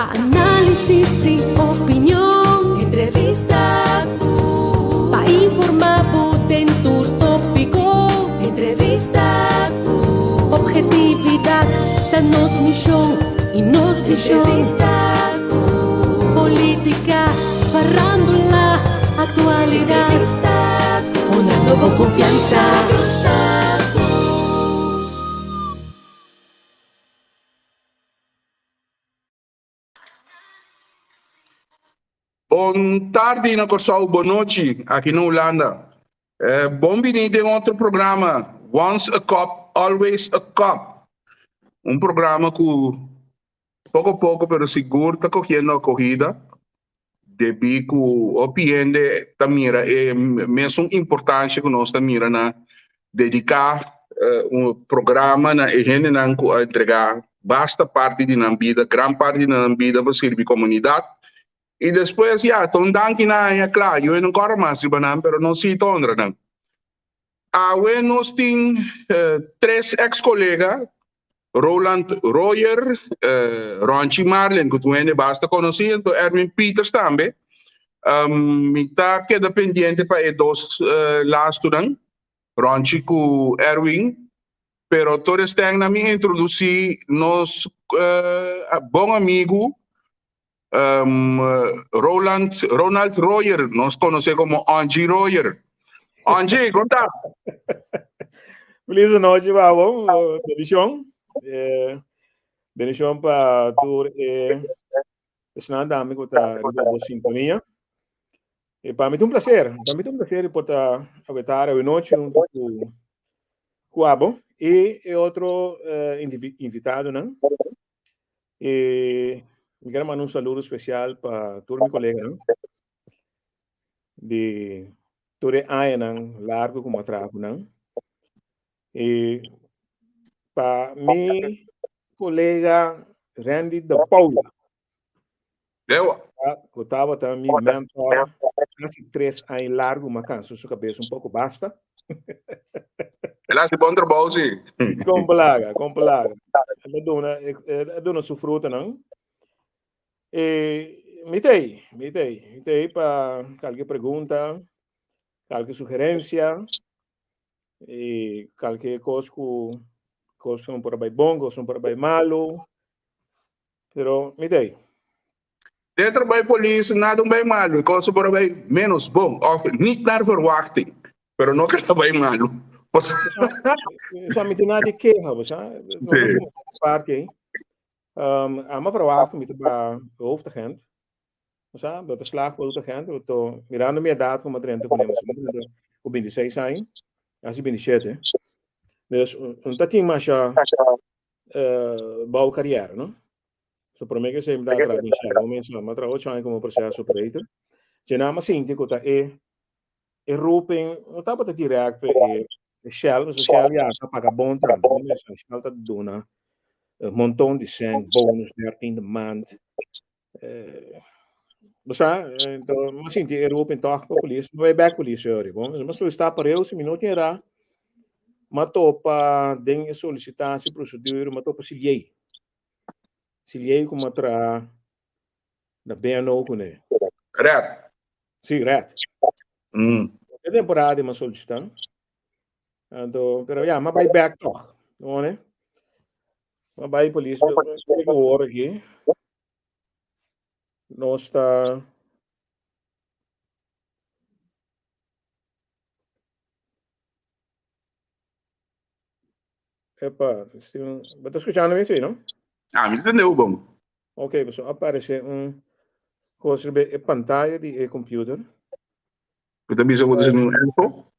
Pa análisis i opinion. Entrevista ku. Pa informá bo den tur tópiko. Entrevista ku. Objetividat ta nos mishon i nos vishon. Entrevista ku. Polítika, farándula, aktualidat. Entrevista ku. Honrando bo konfiansa. Entrevista ku. Bon tardi na Kòrsou, bon nochi aki na Hulanda. Eh, bon bini den otro programa Once a Cop, Always a Cop. Un programa ku poko poko pero sigur ta kogiendo akohida debí ku hopi hende ta mira e mesun importansha ku nos ta mira na dediká un programa na e hendenan ku a entregá basta parti di nan bida, gran parti di nan bida pa sirbi komunidat. I despues ya, ta un danki nan haña kla, yo e no kòrda mas riba nan, pero nos sí ta honra nan. Awe nos tin tres eks kolega, Roland Royer, Ronchi Marlin ku tur hende basta konosí, anto Erwin Pieters tambe. Mi ta keda pendiente pa e dos lastunan, Ronchi ku Erwin, pero tur esten nan mi introdusí nos bon amigu Roland, Ronald Royer, nos konosé komo Angie Royer. Angie, kon ta? Feliz nochi pa bo, bendishon. Eh, bendishon pa tur eh, esnan tambe ku ta riba bo sintonia. E pa mi ta un placer, pa mi ta un placer por ta awetar awe nochi huntu ku ku abo i e otro eh, invitadonan. E mi quiero mandar un saludo especial pa tur mi coleganan di tur e añanan largo ku mi a traha ku nan. E pa mi colega Randy de Paula. Ewa. Ku tabata mi mentor casi tres aña largo, ma cansa su cabeza un poco basta. El hace bon trabou, sí. Con plaga, con plaga. El duna, el duna su frutanan. E mi tei, mi tei, mi tei pa kalke pregunta, kalke sugerencia, e kalke kos ku kos no por bai bon, kos no por bai malo. Pero mi tei. Dentro bij polis nada un bij malu, e cosa por bij menos bon of niet naar verwachting, pero no que ta bij malu. Sa mi tin nada di keha, bo sa. Sí. Parti ei. Um, ama verwacht mi te ba hoofdagent. Bo sa, dat is slaag hoofdagent, to mirando mi edad como 30 con ku 26 años, casi 27. Dus un ta tin masha uh, bouw carrière, no? So promé ke esei mi ta traha den Shell. Bo menshoná, mi a traha ocho aña komo proces operator. Dje nan mi a sinti ku ta e e roeping no tabata dirèkt pa e e Shell, pasobra Shell ya ta paga bon tambe. Bo menshoná, Shell ta duna un monton di sèn, bonus, dertiende maand. Bo sa, ento mi a sinti e roeping tòg pa polis. Mi bai bèk polis yori, bon. Mi a solisitá pareu, si mi no tin era, mi a topa den e solisitasie prosedure, mi a topa Siliei. Siliei ku mi a traha na BNO kuné. Red. Sí, red. E temporada di mi a solisitá. Anto, pero ya, mi a bai bèk tòg. No, ne? Mi a bai polis, pero awor aki nos ta. Epa, bo ta skuchando mi si, no? Ah, mi ta tende bo bon. Ok, pasobra a aparece un kos riba e pantaya di e computer. Bo ta bisa bo ta sinti un echo?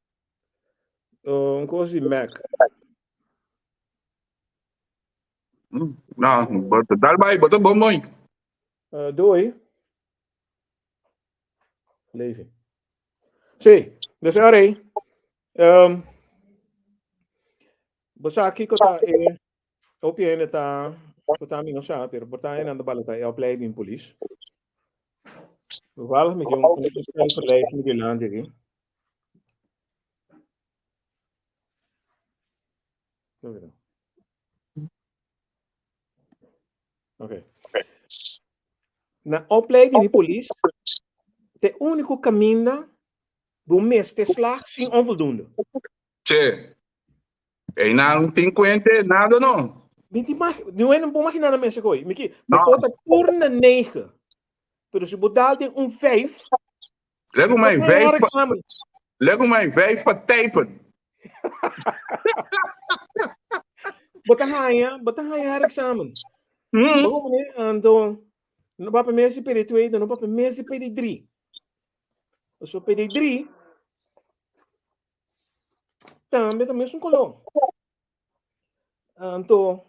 Un kos di Mac. No, bo ta dal bai, bo ta bon mooi. Doei. Lazy. Sí, dus ahora ahí. Um, bo sa kiko ta e hopi hende ta ku ta mi no sa, pero por ta hende bala ta e opleiding polis. Toevallig mi tin un un verlijst mi dilanti aki. Ok. Na opleiding di polis, ta e úniko kaminda bo mester slag sin onvoldoende. Sí. Einan tin kuente nada no. Mi tin mag, no no por imaginá na mester koe. Mi ki, bo por ta tur na negen, pero si bo dal den un vijf, Lego mij vijf pa, lego mij vijf pa typen. Bo ta haña, bo ta haña herexamen. Bo meneer, anto, no papia mes di PD twee, no papia mes di PD drie. So PD drie, tambe ta mesun kolor. Anto,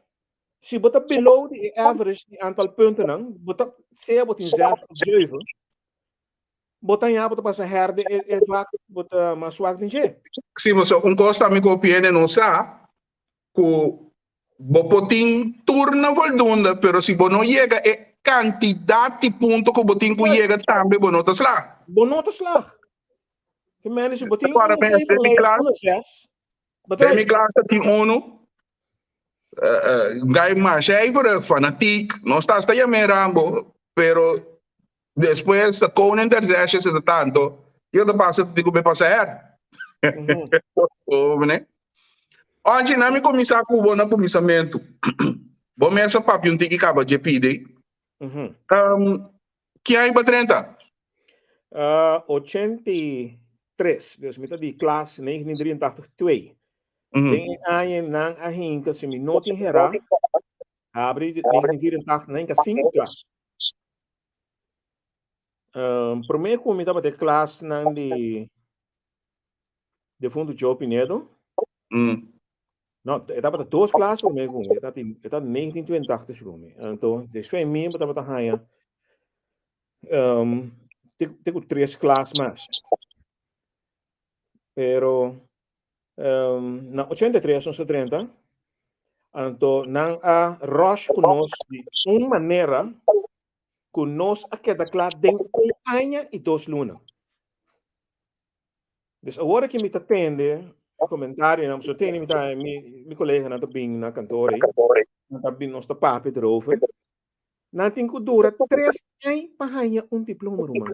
si bo ta below di e average di aantal puntennan, bo ta, sea bo tin zes of zeven, bo ta ya bo ta pasa herde e, e vak, bo ta mas swak den dje. Sí, maar so un kos tambe ku hopi hende no sa, ku bo por tin tur na voldoende, pero si bo no yega e kantidat di punto ku bo tin ku yega tambe bo no ta slag. Bo no ta slag. Te mende si bo tin Agora, un mensen, cijfer die lijst klas- van een zes, Den mi klas ta tin unu, gai masha ijverig, fanatiek, nos ta hasta yam'é Rambo, pero despues ta koning der zesjes e ta tanto, yo ta pasa di ku mi pasa her. Oh, meneer. Angie, na mi kuminsá ku bo na kuminsamentu. Bo mes a papia un tiki kaba dje pidi. Ki aña bo a drenta? 83, dus mi ta di klas 1983 twee. Den e aña nan a hinka, si mi no tin herá, abri di 1984 nan hinka sinku klas. Promé ku mi tabata e klasnan di Defunto Joe Pinedo. No, e tabata dos klas promé ku mi. E ta e ta 1982 ku mi. Anto, despues mi tabata haña um, te, te ku tres klas mas. Pero um, na 83 nos a drenta, anto nan a rush ku nos di un manera ku nos a keda kla den un aña i dos luna. Dus awor aki mi ta tende comentarionan, so tende mi ta mi mi coleganan ta bin na kantoor ei, nan ta bin nos ta papia erover. Nan tin ku dura tres aña pa haña un diploma, ruman.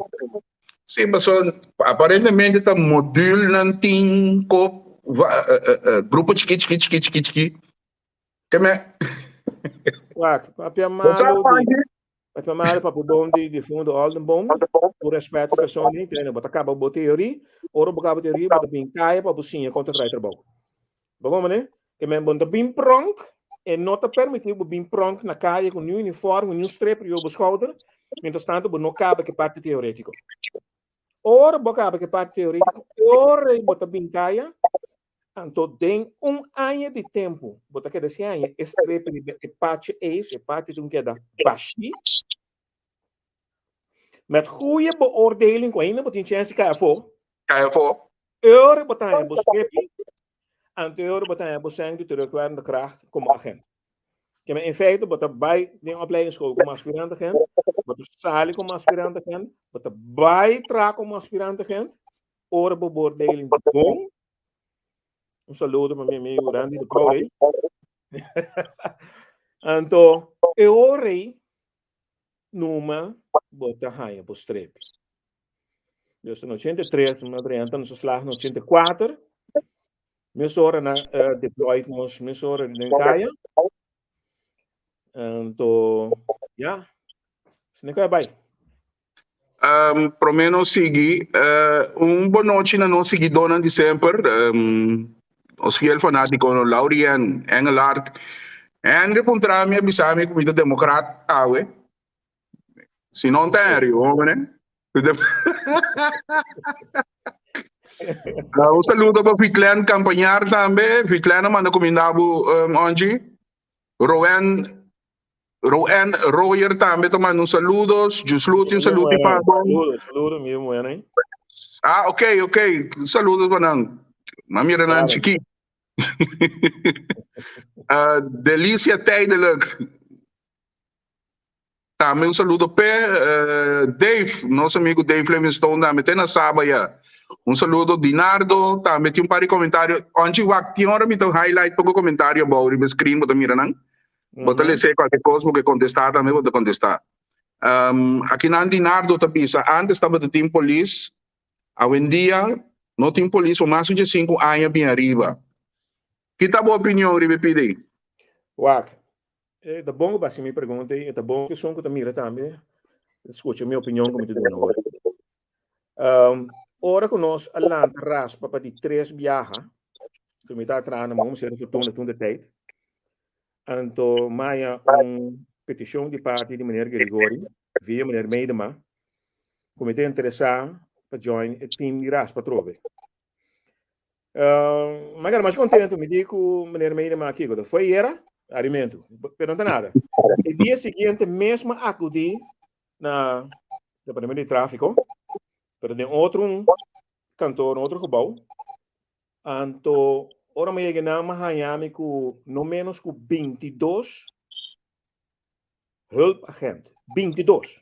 Sí, pasobra aparentemente ta modulnan tin ko grupo chiki chiki chiki chiki chiki. Ke me Wak, papia malo di Papia malo papia bon di difunto Oldenboom. Ku respeto persona di trainer, bo ta kaba bo teorie, ora bo kaba teorie bo ta bin kaya pa bo siña kon ta trae trabou. Bo komprende? Ke men bo no ta bin pronk, e no ta permiti bo bin pronk na kaya ku niun uniform, niun strep riba bo skouder, mientras tanto bo no kaba ke parti teoretiko. Ora bo kaba ke parti teoretiko, ora bo ta bin kaya, Anto den un aña di tempu bo ta keda sin haña e strepe riba e pachi ei, so e pachi tin keda bashí. Met goeie beoordeling, ku ainda bo tin chèns di kai afó. Kai afó. E ora bo ta haña bo strepi, anto e ora bo ta haña bo sèn di terugwerkende kracht komo agent. Keme in feite bo ta bai den opleidingsschool komo aspirant agent, bo ta sali komo aspirant agent, bo ta bai traha komo aspirant agent, ora bo beoordeling ta bon, Un saludo pa mi amigo Randy de Paul. Anto, e ora ei, numa bo ta haña bo strepi. Dus in 83, mi drenta, nos a slaag in 84. Mesora na uh, deployed nos, mesora den kaya. Anto, ja, sine kaya bai. Um, promé nos sigui, uh, un bonochi na nos siguidónan di semper, um, nos fiel fanátikonan, Laurien, Engelhard. Henry puntra mi a bisa mi ku mi ta demokrat awe. Si no ta Henry, hombre. Uh, un saludo pa Vitlen Campañar tambe. Vitlen a manda kuminda bo, um, Onji. Rowen Roan Royer tambe ta manda un saludos. Jusluti un saludo pa bo. Saludos, saludos, mi mujer ahí. Ah, ok, ok. Saludos pa nan. Ma mira nan chiki. uh, Delicia tijdelijk. Tambe un saludo pe uh, Dave, nos amigo Dave Livingstone tambe te na Saba ya. Un saludo Dinardo, tambe tin un par di comentario. Onchi wak tin ora mi ta highlight poco comentario bou riba screen bo ta mira nan. Bo ta lese cualkier cos bo ke contesta tambe bo ta contesta. Um, akinan Dinardo ta bisa, antes tabata tin polis, awendia no tin polis pa mas di 5 aña bin ariba. Ki ta bo opinion riba e pida ei? Wak, e ta bon ku bo hasi mi pregunta ei, e ta bon ku esun ku ta mira tambe skucha mi opinion ku mi ta duna ora. Um, ora ku nos a lanta raspa pa di tres biaha, ku mi ta traha na Moom Center Fortuna toen de tijd, anto maya un petishon di parti di meneer Grigori via meneer Medema, ku mi ta interesá pa join e team di raspa atrobe. Uh, ma era mais contento, me di ku meneer Medema kiko, foi era alimento, pero no ta nada. E dia siguiente mesmo acudí na departamento di tráfico, pero den otro kantoor, otro gebouw. Anto, ora mi yega nan, mi haña mi ku no menos ku 22 hulpagent. 22.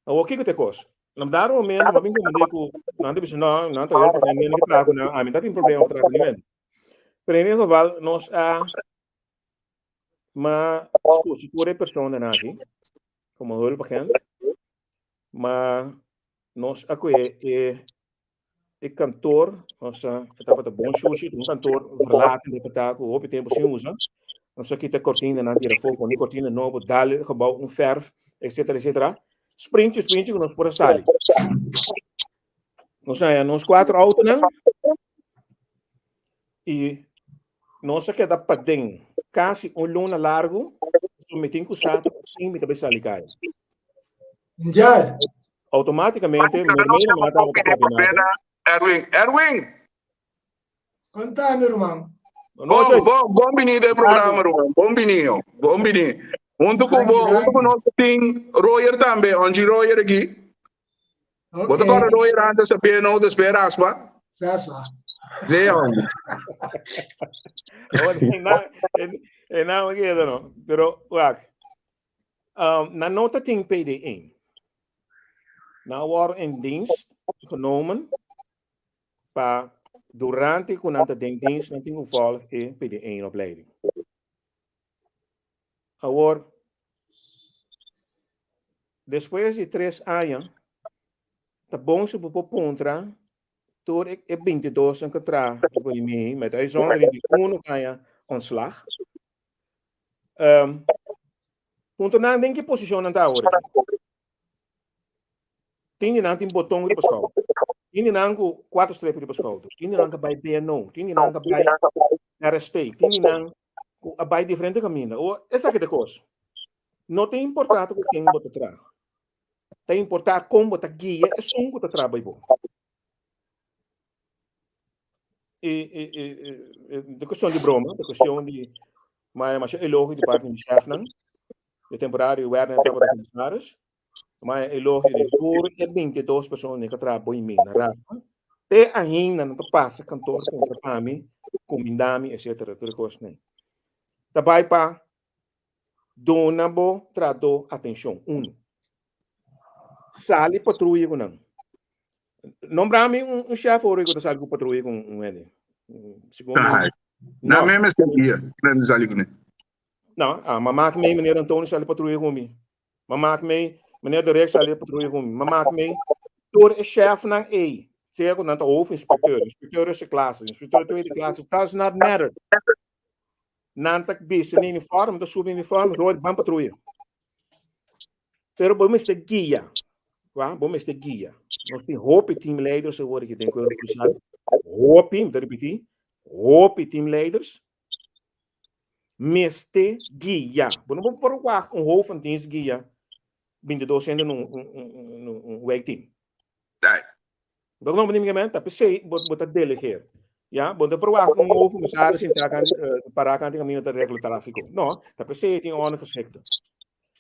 Awor kiko ta e kos? Na dado momento mi a bin komprendé ku nan ta bisa no, nan ta hulpagent, mi no ke traha ku nan, ami ta tin problema pa traha ku niemand. Pero en ieder geval nos a ma skucha tur e personanan aki komo hulpagent, ma nos a kohe e e kantoor, nos a e tabata bon shushi, un kantoor verlaten tabata ku hopi tempu sin usa. Nos a kita kortinanan tira afó, pone kortina nobo, dal e gebou un fèrf, etcetera, etcetera. Sprinchi, sprinchi ku nos por a sali. Nos a haña nos kuater outonan i nos a keda paden kasi un luna largu, so mi tin ku sa ku tin mi ta bai sali kaya. Njal. Automáticamente, meneer Medema tabata coordinador. Erwin, Erwin! Konta mi ruman. Bon, bon, bon bini den programa, ruman. Bon bini, yo. Bon bini. Hunto ku bo, hunto ku nos tin Royer tambe, Onji Royer aki. Bo ta kòrda Royer antes a BNO, despues Raspa? Saswa. Sí, hombre. E naam keda no. Pero, wak. Um, nan no ta tin PD1. Nan word in dienst genomen pa durante ku nan ta den dienst nan tin ku volg e PD1 opleiding. Awor, despues di tres aña, ta bon si bo por puntra tur e 22 nan ku traha ku mi, met uitzondering di uno ku haña ontslag. Um, punto nan den ki posicion nan ta awor. Tin di nan tin boton riba schouder. Tin di nan ku cuatro strepen riba schouder. Tin di nan ka bai BNO. Tin di nan ka bai RST. Tin di nan ku a bai diferente kaminda. O esaki ta kos. No ta importa ku ken bo ta traha. Ta importa kon bo ta guia esun ku ta traha bai bo. E, e, e, e, de cuestión di broma, de cuestión di maar mas elogio di parte di chefnan. De temporada di Werner tabata commissaris. Maar elogio di tur e 22 personas que traha boy mi na raad. Te ainda nan ta pasa kantoor kontra pa mi, kumindá mi, etcétera, tur e kosnan. Ta bai pa duna bo trahadó atenshon, uno. Sali patruya ku nan. Nombra mi un, un chef ora ku ta sali ku patruya ku un hende. Segun mi. Na me mester dia, nan sali ku ne. No, ah, ma maak mee meneer Antonio sali patruya ku mi. Ma maak mee meneer De Rek sali patruya ku mi. Ma maak mee tur e chefnan ei, sea ku nan ta hoofdinspecteur, inspecteur eerste klasse, inspecteur tweede klasse, does not matter. Nan ta bisti un uniform, ta subi uniform, rooi ban patruya. Pero bo mester guia, wa? Bo mester guia. Nos tin hopi teamleiders awor aki den Cuerpo Policial. Hopi, mi ta repeti, hopi teamleiders. Mester guia. Bo no por verwacht un hoofd van dienst guia 22 hende in un, un, un, un wijkteam. Nee. Bo no por men, ta p'esei bo, bo ta delegeer. Ja, bo no ta verwacht un hoofdcommissaris sinta kan, uh, para kan camino ta regla tráfico. No, ta p'esei tin ondergeschikte.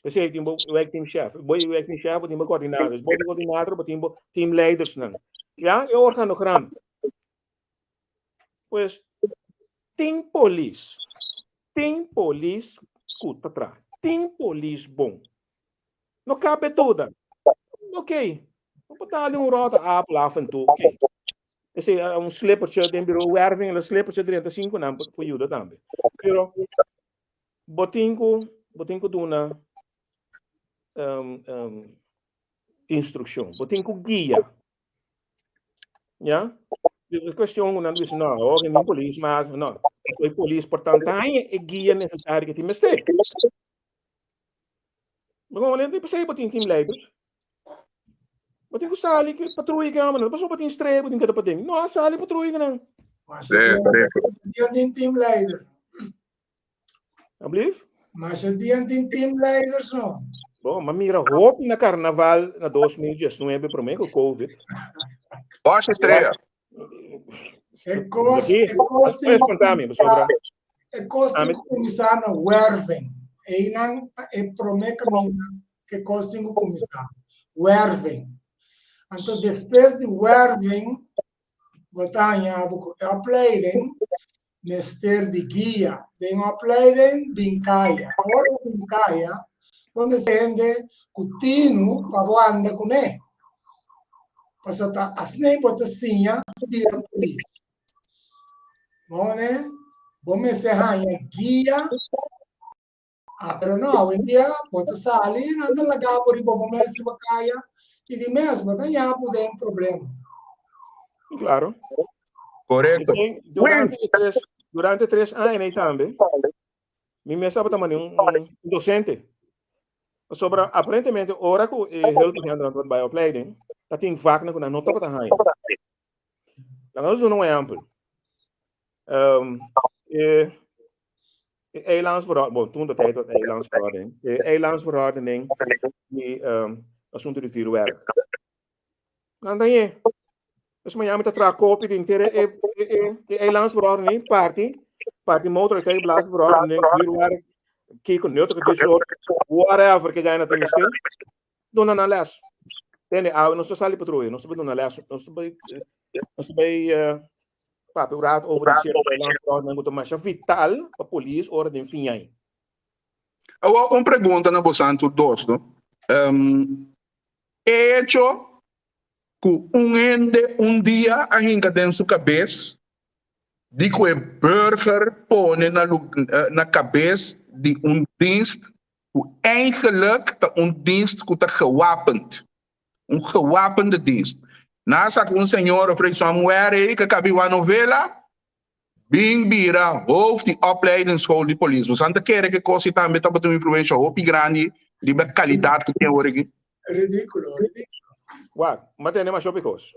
P'esei tin bo wijkteamchef. Bo wijkteamchef, bo tin bo coördinators. Bo coördinator, bo tin bo teamleiders nan. Ja, e organogram. Pues, tin polis. Tin polis ku ta traha. Tin polis bon. No cabe duda. Ok. No por dale un rota apel af en toe. Ok. Ese eh, un slippertje den bureau werving, een slippertje drenta cinco nan por yuda tambe. Pero bo tin ku bo tin ku duna. um, instrukshon, bo tin ku guia. Ya? Dus e cuestion ku nan bisa, no, oh, geen polis mas, no. Soy polis, por tanto, haña e guia necesario que tin mester. Maar gewoon alleen, pensei, bo tin teamleiders. Bo tin ku sali ku patruya ke homber, no pasobra bo tin stree, bo tin kada paden. No, sali patruya ke nan. Masha dia tin teamleider. Alblief? Masha dia tin teamleiders no. Bon, ma mira hopi na carnaval na 2019 prome ku COVID. Bosch estrella. E kos, e kos tin e kos tin ku kuminsá na werving. Einan ta e promé kaminda ku e kos tin ku kuminsá. Werving. Anto despues di werving bo ta haña bo ku e opleiding mester di guia. Den opleiding bin kaya. Ora bo bin kaya, bo mester hende ku tinu pa bo anda kuné. Pasobra ta asina bo ta siña bira polis. Bo bo mester haña guia. Ah, pero no, awendia bo ta sali, nan ta laga bo riba bo mes riba kaya i di mes bo ta haña bo den problema. Claro. Correcto. Durante e tres, durante tres aña ei tambe, mi mes tabata mane un, un docente. Pasobra aparentemente ora ku e hulpagent nan bai opleiding, ta tin vaknan ku nan no tabata haña. Laga nos duna un ehèmpel. Um, e, e eilandsverordening, bon, toen de tijd was eilandsverordening, e eilandsverordening di um, asunto di vuurwerk. Nan ta ye. Dus mañana mi ta traha kopia di inter e, e, e, e eilandsverordening, parti, parti motorrijtuigblaasverordening, vuurwerk, kiko nuttige die soort, whatever ke gana tin mester, duna nan les. Tende, awe nos ta sali patruya, nos ta bai duna les, nos ta bai, nos ta bai uh, papia un rato over di cierto eilandsverordening ku ta masha vital pa polis ora den fin aña. Awor un pregunta na bosan tur dos, no? Um, e hecho ku un hende un dia a hinka den su kabes di ku e burger pone na, na kabes di un dienst ku eigenlijk ta un dienst ku ta gewapend. Un gewapende dienst. Nan a saka un señor of somewhere ei ku a kabi wak novela, bin bira hoofd di opleidingsschool di polis. Boso ta kere ku e kos ei tambe tabata un influensha hopi grandi riba e kalidat ku tin awor aki? Ridíkulo, ridíkulo. Wak, mi a tende masha hopi kos.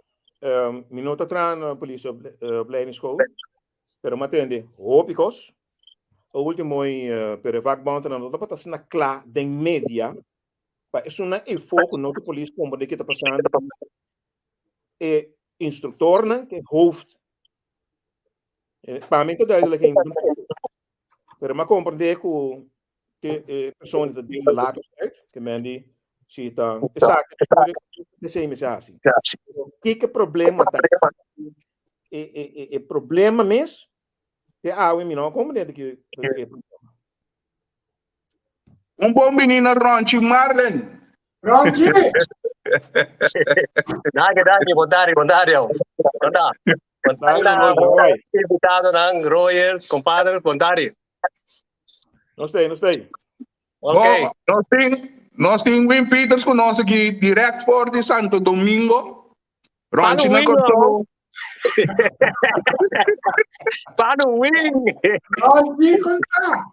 Mi no ta traha na polis opleidingsschool, pero mi a tende hopi kos. E ultimo ei, pero e vakbondnan no tabata asina kla den media pa esunnan efo ku no ta polis komprende ke ta pasando. E instruktornan ke hoofd Pa mi ta duidelijk ainda tampoco. Pero mi a comprende cu te e persona ta deel de lakens uit, ke men di si ta esaki esei mester hasi. Pero kiko problema ta? E e e e problema mes te awe mi no a comprende ki e problema. Un bon bini na Ronchi Marlen. Ronchi! Danki, danki, bon tardi, bon tardi. Bon tardi. Bon tardi na invitadonan, Royer, compadre, bon tardi. Nos tei, nos tei. Ok. Bon, nos tin, nos tin Wim Peters ku nos aki direct for di Santo Domingo. Ronchi na Kòrsou. Pano win. Ronchi, konta.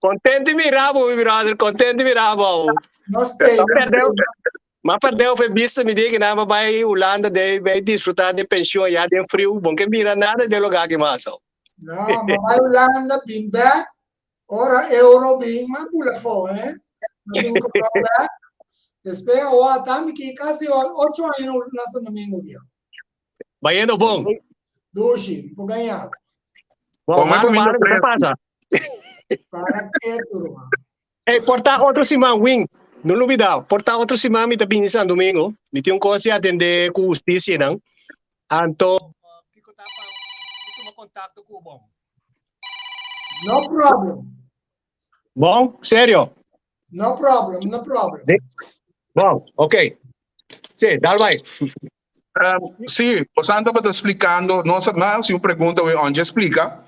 Contento mira bo, mi brother. Contento mira bo. Nos tei, nos tei. Ma perdeu fe bista mi di que nada bai Holanda de bai disfrutar de pensioen ya den frio. Bon que mira nada de lugar que mas. No, ma bai Holanda, bin back. Ora euro bin, ma bula fo, eh? Ma bin Kòrsou bek. Despues awor ata mi ki kasi ocho aña na Santo Domingo bia. Bayendo bon. Dushi, mi por gaña. Bon, Come malo, comida malo, ¿qué fresco. pasa? Para ketu, ruman. Hey, porta otro siman, Wing. No lubida, porta otro siman mi ta bini San Domingo. Mi tin un kos di atende ku hustisia nan. Anto, kiko ta pa mi tuma kontakto ku bo? No problem. Bon, serio? No problem, no problem. Bon, ok. Sí, dal bai. Um, sí, Osanta tabata splikando, nos a hasi un pregunta we onje splika.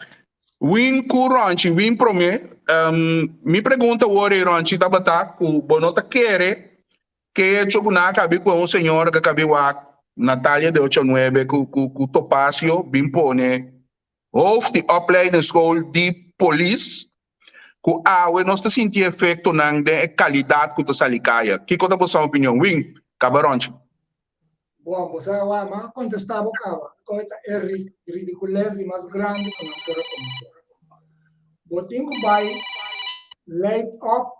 Win ku Ronchi, win promé. Um, mi pregunta wor e Ronchi tabata ku bo no ta kere. Ke hecho ku nan a kabi ku un señora ku a kabi wak Natalia de ocho nuebe ku ku ku Topacio bin pone hoofd di opleidingsschool di polis ku awe nos ta sinti efectonan den e calidad ku ta sali kaya. Kiko ta boso opinion? Win, kaba ronchi. Bon, bo sa wak, m'a contesta bo caba. Koe ta e ridiculez di mas grandi ku nan por a comete. Bo tin ku bai leid op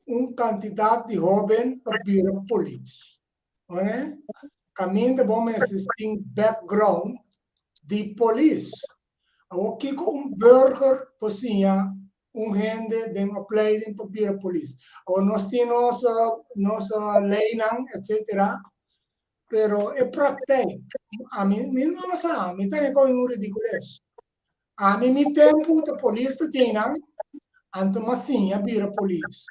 un kantidat di hóben pa bira polis. Oné? Kaminda bo mester tin background di polis. Awor kiko un burger por siña un hende den opleiding pa bira polis? Awor nos tin nos nos leynan etcetera, pero e praktijk ami mi no sa, mi ta heko un ridicules. Ami mi tempu ta polis ta tin nan, anto m'a siña bira polis.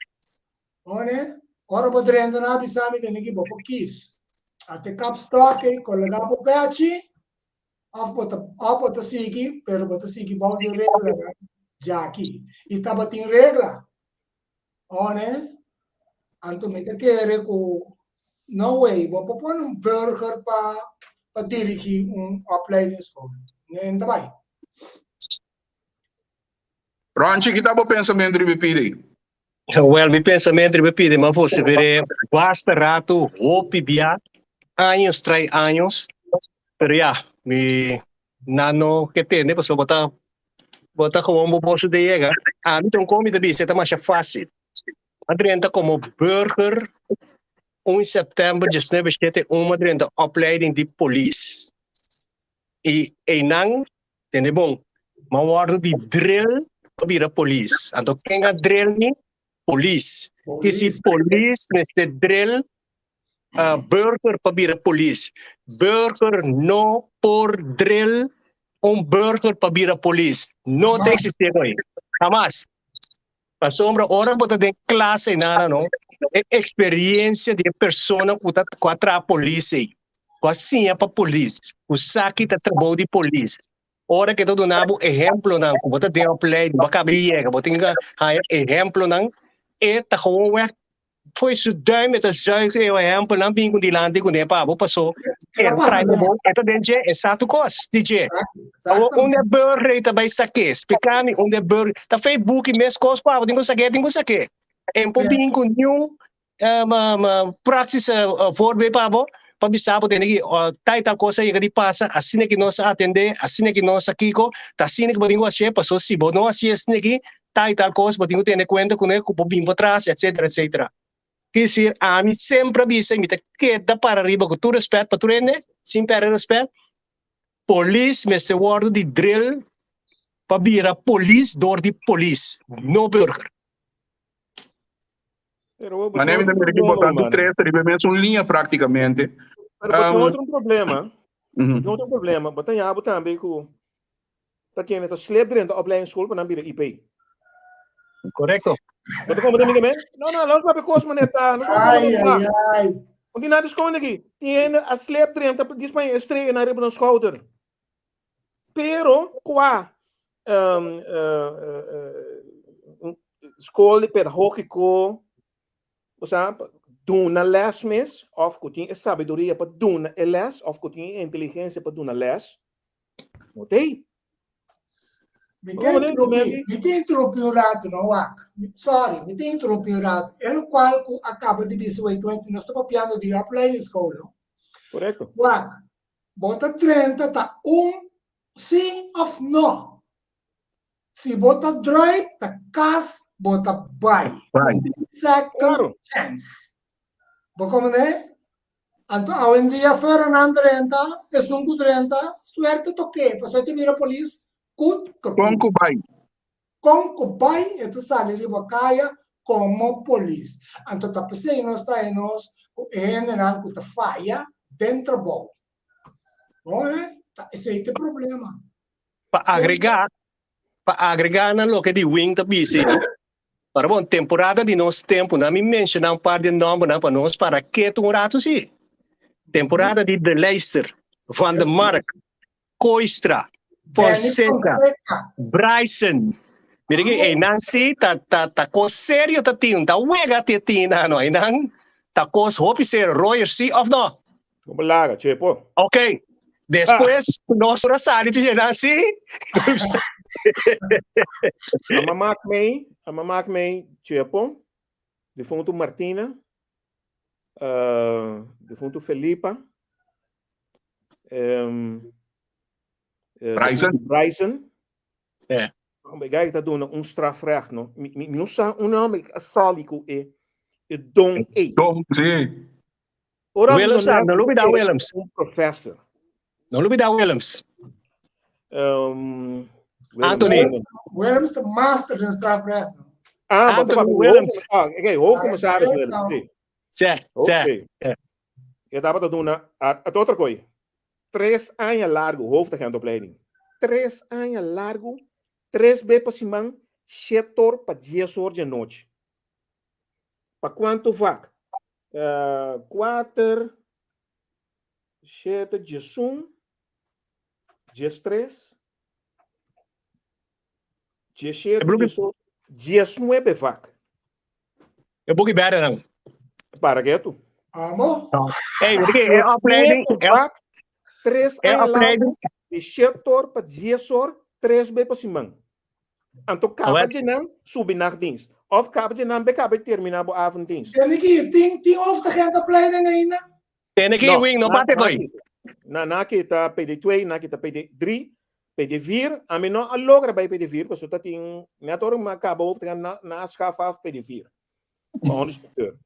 One, ora bo drenta nan a bisa mi tene ki bo por kis. Ate kapstok ei kolega bo pechi of bo ta of bo ta sigui pero bo ta sigui bou di reglanan djaki. I tabatin regla. One, anto mi ta kere ku no way, bo por pone un burger pa pa dirigí un opleidingsschool. No ta bai. Ronchi, kita bo pensamentu riba e pidi? Wel, mi pensamentu riba e pidi, m'a vose bere basta ratu, hopi bia, años trai años, pero ya, mi nan no ke tende pasobra bo ta bo ta gewoon bo boso de yega. Ami ta un kon mi ta bisa e ta masha fácil. A drenta komo burger un september diesnuebe shete un a drenta opleiding di polis. I einan, tende bon, m'a wòrdu di drill pa bira polis. Anto ken a drill mi? Polis. I si polis mester drill burger pa bira polis. Burger no por drill un burger pa bira polis. No ta existi hoy. Hamas. Pasobra ora bo ta den klas einana no, e experiencia di e persona ku ta ku a traha polis ei, ku a siña pa polis, ku sa ki ta trabou di polis, ora ke ta duna bo ehemplonan ku bo ta den opleiding, bo a kaba di yega, bo tin ke haña ehemplonan, e ta gewoonweg Foi su duim e ta zuig e ehempelnan bin ku dilanti kuné pa bo paso e trae pa bo e ta den dje e sa tur kos di dje. Awor unda e burger ta bai sak'é? Splika mi unda e burger ta fei buki mes kos ku abo tin ku sak'é tin ku sak'é. E por bin ku niun praktische voorbeeld pa bo pa bisa bo tene ki tal i tal kos a yega di pasa asina ki nos a atendé asina ki nos a kiko ta asina ki bo tin ku hasié paso si bo no hasié asina ki tal i tal kos bo tin ku tene kuenta kuné ku por bin por tras etcetera etcetera. Ki desir ami semper a bisa i mi ta keda para riba ku tur respet pa tur hende sin perde respet polis mester wòrdu di drill pa bira polis dor di polis no burger. Manera mi ta mira ki bo tantu tres ta riba e mesun liña práktikamente. Pero bo tin otro problema, bo tin otro problema, bo ta yabu tambe ku ta kende ta slep drenta opleidingsschool pa nan bira IP. Korekto. Bo ta komprende mi ke men? No, no, los papia kos manera ta, no Ai, ai, ai. No tin nada di skonde aki. Tin hende a slep drenta dis pa e estrella nan riba nan skouter. Pero kua um, uh, uh, skol di pedagógiko, o sea, duna les mes, of ku tin e sabiduria pa duna e les, of ku tin e inteligensia pa duna les, no tei. Mi te interrumpí, mi te interrumpí un rato, no wak. Sorry, mi te interrumpí un rato. E locual ku acaba di bisa wey, ku nos ta papiando di opleidingsschool, no? Correcto. Wak, Bo ta drenta ta un si of no. Si bo ta druip ta kas bo ta bai. Bai. No tin second Claro. chance. Bo komprende? Anto awendia fuera nan drenta, esun ku drenta, suerte tok'é, pasobra e ta bira polis kut Kon kaput. ku bai? Kon ku bai e ta sali riba kaya komo polis. Anto ta p'esei nos ta haña nos ku e hendenan ku ta faya den trabou. Bon eh, ta esei ta e problema. Pa agregá, pa agregá na loke di Wing ta bisa ei, para bon, temporada di nos tempunan, mi menshoná un par di e nòmbernan pa nos para ketu un ratu sí. Temporada di De Leijster, Van der Mark, Kooistra, Fonseca, Bryson. Mira ki einan sí ta ta ta kos serio ta tin, ta wega te tin nano einan. Ta kos hopi serio, Royer, si of no? Como laga, chepo. Ok. Despues nos por a sali tu llena si. Ama maak mee, ama maak mee, chepo. Difunto Martina, uh, difunto Felipa, um, uh, Bryson. Bryson. Ja. Gai ta duna un strafrecht, no? Mi, mi, mi no sa un nome a sali ku e, e don ei. Don, sí. Ora Willems, no no lubida Willems. Un professor. No lubida Willems. Um, Anthony. Willems de master in strafrecht. Ah, Anthony Willems. Ah, oké, hoofdcommissaris Willems. Sí. Sí, sí. Okay. E tabata duna a, a otro koi. Tres aña largo, hoofdagentopleiding. Tres aña largo, tres be pa siman, shete or pa dies or di anochi. Pa cuanto vak? Uh, kuater, shete, diesun, diestres, diesshete, diesocho, diesnuebe vak. E buki berde nan. Para ketu. Amo. Hey, weet je, e opleiding, Diesnuebe vak, tres e aña largo, opleiding, di shete or pa dies or, tres be pa siman. Anto kaba Awel. dje nan subi nachtdienst. Of kaba dje nan be kaba termina bo avonddienst. Tene ki, tin, tin hoofdagentopleiding ainda? Tene ki wing, no pate na koy. kita. Na, na kita PD2, na kita PD3, PD4. Ami no a logra bai PD4, pasobra ta tin net ora mi a kaba hoofdagent na, na schaf af PD4. Pa onderinspecteur. E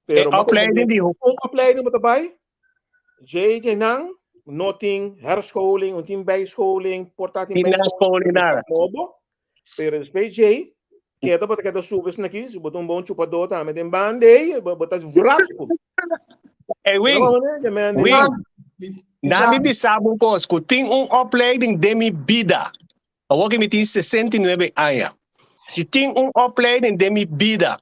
Pero ma opleiding di un opleiding bo ta bai, JJ nan no tin herscholing, no tin bijscholing, por ta tin Tin nascholing, nada. Nobo. Pero después J, keda bo ta keda sube esaki, si bo ta un bon chupador tambe den banda ei, bo bo ta wrap scoop. Hey, Wing, Wing, na mi bisa bo un kos, ku tin un opleiding den mi bida. Awor ku mi tin 69 aña. Si tin un opleiding den mi bida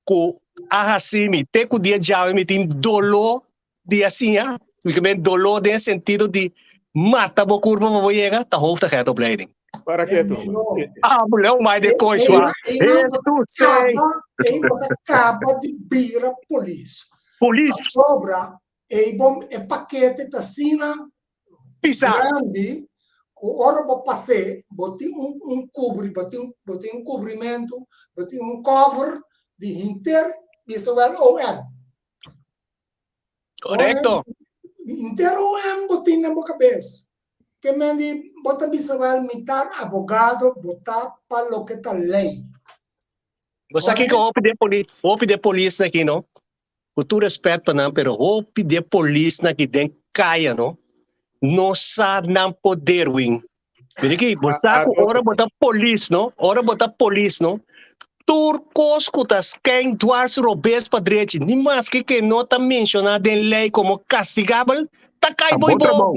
ku a hasi mi te ku dia djawe mi tin doló di a siña, mi ke men doló den e sentido di mata bo kurpa pa bo yega, ta hoofdagentopleiding. Para ketu. Ah, leu mai de kois wa. Hesus sei. Ei bo ta kaba di bira polis. Polis. Pasobra ei bo e pakete ta asina Pisa. grandi ku ora bo pas'é bo tin un un kubri bo tin bo tin un kubrimentu bo tin un cover di henter bisa wel OM. Korekto. Henter OM bo tin den bo kabes. Ke men di bo ta bisa wel mitar abogado bo ta pa loke ta lei. Bo sa kiko hopi den poli hopi den polisnan aki no? Ku tur respet pa nan pero hopi di e polisnan ki den kaya no, no sa nan poder win. Mira aki, bo sa ku ora bo ta polis no, ora bo ta polis no, tur kos ku ta skein dwars robes pa drechi, ni maske ke no ta menshoná den lei komo kastigabel, ta kai Ta bo i bo bo. trabou.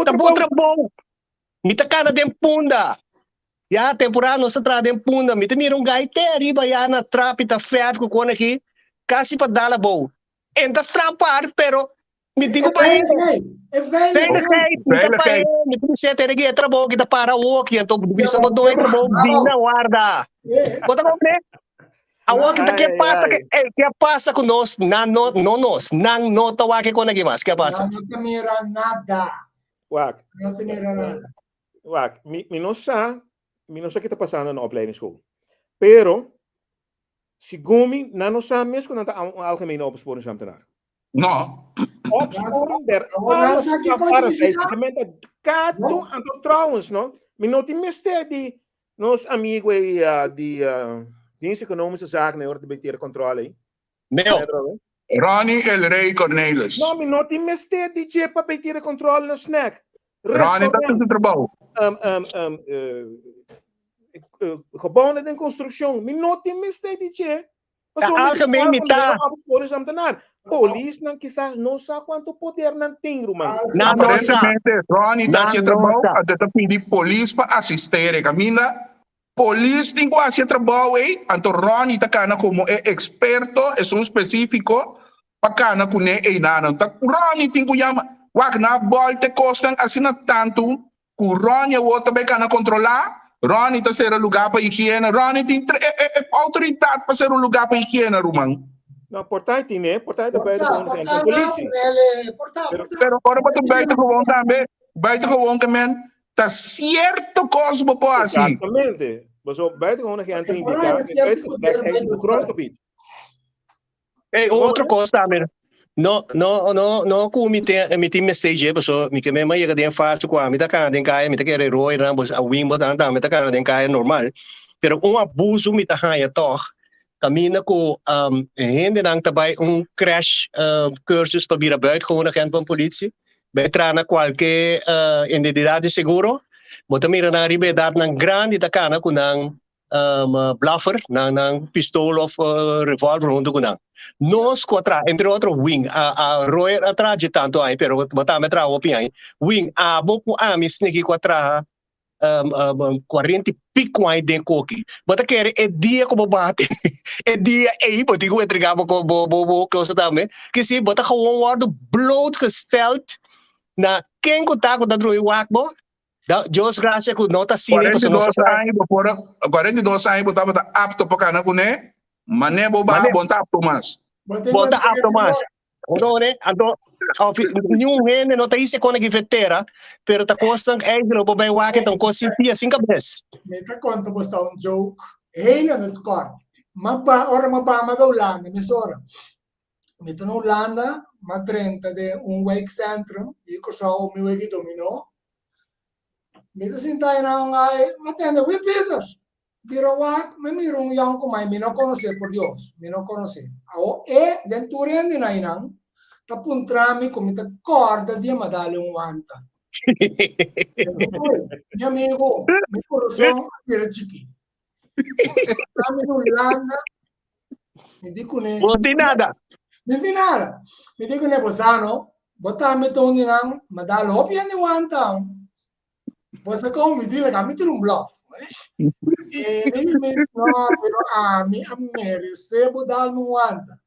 Ta bo trabou. Mi ta kana den punda. Ya temporada nos ta traha den punda. Mi ta mira un gai te ariba ya na trapi ta fèt ku kon aki, kasi pa dal abou. En ta strapar, pero mi tin ku pae. E Veiligheid, mi ta pae. Mi ta bisa tere ki e trabou ki ta para awoki, anto bisa bo doño trabou bin na warda. Bo ta komprende? Awoki ta ke pasa ke, ey, ke a pasa ku nos? Nan no, no nos, nan no ta wak e kon aki mas. Ke a pasa? Nan no ta mira nada. Wak. No ta mira nada. Wak, mi, mi no sa, mi no sa ke ta pasando na opleidingsschool. Pero, segun mi, nan no sa mes ku nan ta un algemene opsporingsambtenaar. No. Opsporing der Awor nan sa kiko alle ta nifiká? strafbare Kato, anto trouwens, no? Mi no tin mester di nos amigo ei di Dienst Economische Zaken, e ora ta bay tira controle ei. Meo. Ronnie El Rey Cornelis. No, mi no tin mester di dje pa bay tira controle na snack. Ronnie ta haciendo su trabou. Um, um, um, uh, gebouwen den construcción. Mi no tin mester di dje. Ta algemeen mi ta. Polis nan kisas no sa cuanto poder nan tin, ruman. Nan no sa. Aparentemente Ronnie ta haci e trabou, anto ta pidi polis pa asisteri. Caminda Polis tin ku hasi e trabou ei, anto Ronnie ta kana komo e eksperto, esun spesífiko, pa kana kuné einanan. Ta Ronnie tin ku yama. Wak, nan a bòlta e kosnan asina tantu ku Ronnie awor ta bai kana kontrolá. Ronnie ta sera lugá pa higiena. Ronnie tin e e outoridat pa sera un lugá pa higiena, ruman. No, por ta tine, por ta Por buiten ta, gewoon por agent ta van politie. na, por ta, Pero- por ta. Pero ora bo ta buitengewoon tambe, buitengewoon ke men ta sierto kos bo por hasi. Exactamente. Bo buitengewoon agent Porque por indica ahí es cierto buitengewoon poder eigen buiten- grondgebied. Hey, un otro kos tambe. No, no, no, no ku mi tin mi tin message paso mi ke me yega den fase ku ami ta kana den kaya mi ta kere rooi nan bos a win bos nan tambe ta kana den kaya normal. Pero un abuso mi ta haña tog kaminda ku um, hendenan ta bai un crash uh, cursus pa bira buitengewoon agent van politie. Bai traha na kualke uh, identidad di seguro. Bo ta mira nan riba edatnan grandi ta kana ku nan um, blaffer, nan, nan pistool of uh, revolver hunto ku nan. Nos ku a traha, entre otro Wing, a, a Royer a traha dje tanto aña, pero bo tambe a traha hopi aña. Wing, abo ku ami sniki ku a traha um, um, 40 y pico aña den koki. Bo ta kere e dia ku bo bati, e dia ei bo tin ku entrega bo, bo, bo, bo cosa tambe. Ke si bo ta gewoon wordo blootgesteld na ken ku ta ku ta drui wak bo, Da, Dios gracia ku no ta asina, pasobra nos 42 aña bo por a, 42 aña bo tabata apto pa kana kuné, mané bo baha Mané. bo no ta apto mas. Bo tin Bo ta manera apto di mas. No, ne? Anto, of, niun hende no ta hise kon aki vetera, pero ta kosnan eigenlijk bo bai wak ta un kos sin pia, sin kabes. Mi ta konta bo sta un joke, heel in het kort. Ma ba, ora ma ba ma ba Hulanda, mesora. Mi ta na Hulanda, m'a drenta den un wijkcentrum, di Kòrsou, mi wega dominó. Mi ta sinta einan, ai, m'a tende, Wim Peters! Bira wak, mi mira un yònkuman, mi no konosé, por Dios, mi no konosé. Awo e, den tur hendenan einan, ta puntra mi ku mi ta kòrda di e m'a dal un wanta. Mi amigu, mi kurason a bira chikí. Mi na Hulanda, Mi di kuné. Bo tin nada. Mi tin nada. Mi di kuné, bo sa no, bo tambe ta un di nan, ma dal hopi hende wanta. Bo sa kon? Mi di laga mi tira un bluff. E mi di mi, no, pero ami a meresé bo dal mi un wanta.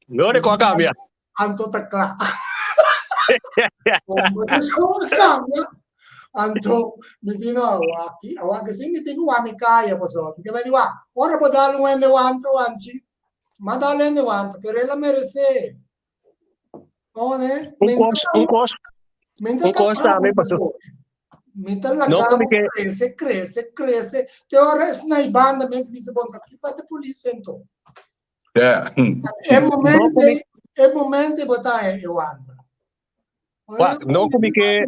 No de kua kambia. Anto ta kla. Kombersashon a kambia. Anto mi di no, awaki, awaki si mi tin ku wak mi kaya pasobra mi ta di wak, ora bo dal un hende wanta wanchi, m'a dal hende wanta, pero el a meresé. No ne? Un kos, un kos, un kos tambe pasobra. Mi ta laga bo krese, krese, krese, te ora esnan ei banda mes bisa bo, ki falta polis anto? Yeah. E momento, e momento bo ta e wanta. Wak, no ku mi ke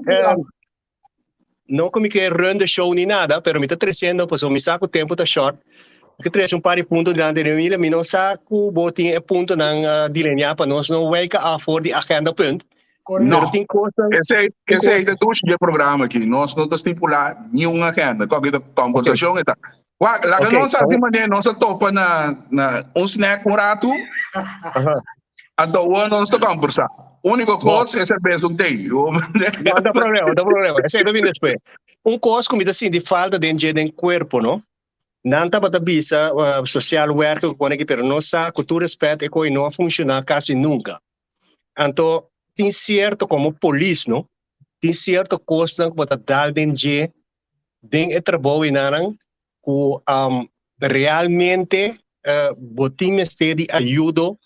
no ku mi ke run the show ni nada, pero mi ta treciendo pasobra mi sa ku tempo ta short. Mi ke trece un par di punto dilanti di Emilio. Mi no sa ku bo tin e puntonan uh, delineá pa nos no wijken af for di agenda punt. No. Pero tin kosnan Esei, esei ta dushi dje programa aki. Nos no ta stipulá niun agenda. Koke ta kombersashon e ta. Wak, laga Okay, nos hasi manera nos a topa na, na un snack un ratu. Aha. Anto awor nos ta kombersá. Úniko kos e serbes un tei. No ta problema, no ta problema. Esei ta bin despues. Un kos ku mi ta sinti falta den dje den kuerpo, no? Nan tabata bisa uh, social werker ku pone aki, pero nos sa ku tur respet e koi no a funshoná kasi nunka. Anto tin sierto komo polis, no? Tin sierto kosnan ku bo ta dal den dje den e trabou enanan ku um, realmente uh, bo tin mester di ayudo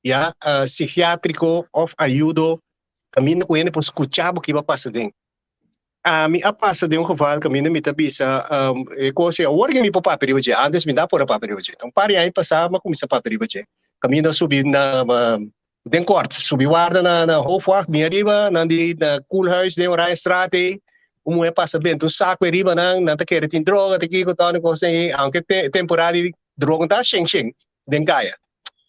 ya uh, psikiatriko of ayudo kaminda ku hende por skucha bo kiba pasa den. Ami a pasa den un geval kaminda mi ta bisa um, e kos ei awor ke mi por papia riba dje, antes mi no a por a papia riba dje. Un par di aña pasá mi a kuminsá papia riba dje. Kaminda a subi na den kort, subi warda na na hoofdwacht, bin ariba, nan di na koelhuis den Oranjestraat ei, un muhé pasa benta un saku ariba nan, nan ta kere tin droga, ta kiko, ta kos den ei, aunke te temporada di droga no ta shen shen den kaya.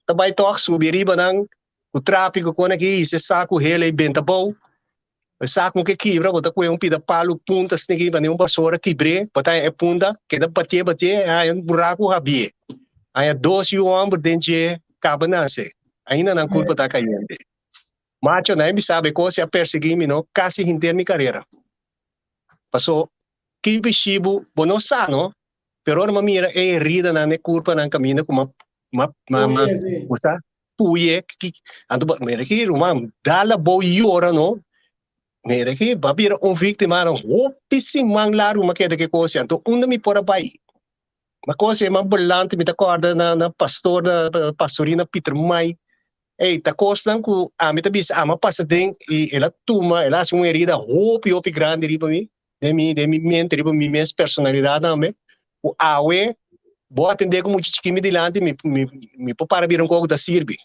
Ta bai tòg subi ariba nan ku trafiko kon aki hisa e saku hel ei benta abou, e saku ke kibra bo ta kue un pida palu punta sniki manera un basora kibr'é, bo ta haña e punta keda batié batié haña un buraku habié, haña dos yu hòmber den dje kaba nase, ainda nan kurpa ta kayente. Macho, nan e bisa bo e kos ei a persiguí mi no kasi henter mi karera. Paso ki bishi bo, bo no sa no, pero ora mi a mira e heridanan na e kurpanan kaminda ku mi a mi a mi a bo sa puye ki anto bo mira ki ruman dal abou yora no mira ki bo a bira un víctima no hopi siman largu mi a keda ku e kos anto unda mi por a bai mi a kos ei mas bolante mi ta kòrda na na pastor na pastorina Pieter Mai. Ey, ta kosnan ku ami ta bisa ami a pasa den i el a tuma, el a hasi un herida hopi hopi grandi riba mi, den mi den mi mente, riba mi mes personalidat tambe, ku awe bo atendé ku mucha chikí mi dilanti mi mi mi por para bira un kos ku ta sirbi.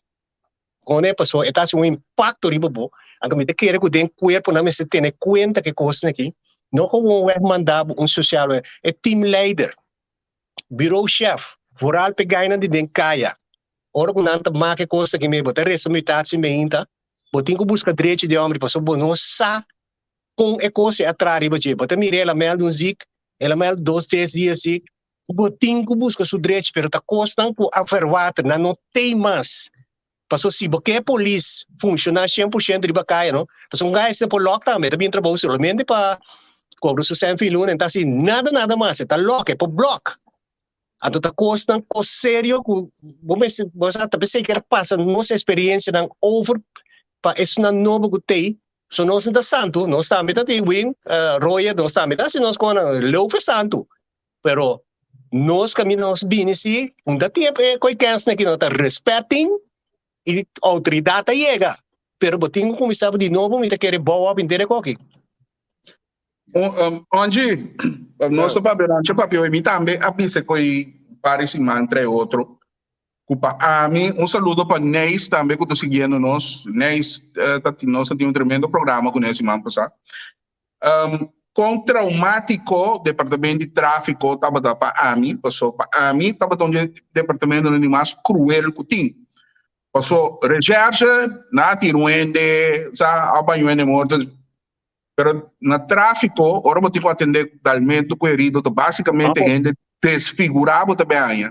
Kone pasobra e ta hasi un impakto riba bo, anto mi ta kere ku den kuerpo nan mester tene kuenta ku e kosnan aki, no gewoon wèg manda bo un sosial, e teamleider, bureauchef, vooral p'e gainan di den kaya, Ora ku nan ta mak e kos aki mee, bo ta resa mutatie meinta, bo tin ku buska drechi di e hòmber pasobra bo no sa kon e kos ei a traha riba dje. Bo ta mira el a mèldu un zik, el a mèldu dos, tres dia zik, bo tin ku buska su drechi, pero ta kosnan ku a verwater, nan no tei mas. Pasobra si bo ke e polis funshoná shen por shento riba kaya no, pasobra un gai esei por lòk tambe, e ta bin trabou solamente pa kobra su sèn fin luna, e no ta hasi nada nada mas, e ta lòk, e por blòk. Anto ta kosnan kos serio ku bo mester bo sa ta p'esei kier pasa nos eksperiencianan over pa esnan nobo ku t'ei. So nos no ta santu, nos tambe ta tin win roya, nos tambe ta hasi nos konan leu fe santu. Pero nos kaminda nos bini si un ta tin e koi kènsnan aki no ta rèspèt tin i outoridat ta yega. Pero bo tin ku kuminsá di nobo mi ta kere bou op henter e koki. Angie, nos ta papia rancho papia hoy, mi tambe a bisa koe par di siman trae otro, ku pa ami, un saludo pa Neis tambe ku ta siguiendo nos, Neis ta nos ta tin un tremendo programa ku ne siman pasá. Kon traumatiko departamento di trafiko tabata pa ami, paso pa ami tabata un dje departamentonan di mas kruel ku tin. Paso recherche nan a tira un hende, sa a baña un hende morto, Pero na tráfiko, ora bo tin ku atendé dalmentu ku herido, ta básikamente hende desfigurá bo ta bin haña.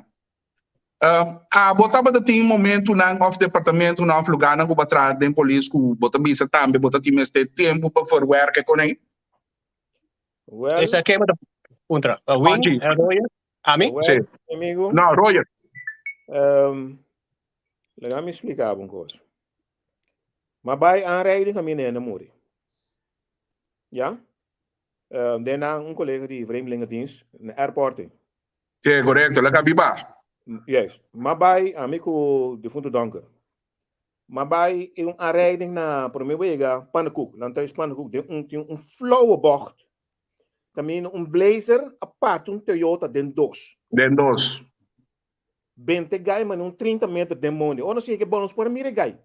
Abo tabata tin momentunan òf departamentunan òf lugánan ku bo a traha den polis ku bo ta bisa tambe bo ta tin mester tempu pa verwerke kuné? Well, Esa ke bo ta puntra? Wing, Angie. Roger? Ami? Well, Sí. amigo. No, Roger. Laga mi splika bo un kos. Ma bai aanrijding kaminda hende muri. Ya? Den nan un kolega di Vreemdelingendienst na airport. Sí, korekto. Laga biba. Juist. Ma bai ami ku difunto Donker. Ma bai e un aanrijding na prome bo yega Pannekoek, Landhuis Pannekoek den un tin un flauwe bocht. Kaminda un blazer a parti un Toyota den dos. Den dos. Bente gai mane un 30 meter den mondi. Ora nos yega e bon nos por a mira e gai.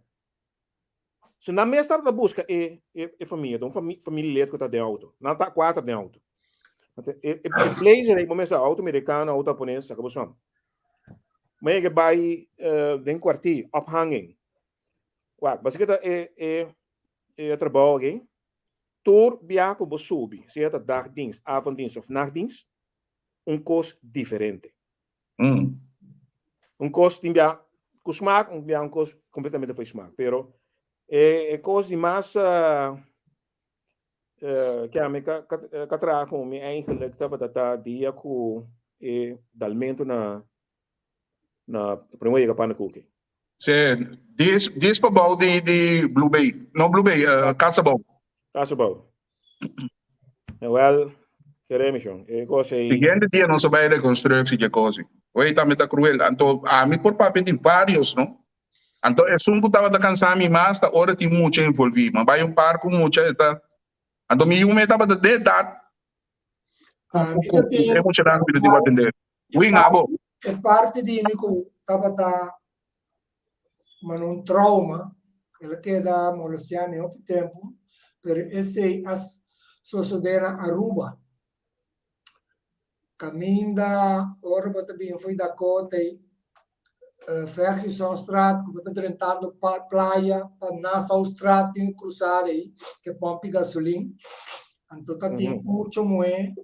So nan mes tabata buska e e famia, ta un familielid ku ta den auto. Nan ta kuater den auto. Anto e e blazer ei bo mester auto merikano, auto hapones, saka bo som. Ma yega bai den kwartier, ophanging. Wak, basika ta e e e trabou aki, tur bia ku bo subi, sea ta dagdienst, avonddienst of nachtdienst, un kos diferente. Un kos tin bia ku smak, un bia un kos kompletamente fo'i smak. Pero e kos di mas ke ami ka ka traha ku mi eigenlijk tabata ta dia ku e dalmentu na na prome yega pannekoek. Sí, dis dis pa bou di di Blue Bay. No Blue Bay, uh, Casa Bou. Casa Bou. Wel, kere mi shon. E kos ei. Siguiente dia nos a bai reconstructie dje kosi. Oye, tambe ta cruel. Anto, ami por papia di varios, no? Anto, esun ku tabata kansa mi mas ta ora tin mucha envolví. Ma bai un par ku mucha, e ta... Anto, mi yu me tabata de edat ku Ami ku ta ku tin e muchanan ku mi ta tin ku atendé. E Win, abo. E parti di mi ku tabata mano un trauma, el a keda molestiá mi hopi tempu, pero esei a sosodé na Aruba. Kaminda ora bo ta bin fo'i Dakota ei, Fergusonstraat, ku bo ta drentando pa playa, pa Nassaustraat tin un krusada ei, ke pòmpi gasolin. Anto ta tin mucha muhé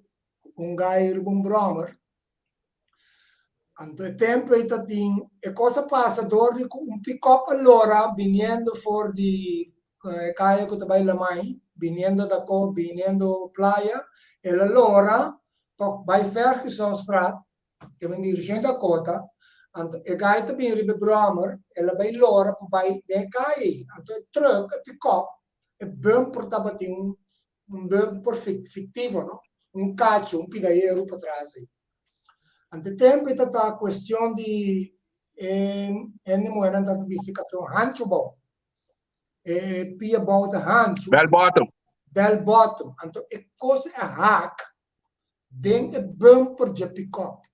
un gai riba un bròmer. Anto e tempu ei ta tin e kos a pasa dor di ku un pikòp a lora biniendo for di e kaya ku ta bai Lamai, biniendo Dakò, biniendo Playa, el a lora pa bai Fergusonstraat, ke men dirishon Dakota, anto e gai ta bini riba e bròmer, el a bai lora pa bai den e kaya ei. Anto e trùk, e pikòp, e bumper tabatin un un bumper fictivo, no? Un cacho, un pidayeru patras ei. Ante tempo e ta ta cuestion di. E hende muhernan ta bisti karson hanchu bou. E pia bou ta hanchu. Bell bottom. Bell bottom. Anto e kos a haak den e bumper dje pick-up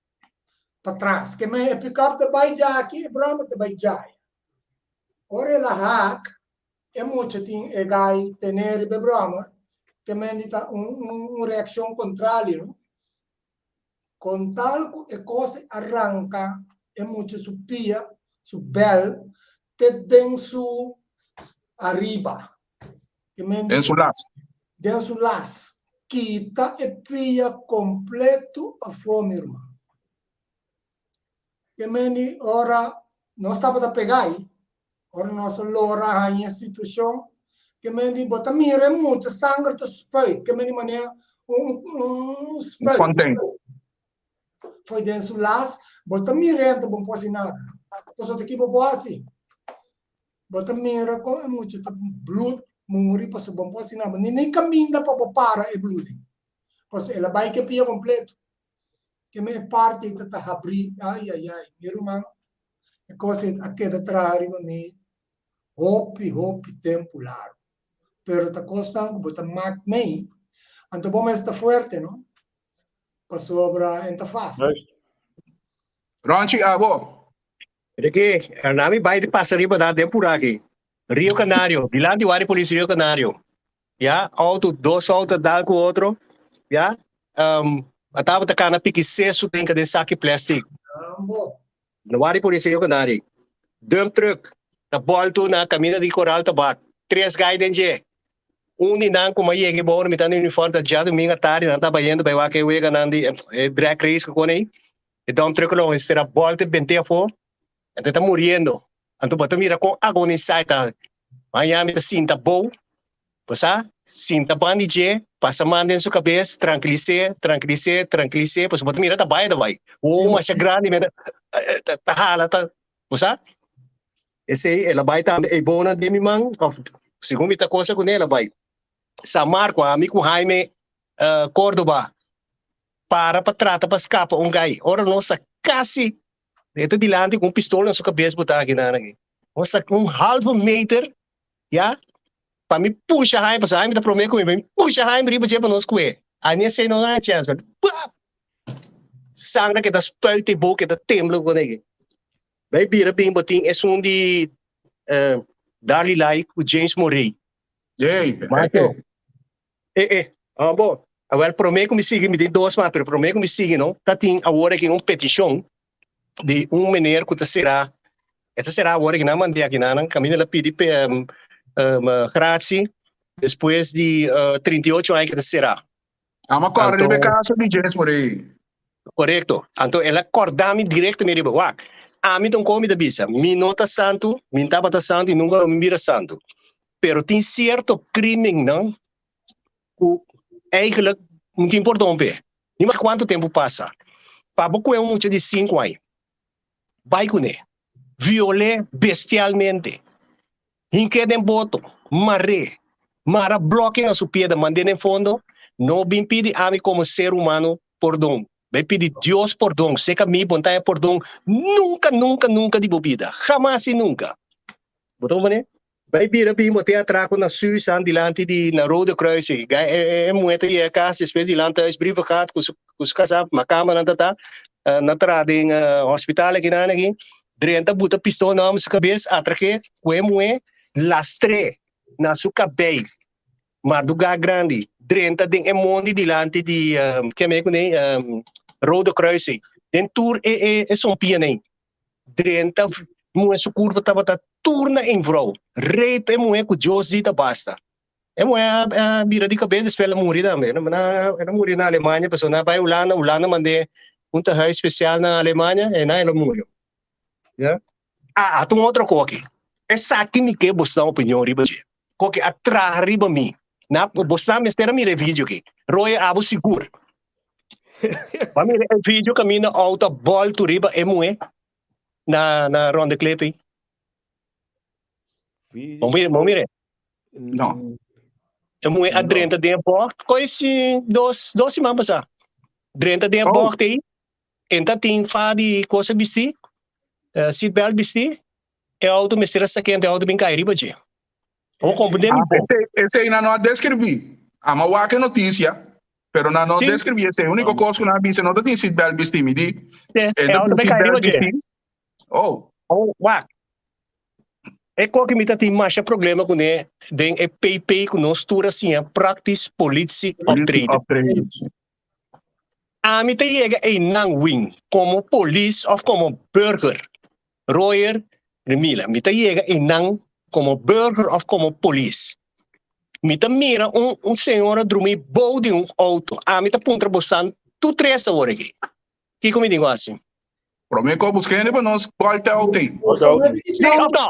patras. Ke men e pick-up ta bai djaki, e brommer ta bai djaya. Ora el a haak, e mucha tin e gai tene riba e brommer, ke men di ta un, un, un reakshon kontrali, no? Kon tal ku e kos a ranka e mucha su pia, su bel, te den su ariba. Ke men Den su las. Den su las. Kita e pia kompleto afó, mi ruman. Ke men di ora nos tabata pega ei, ora nos a lora haña e situashon, ke men di bo ta mira e mucha sanger ta spuit, ke men di manera un un spuit. Fontein. Foi den su las, bo ta mira enta bo no por hasi nada. Pasobra ta ki bo por hasi? Bo ta mira kon e mucha ta blut muri pasobra bo no por hasi nada. Ni ni kaminda pa bo para e bloeding. Pasobra el a bai ke pia kompleto. Ke men e parti ei ta ta habrí. Ai ai ai, mi ruman, e kos ei a keda traha riba mi hopi hopi tempu largu. Pero ta kosnan ku bo ta mak mei, anto bo mes ta fuerte no, pasobra en ta fásil. Ronchi, abo? Ricky, nami bai di pasa riba nan den pura aki. Rio Canario, dilanti wari polis Rio Canario. Ya, auto, dos auto dal ku otro. Ya, um, a tabata kana piki sesu den den saki plastic. Ambo. Na wari polis Rio Canario. Dump truck, ta bolto na camina di Coral Tabak. Tres guy den dje. Un di nan ku m'a yega e ora mi ta na uniform ta djadumingu atardi nan ta bayendo bai wak e weganan di e drag race ku kon ei. E dump truck lo mester a bolta e bent'é afó, anto e ta muriendo. Anto bo ta mira kon agonisá e ta. Maña mi ta sinta bou, bo sa, sinta ban di dje, pasa man den su kabes, trankilis'é, trankilis'é, trankilis'é, pasobra bo ta mira ta bai ta bai. Wowo masha grandi mi ta ta hala ta, bo sa. Esei el a bai tambe ei bounan den mi man, òf segun mi ta kosa kuné el a bai. San Marco, ami ku Jaime Cordoba para pa trata pa skapa un gai. Ora nos ta kasi e ta dilanti ku un pistol na su kabes bo ta aki nan aki. Nos ta un half un meter ya pa mi pusha Jaime pasobra Jaime ta prome ku mi pa mi pusha Jaime riba dje pa nos kue. Ani esei no a chèns pero pap! Sangra keda spuit e boka keda tembla ku koneki. Bai bira bin bo tin esun di Darly Lai ku James Morey. Yey! Macho. Eh eh, ah bo. Awel prome ku mi sigui, mi tin dos mas, pero prome ku mi sigui no, ta tin awor aki un petishon di un meneer ku ta sera, e ta sera awor aki, nan mand'é aki nan, kaminda el a pidi gratie despues di 38 aña ku e ta sera. Amo kòrda riba e kaso di James Morey. Korekto. Anto el a kòrda mi direkto mi riba, wak, ami ta un kon mi ta bisa, mi no ta santu, mi no tabata santu i nunka lo mi bira santu. Pero tin sierto krimennan ku eigenlijk no tin pordon p'e. Ni mas kuantu tempu pasa, pa bo kue un mucha di sinku aña, bai kuné, viol'é bestialmente, hink'é den boto, mar'é, mara bloke na su pieda, mand'é den fondo, no bin pidi ami komo ser humano pordon. Bai pidi Dios pordon, seka mi bo no ta haña pordon nunka, nunka, nunka di bo bida. Hamas i nunka. Bo ta comprende? Bai bira bin bo tin atraco na Suisan dilanti di na Rode Kruis ei. Gai e e muhe ta yega cas despues di landhuis brieven gehad cu su cu su casa ma cama nan ta ta nan traha den hospital aki nan aki drenta buta pistol na su cabes atraque cu e muhe lastre na su cabey marduga grandi drenta den e mondi dilanti di keme cu nei Rode Kruis ei den tur e e e sompianan ei. Drenta muhe su kurpa tabata tur na een vrou. Rape e muhe ku Dios di ta basta. E muhe a bira di kabes despues el a muri tambe. El a muri na Alemania pasobra nan a bai Hulanda, Hulanda mand'é un tehuis spesial na Alemania i nan el a muri. Ya. Ah, ata un otro koki. Esaki mi ke bosnan opinion riba dje. Koki a traha riba mi. Na, bosnan mester a mira e video aki. Roy abo sigur. Ba mira e video kaminda outo a boltu riba e muhé na na Ronde Klip ei. Bo mira, bo mira. No. E muhé a drenta den e bocht, koi si dos dos siman pasá. Drenta den e bocht ei, en ta tin fa di cosa bisti. seatbelt bisti, e auto mester a sak'é anto e auto bin kai riba dje. Bo komprendé mi bon. Esei nan no a deskribí. Amo a wak e notisia, pero nan no a deskribí esei. Úniko kos ku nan a bisa no ta tin seatbelt bisti. Mi di, E e ta auto tin bin kai riba seatbelt dje. bisti. Oh. Oh, wak. E koki mi ta tin masha problema kuné den e PP ku nos tur a siña praktis politie Politie optreden. optreden. Ami ta yega einan win komo polis òf komo burger. Royer Remila, mi ta yega einan komo burger òf komo polis. Mi ta mira un un señora drumí bou di un outo. Ami ta puntra bosan tur tres awor aki. Kiko mi tin ku hasi? Promé ku buska hende pa nos bòlta outo ei. Sí òf no?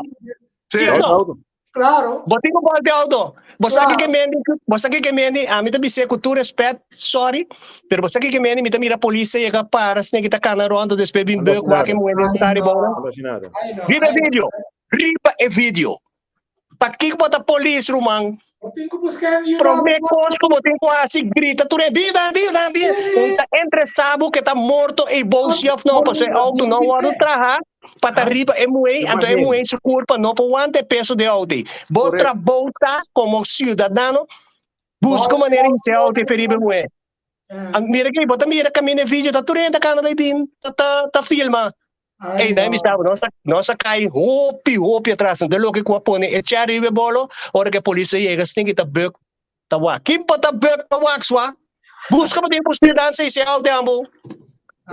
Sí òf no? Claro. Bo tin ku bòlta outo. Bo sa kiko mendi, bo sa kiko mendi, ami ta bis'é ku tur rèspèt, sorry, pero bo sa kiko mendi, mi ta mira polis ta yega para asina ki ta kana rònt despues bin bek wak e muhé den su kar riba ora. Riba e video, riba e video. Pakiko bo ta polis ruman? Bo tin ku buska hende yuda Promé bo. kos ku bo tin ku hasi grita tur e bida bida bida. Un ta entre sa bo ke ta morto ei bou si òf no pasobra e outo no wòrdu traha pa ta riba e muhé anto e muhé su kurpa no por wanta e peso di e outo ei. Bo trabou ta komo siudadano buska un manera di hisa e outo ei pa riba e muhé. Mira aki bo ta mira kaminda e video ta tur hende ta kana bai bin ta ta filma. Ay, Ey, no. bisa, nos a, nos a kai hopi, hopi atras. De loke ku a pone e cherry riba e bolo, ora ku e polis a yega, stinki ta buk, ta wak. Kin pa ta buk pa wak swa? Buska pa tin busca dansa y se out de ambo.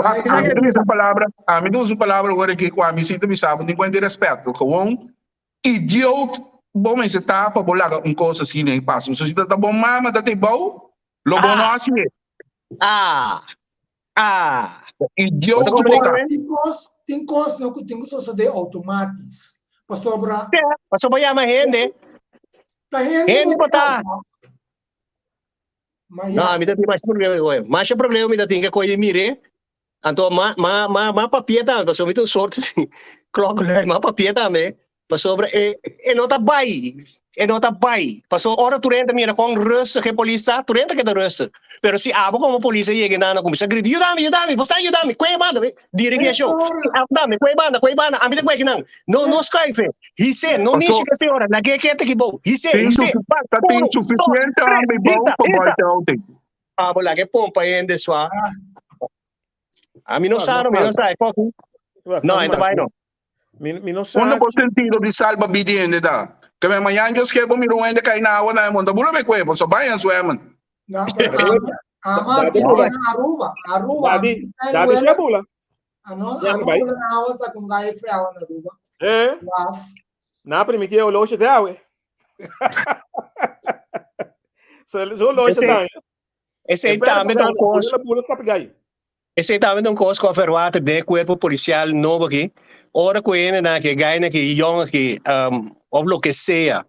Ay, Ami ta usa palabra, ami ta usa palabra ora ki ku ami si ta bisa bo tin kuenta di respeto. Gewoon idioot bo mester ta pa bo laga un kos asina ei pasa. So si ta ta bo mama ta te bou, lo bo no Ah. hasi e. Ah. Ah! Idioot Bo ta bo ta. Tin kos, tin kos no ku tin ku sosodé outomatis. Pasobra. Pasobra bo yama hende. Ta hende. Hende bo ta. Ma No, ya. mi ta tin masha problema ku e. Masha problema mi ta tin ke koe di mir'é. Anto ma ma ma ma papia tambe, pasobra mi ta un soort klokkenluier, ma papia tambe. Pasobra e e no ta bai, e no ta bai. Pasobra ora tur hende ta mira kon rustig e polis ta, tur hende ta keda rustig. Pero si abo komo polis a yega nan a kuminsá grita, Yuda mi, yuda mi, bo sa yuda mi, kue banda, dirigí e show. Abo tambe, kue banda, kue banda, ami ta kue kinan. No, no skuif e. His'é, no mishi ku e señora, lag'é kete ki bou. His'é, his'é. Ban, Ta tin uno, dos, sufisiente tres, hòmber bou hisa, pa hisa. bòlta outo. Abo lag'é pompa hende sua. Ami no Ah, sa, no no, mi no falta. sa. E kòki. No, e ta bai no. Mi, mi no sa. Unda bo sentido di salba bida di hende ta? Ke men mañan Dios ke bo mira un hende kai na awa na e monta bula be kue bo so bayan zwemmen. No, pero ama, ama Dadi si bula. na Aruba, Aruba. Dadi, Ami dadi wela- siya bula. Ano, Ya, ama bai. bula na awa sa kung gaya fre awa na Aruba. Eh, Waf. na primiti e oloshi te awe. So, so oloshi Ese- ta. Esei tambe ta un kos. Bula skapi gai. Esei tambe ta un kos ku a verwater den e kuerpo polisial nobo aki. Ora ku e hendenan aki, e gainan aki, e yòn aki, òf loke sea,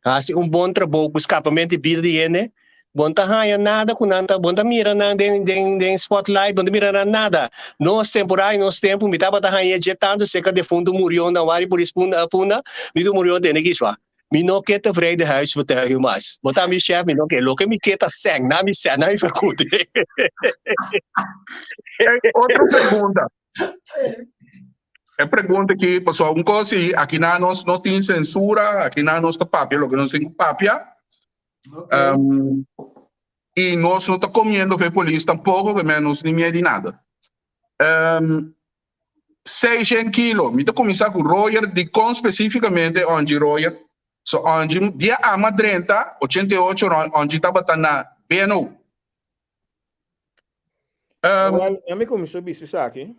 hasi un bon trabou ku skapament di bida di hende, bo no ta haña nada ku nan ta, bo no ta mira nan den den den spotlight, bo no ta mira nan nada. Nos temporada i nos tempu mi tabata haña dje tantu serka defuntu murió na wari polis punda punda, mi tur murió tene kiswa. Mi no ke tevreden huisbetuiging mas. Bo ta mi chef, mi no ke. Loke mi ke ta sèn, na mi sèn, na mi vergoeding. Otro pregunta. E pregunta aki, pasobra un kos si aki na nos no tin sensura, aki na nos ta papia loke nos tin ku papia. Okay. Um, i nos no ta komiendo fe polis tampoko, ke nos ni miedo di nada. Um, 600 kilo. Mi ta kuminsá ku Royer, dikon spesífikamente Onji Royer? So Onji, dia ama drenta, 88, Onji tabata na BNO. Um, Wel, a mi kuminsó bisa esaki.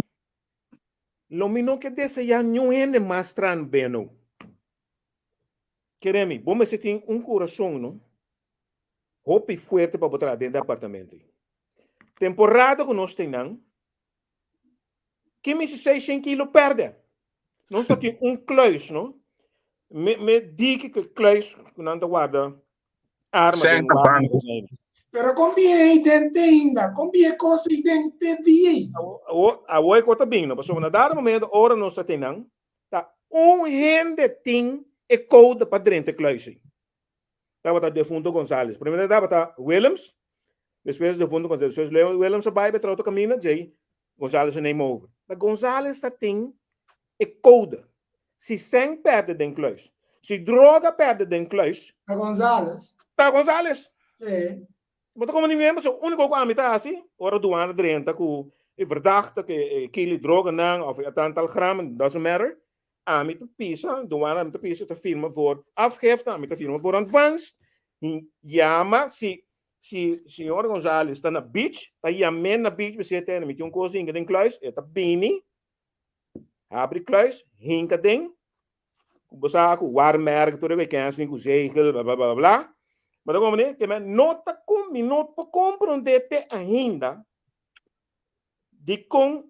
Lo mi no ke deseá niun hende mas tran BNO. Kere mi, bo mester tin un kurason, no? Hopi fuerte pa bo traha den departamento. Temporada ku nos tin nan, Ki mi si 600 kilo perde? Nos ta tin un kluis, no? Me, me diki ku kluis ku nan ta guarda arma den Senta wapen banco. zijn. Pero kon bi e idente ainda? Kon bi e kos idente di ei? Awo, awo e kota bin, no? Pasobra na dado momento, ora nos ta tin nan, ta un hende tin e code pa drenta e kluis ei. Tabata defunto Gonzales. Primero tabata Willems, despues defunto Gonzales. Despues Willems a bai, bai tra otro camino, djei Gonzales a neem over. Ma Gonzales ta tin. E code. Si sèn pèrdè den kluis, si droga pèrdè den kluis. Ta Gonzales. Ta Gonzales. Sí. Bo ta komprendé mi? Pasobra úniko ku ami ta hasi, ora duana drenta ku e verdachte, ku e kilo di droganan òf e tantal gram, doesn't matter, ami ta pisa, duana ami ta pisa, ta firma voor afgifte, ami ta firma voor ontvangst, yama si si señor Gonzales ta na beach, ta yam'é na beach, mi siete, mi tin un kos hinka den kluis, e ta bini, Habri kluis, hinka den, ku bo sa ku waarmerk tur e weekends ku zegel, bla bla bla bla. Bo ta komprendé? Ke men no ta kom, mi no por komprendé te ainda dikon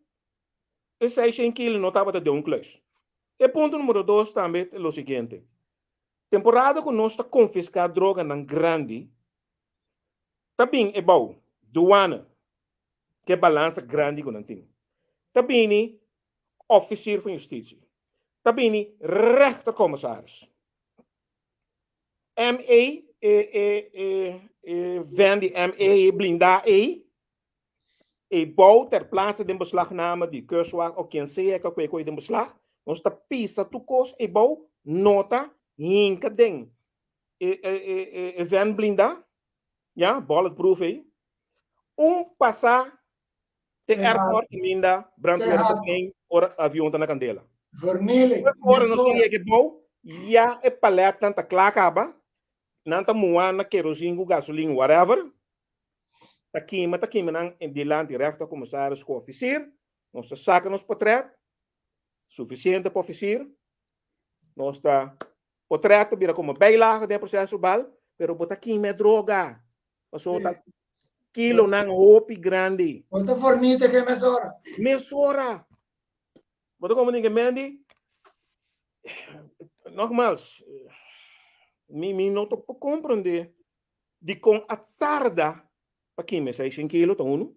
e seishen kilo no tabata den un kluis. E punto numero dos tambe ta lo siguiente. Temporada ku nos ta konfiská droganan grandi, ta bin e bou, duana, Ke balansa grandi ku nan tin. Ta bini officier van justitie. Ta bini rechtercommissaris. MA, e, e, e, e van di MA, e blindá ei, e bou ter plaatse den beslagname di kustwacht of quien sea ku a kue den beslag. Nos ta pisa tur kos ei bou, nota, hinka den e, e, e, e van blindá, ya, bulletproof ei. Un pasá te airport kaminda brandweer ta bin ora avion ta na kandela. Vernieling. Ora nos a yega bou, ya e paletnan ta kla kaba, nan ta muha na kerosine ku gasolin whatever, ta kima ta kima nan dilanti rechter commissaris ku officier, nos ta saka nos potret, sufisiente pa officier, nos ta potret ta bira komo bijlage den e proces verbal, pero bo ta kima e droga. Pasobra ta kilonan hopi grandi. Bo ta fornite ke mesora. Mesora. Bo ta komprende ke Mandy? Nogmaals, mi mi no ta por komprende dikon a tarda pa kima e seishen kilo ta unu.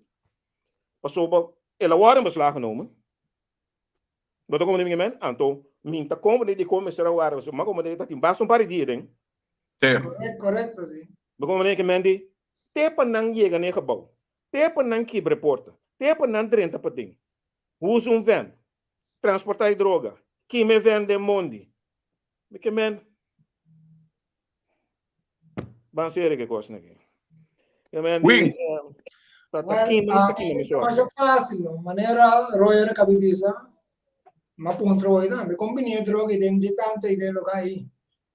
Pasobra el a wòrdu in beslag genomen. Bo ta komprende mi ke men? Anto mi ta komprende dikon mester a warda. Pasobra mi a komprende ta tin basta un par di dia den. Sí. Correcto, correcto, sí. Bo komprende ke men di te pa nan yega na e gebou, te pa nan kibra e porta, te pa nan drenta paden, usa un vèn, transportá e droga, kima e vèn den mondi. Mi ke men ban serio ke kosnan aki. Ke men di Win. ta ta Well, kima nos ta kima ta mesora. masha fácil, no? Manera Royer a kabi bisa, m'a puntra hoy tambe, kon bini e droga ei den dje tantu ei den lugá ei?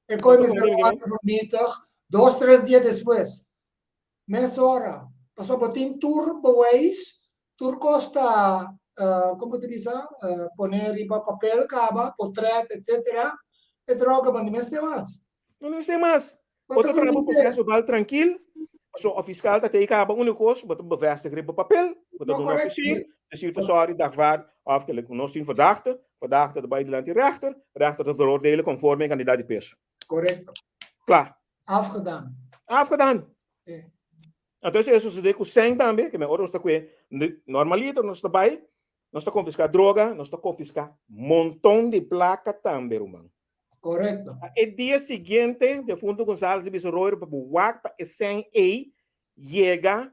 E koe mester wòrdu vernietig dos tres dia despues. Mesora. Pasobra bo tin tur bewijs, tur kos ta, kon bo ta bisa, pone riba papel kaba, potret, etsetera. E droga bo no mester mas. No mester mas. Bo ta traha bo proseso bal trankil, pasobra fiskal ta tei kaba úniko kos, bo ta bevestig riba papel, bo ta duna ofisier, ofisier ta sòri, dagvaard, òf kende nos tin verdachte, verdachte ta bai dilanti rechter, rechter ta veroordelen konforme e kantidat di peso. Korekto. Kla. Afgedaan. Afgedaan. Sí. Anto esei a sosodé ku sèn tambe, ke men ora nos ta kue, normaliter nos ta bai, nos ta konfiská droga, nos ta konfiská monton di plaka tambe, ruman. Korekto. E dia siguiente, defunto Gonzales a bisa Royer pa bo wak pa e sèn ei yega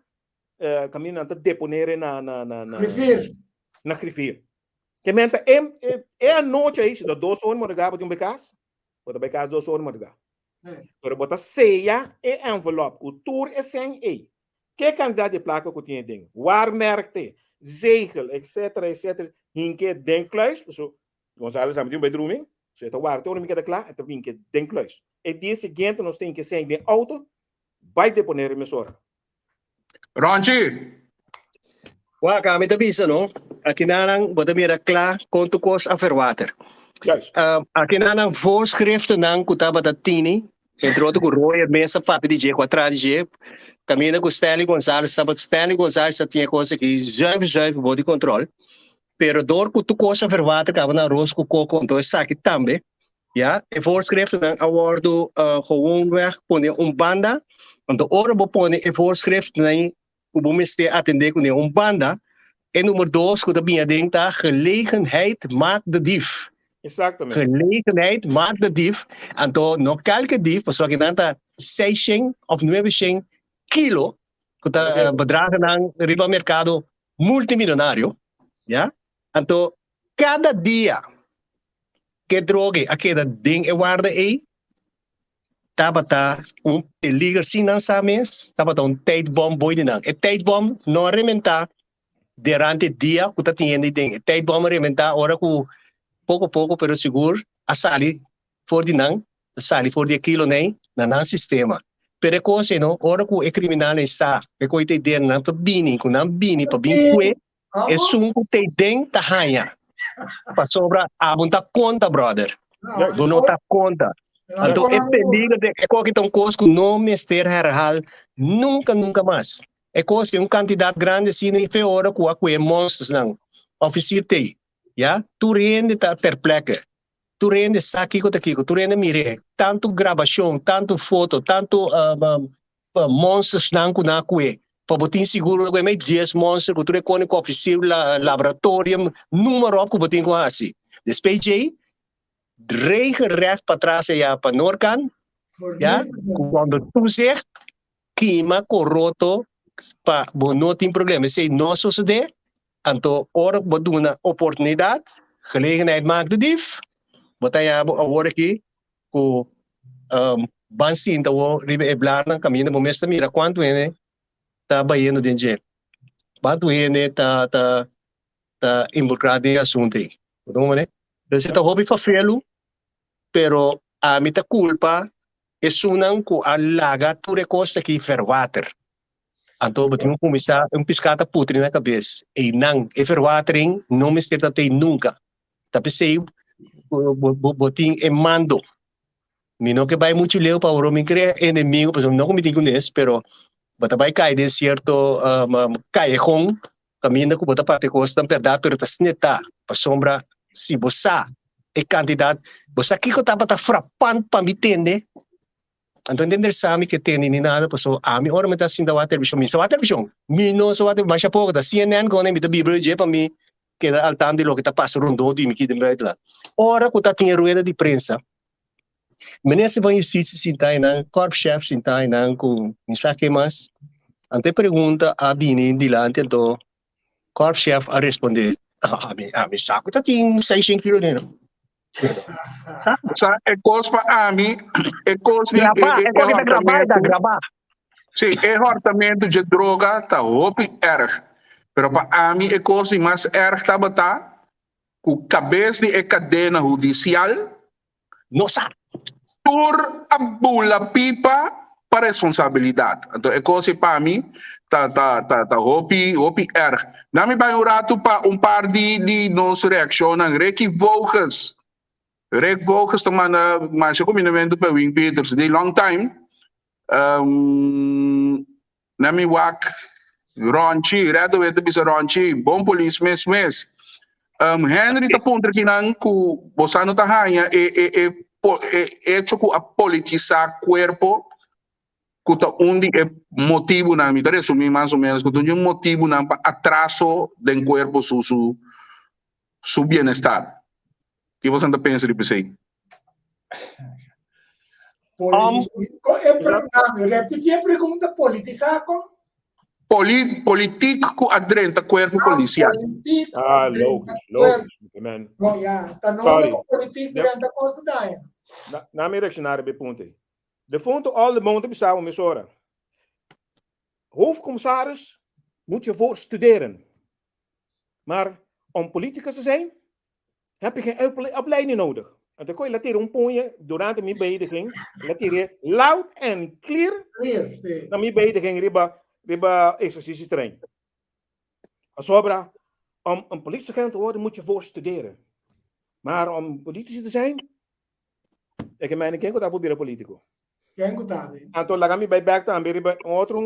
kaminda nan ta deponere na na na na Griffier. Na Griffier. Ke men ta e e anochi ei, si ta dos ora madrugá bo tin bai kas, bo ta bai kas dos ora madrugá. Pero bo ta seya e envelop ku tur e sèn ei, ke kantidat di plaka ku tin aden, waarmerkte, zegel, etsetera, etsetera, hink'é den kluis, pasobra Gonzalo sa mi tin un bai drumi, so e ta warda te ora mi keda kla, e ta hink'é den kluis. E dia siguiente nos ta hink'é sèn den outo, bai deponer mesora. Ronchi! Wak, ami ta bisa no, akinanan bo ta mira kla kon tur kos a verwater. Juist. Akinanan voorschriftennan ku tabata tini, entre otro ku Royer mes a papia di dje, ku a traha di dje, kaminda ku Stanley Gonzales tabata, Stanley Gonzales ta tin e kos aki zuiver zuiver bo di kontrol, pero dor ku tur kos a verwater kaba na aros ku koko, anto esaki tambe Ya, e voorschriftennan a wòrdu gewoonweg pone un banda. Anto ora bo pone e voorschriftennan ku bo mester atendé kuné un banda, e number dos ku ta bini aden ta gelegenheid maakt de dief. Exactamente. Gelegenheid maakt de dief. Anto no kalke dief, pasobra kinan ta seishen òf nuebeshen kilo ku ta bedragennan riba merkado multimillonario, ya. Anto kada dia. Ku e droga ei a keda den e warda ei tabata un peliger sin nan sa mes, tabata un tijdbom boy di nan. E tijdbom no a rementá durante dia ku ta tin hende den. E tijdbom a rementá ora ku poko poko pero sigur a sali for di nan, a sali for di e kilonan na nan sistema. Pero e kos ei no, ora ku e kriminalnan sa ku e kos ei ta den nan ta bini, ku nan bini pa bin kue, esun ku ta den ta haña. Pasobra abo no ta konta, brother. Bo no ta konta. Anto e peligro den e kos aki ta un kos ku no mester herhal nunka nunka mas. E kos tin un kantidat grandi asina i fe ora ku a kue e monstersnan. Ofisier t'ei, ya. Tur hende ta ter plekke. Tur hende sa kiko ta kiko, tur hende mir'é. Tantu grabashon, tantu foto, tantu monstersnan ku nan a kue. Pa bo tin sigur ku e mei dies monster ku tur e kone ku ofisier, laboratorium, numa ròp ku bo tin ku hasi. Despues djei, regelrecht patras aya pa Noordkant, ya, ku onder toezicht kima koroto pa bo no tin problema. Esei no a sosodé, anto ora ku bo duna oportunidat, gelegenheid maakt de dief, bo ta haña bo awor aki ku ban sinta awor riba e blarnan kaminda bo mes ta mira kuantu hende ta bayendo den dje, kuantu hende ta ta ta involukrá den e asuntu ei. Bo ta comprende? Entonces e ta hopi fafelu, pero ami ta kulpa esunnan ku a laga tur e kos aki verwater. Anto bo tin ku kuminsá un piská ta putri na kabes. Einan e verwatering no mester ta tei nunka. Ta p'esei bo tin e mando. Mi no ke bai muchu leu pa ora mi krea enemigo pasobra no ku mi tin kunes pero bo ta bai kai den sierto kayehon kaminda ku bo ta papia kosnan bèrdat pero ta snetá pasobra si bo sa e kantidat bo sa kiko tabata frapant pa mi tende anto no ta interesá mi ke tende ni nada pasobra ami ora mi ta sinta wak televishon mi sa wak televishon mi no sa wak masha poko ta CNN kone mi ta bibra dje pa mi keda al tanto di loke ta pasa rondó di mi aki den buitenland ora ku ta tin e rueda di prensa Minister van Justitie sinta einan, korpschef sinta einan ku mi sa ke mas. Anto e pregunta a bini dilanti anto korpschef a responde, ami, ami sa ku ta tin seishent kilo den. Sa, sa e kos pa ami, e kos di Grabá, e, e e, e kos ta grabá, e ta hortamentu, grabá. sí, e hortamentu dje droga ta hopi erg. Pero pa ami e kos di mas erg tabata ku kabes di e kadena hudisial No sa. Tur a bula pipa pa responsabilidad. Anto e cos ei pa mi ta ta ta ta hopi hopi erg. Na mi bai un ratu pa un par di di nos reaccionnan. Ricky Voges. Rick Voges ta manda masha cumindamento pa Win Peters di long time. Um, Na mi wak Ronchi, Redaway ta bisa Ronchi, bon polis mes mes. Um, Henry ta puntra kinan ku bosa no ta haña e, e, e, e hecho ku a politisa cuerpo ku ta un di e motibunan, mi ta resumí mas o menos, ku ta un di e motibunan pa atraso den cuerpo su su su bienestar. Ki boso ta pensa riba esei? Repiti e pregunta, politisa kon? Poli, politiek ku a drenta kuerpo polisial. Ah, logisch, logisch. Amen. Bon, ja, ta no Sorry. politiek drenta kosta daño. Na, na mi reaccionar riba e punto ei. De fondo al de monte bisaba mesora. Hoofdcommissaris moet je voor studeren. Maar om politicus te zijn, heb je geen opleiding nodig. En dan kon je laten un puño durante mi beëdiging, laat loud and clear, clear sí. na mi beëdiging riba, riba exercitieterrein. Pasobra, om een politieagent te worden moet je voor studeren. Maar om politici te zijn, ik meen, ken ku ta por politico? Ken ku ta, sí. Anto laga mi bai bek tambe riba un otro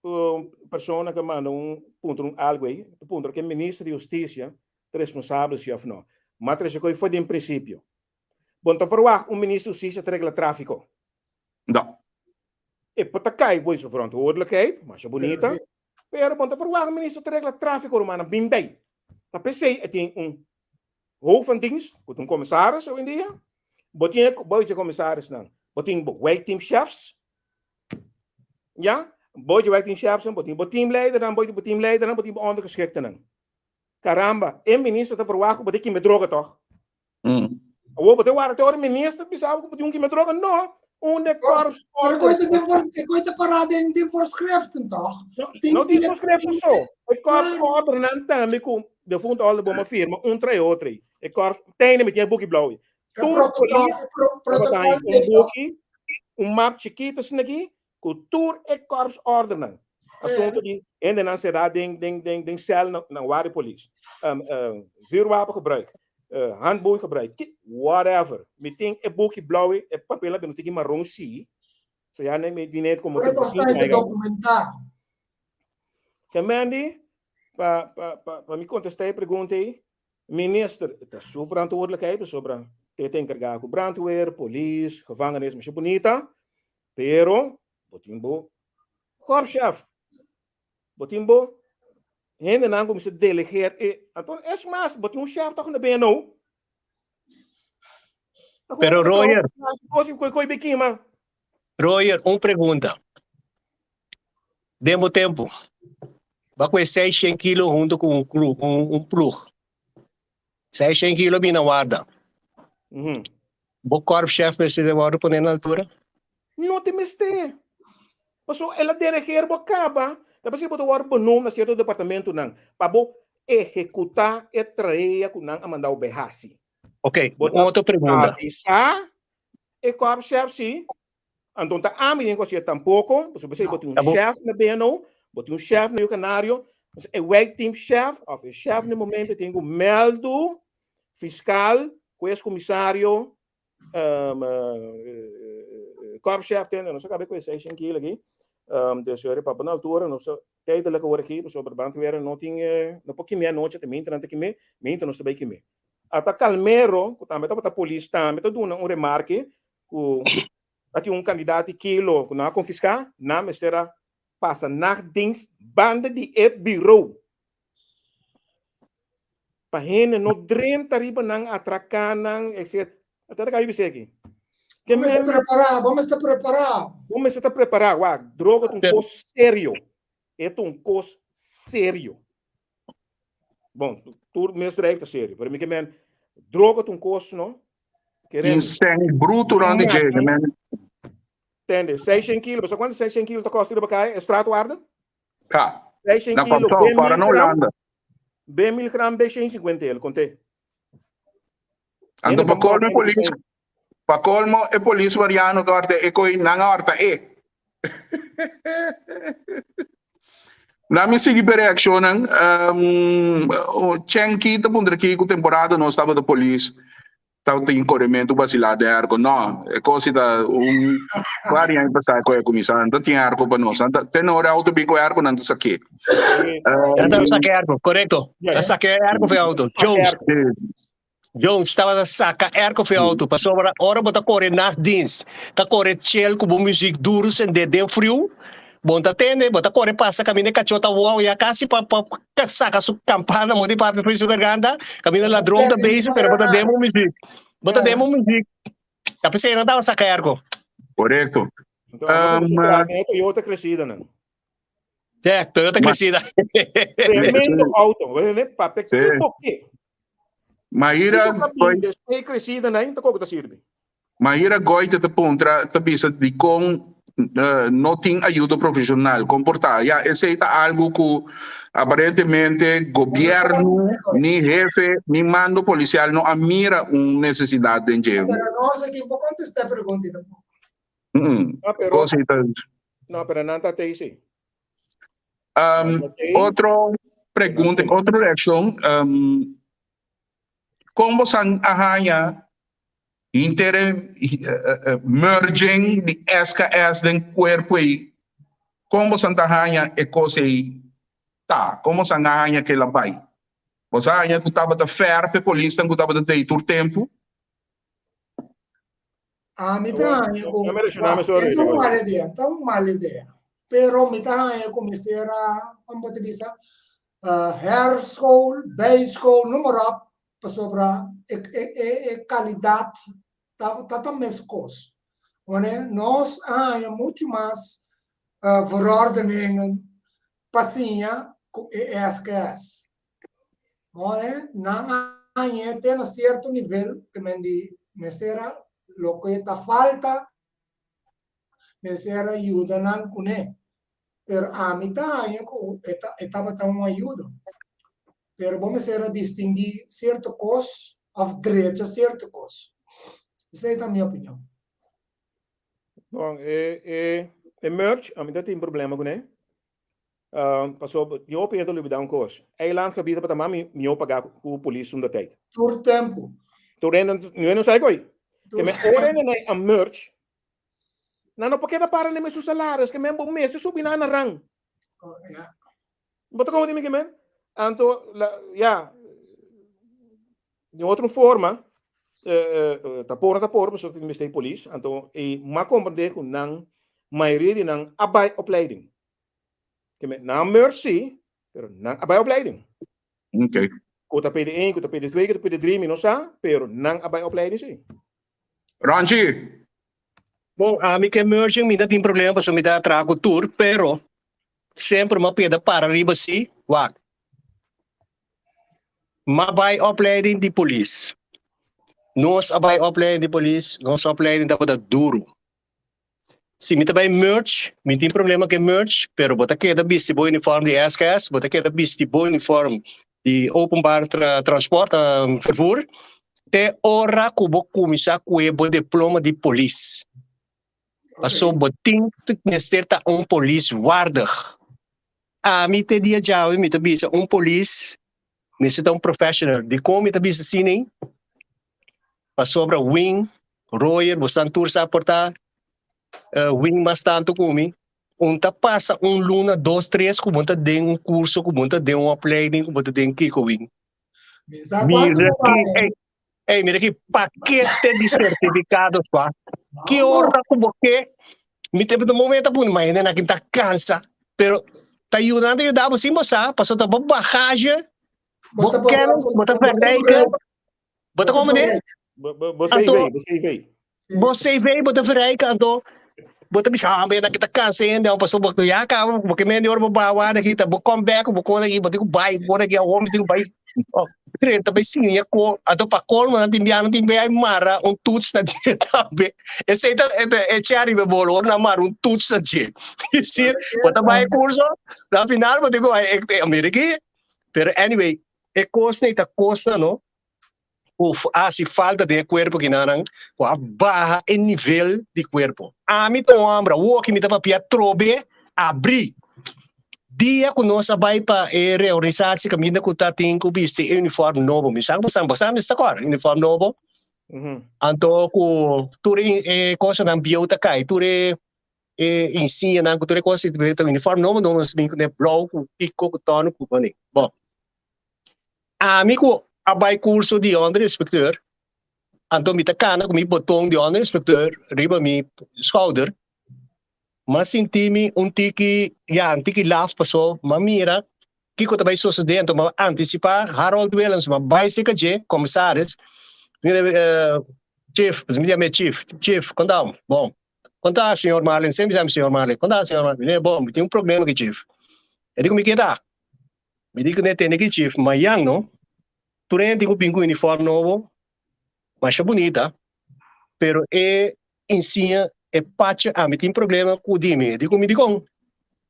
un persona ku manda un puntra un algu ei, ta puntra ku e minister di hustisia ta responsabel si òf no. Ma trese ku ei for den prinsipio. Bo no ta verwagt un minister di hustisia ta regla tráfiko. No. E por ta kai for su verantwoordelijkheid, masha bunita, pero bo no ta verwagt un minister ta regla tráfiko rumannan bin bei. Ta p'esei e tin un Hoofd van dienst, ku ta un komisaris hoy en dia. Bo tin e boy dje komisarisnan. Bo tin bo wijkteamchefs. Ja, boy dje wijkteamchefsnan, bo tin bo teamleidernan, boy dje bo teamleidernan, bo tin bo ondergeschiktenan. Caramba, e minister ta verwacht ku bo ta kima droga toch? Awor bo ta warda te ora minister bisa bo ku bo tin un kima droga? No, un de korps Pero koe ta den voor, koe ta pará den den voorschriften toch? No den voorschriften so. E korps ordernan tambe ku defunto Aldo Boma firma un trae otro. E korps tene mi tin e buki blou. Tur polis tabata un buki, un map chikitu asina aki ku tur e korps ordernan. Asunto di hendenan será den den den den sèl na na warda di polis. Vuurwapen gebruik, handboei gebruik, whatever. Mi tin e buki blou e papelnan pero mi tin ki maron si. So ya mi bini komo 35 aña. Dokumentá. Ke Mandy, pa pa pa pa mi kontestá e pregunta ei, Minister, ta su verantwoordelijkheid pasobra te ta encarga cu brandweer, polis, gevangenis, masha bunita, pero bo tin bo korpschef, bo tin bo hendenan cu mester delegeer e, anto es mas, bo tin un chef toch na BNO. Pero Roger, Roger, un pregunta. Den bo tempu, bo a kue seishen kilo huntu ku un kru, un, un plug. Seishen kilo bini na warda. Bo korpschef mester de wòrdu pone na altura? No te mester. Pasobra el a dirigeer bo kaba, ta p'esei bo ta wòrdu benoem na sierto departamentonan pa bo ehekutá e tarea ku nan a manda bo bai hasi. Ok, un otro pregunta. Avisá e korpschef si Anto ta ami den kosier tampoko, pasobra p'esei bo tin un chef na BNO, bo tin un chef na Rio Canario, e wijkteam chef of e chef na e momento tin ku mèldu fiskal, hues komisario, korpschef tende, nos a kaba ku e seishen kilo aki, dus yori pa bo na altura, nos a tijdelijk awor aki pasobra brandweer no tin, no por kim'é anochi, ta minta nan ta kim'é, minta nos ta bai kim'é. Ata Calmero, ku tambe tabata polis tambe ta duna un remarke ku a tin un kandidat di kilo ku nan a konfiská, nan mester a pasa nachtdienst banda di e birou pa hende no drenta riba nan, atraká nan, etc. Ata ta kabi bis'é aki. Bo mester prepará, bo mester prepará. Bo mester ta prepará. Wak, droga ta un kos serio. E ta un kos serio. Bon, tur misdrijf ta serio, pero mi ke men, droga ta un kos, no? Tin sèn bruto rond di dje, men. Tende, 600 kilo, bo sa kuantu 600 kilo ta kosta riba kaya, e straatwaarde? Ja. 600 Na kilo, Kòrsou, para na Hulanda. Ben mil gram, ben 150 el, konté. Anto pa kolmo e polis, pa kolmo e polis Mariano ta horta e koi, nan a horta e. Na mi sigui pe reaccionnan. Um, Chenki ta puntra ki ku temporada nos tabata polis tabatin korementu basilá den airco. No, e kos si ta un par aña pasá ku e kuminsá. Nan ta tin airco pa nos. Nan ta te na ora auto bin ku airco nan ta sak'é. Nan ta saka airco, korekto. Ta saka airco pa e auto. Jones. Jones tabata saka airco for e auto pasobra ora bo ta kore nachtdienst ta kore chel ku bo muziek duru sende den friu bo no ta tende bo ta kore pasa kaminda e kachó ta wou ya kasi pa pa saka su kampana mo di papia for su garganta kaminda ladron ta bezig pero bo ta den bo muziek bo ta den bo muziek ta p'esei nan tabata saka airco. Korekto. Toyota cresida nan. Ja, Toyota cresida. Tremendo auto. Papia ki bo ke. Maira Goy cresida nan ta koko ta sirbi. Maira Goy ta puntra ta bisa dikon no tin ayudo profesional kon por ta. Ya esei ta algu ku aparentemente gobierno ni hefe ni mando polisial no a mira un nesesidat den dje. Pero no sé quién por contestar pregunta tampoco. No, pero, no, pero nan ta tei sí. Um, otro pregunta, otro reacción. Um, kon bo san a haña hinter e eh, eh, merging di SKS den cuerpo ei? Kon bo san ta haña e kos ei ta? Kon bo san a haña ke la bai? Bo sa haña ku tabata fair pe polisnan ku tabata dei tur tempu? Ami ta haña ku e ta un mal idea, ta un mal idea. Pero mi ta haña ku mester a, kon bo ta bisa, herschool, bijschool, noem maar op, pasobra e e e kalidat ta ta meskos. Wanneer nos a haña muchu mas verordeningen pa siña ku e SKS. Nan a hañ'é te na sierto nivel, te men di. Mester a loke ta falta mester a yuda nan kuné. Pero ami ta haña ku e ta e tabata un ayudo. Pero bo mester a distinguí sierto kos òf drecha sierto kos. Esei ta mi opinion. Bon, e e e merch ami ta tin problema kuné. Pasobra yo hopi hende ta lubidá un kos. Eilandgebied tabata mas mihó pagá ku polis sunda tèit. Tur tempu. Tur hende, niun hende no sa koi. Ke men ora hende nan a merch, nan no por keda para den mesun salaris, ke men bo mester subi nan na rang. Bo ta komo di mi ke men? Anto, la, ya, di otro forma, ta por ta por, pasobra tin mester polis, anto e m'a komprendé ku nan, mayoria di nan a bai opleiding. Ke men, nan a merch sí, pero nan a bai opleiding. Okay. Ku ta pd 1, ku ta pd 2, ku ta pd 3, mi no sa, pero nan a bai opleiding sí. Ronchi. Bon, ami ke merging mi ta tin problema pasobra mi ta traha ku tur, pero semper mi a peda para riba si, wak. M'a bai opleiding di polis. Nos a bai opleiding di polis, nos opleiding tabata duru. Si mi ta bai merge, mi tin problema ku e merge, pero bo ta keda bisti bo uniform di SKS, bo ta keda bisti bo uniform di openbaar transport, vervoer, te ora ku bo kuminsá kue bo diploma di polis. Paso bo tin mester ta un polis waardig. Ami te dia djawe mi ta bisa un polis mester ta un professional. Dikon mi ta bisa asina? Pasobra Wing, Royer, bosan tur sa por ta Wing mas tantu ku mi. Un ta pasa un luna, dos, tres ku bo ta den un kurso, ku bo ta den un opleiding, ku bo ta den kiko, Wing. Mira ki, ey, ey, mira ki pakete di sertifikados pa. Ki ora ku bo ke, mi te un momento a pone, ma hende nan ta kansa, pero ta yuda, nan ta yuda bo sin bo sa, pasobra ta bo bagaje, bo kennis, bo ta verrijken. Bo ta como ne? Bo CV, bo CV. Bo CV bo ta verrijken anto bo ta bisa ah na kita cansa hende paso bo ya caba bo ke medio ora bo baha wada kita bo come back bo kona bo tin ku bai kona ki awor bo tin ku bai oh trenta bai siña ko anto pa colmo nan tin bia nan tin bai mara un toets na dje tambe esei ta e cherry riba e bolo ora nan mara un toets na dje si bo ta bai e curso na final bo tin ku bai mira aki pero anyway E kosnan ta kosnan no ku hasi falta den e kuerpo kinanan ku a baha e nivel di kuerpo. Ami ta un hòmber awoki mi ta papia trobe abrí. Dia ku nos a bai pa e reorganisatie kaminda ku ta tin ku bisti e uniform nobo mi sa ku bosan bosan mester kòrda uniform nobo anto ku tur e kosanan bieu ta kai tur e e insignianan ku tur e kos ta uniform nobo nobo nos bin kuné blou ku piko ku tòno ku koni. Bon, ami ku a bai kurso di onderinspekteur, anto mi ta kana ku mi boton di onderinspekteur riba mi skouder, m'a sinti mi un tiki, ya, un tiki laf paso m'a mira kiko ta bai sosodé, anto m'a antisipá Harold Willems, m'a bai serka dje, komisaris, chief, mi yam'é chief, chief, konta, bon. Konta señor Marlin, semper bisa mi señor Marlin, konta señor Marlin, mi di, bon, mi tin un problema aki chief. E di ku mi keda? Mi di ku ne tende aki chief, mayan no, tur hende tin ku bin ku uniform nobo, masha bunita, pero e insiña, e pacha, ami tin problema ku di mi. E di ku mi, dikon?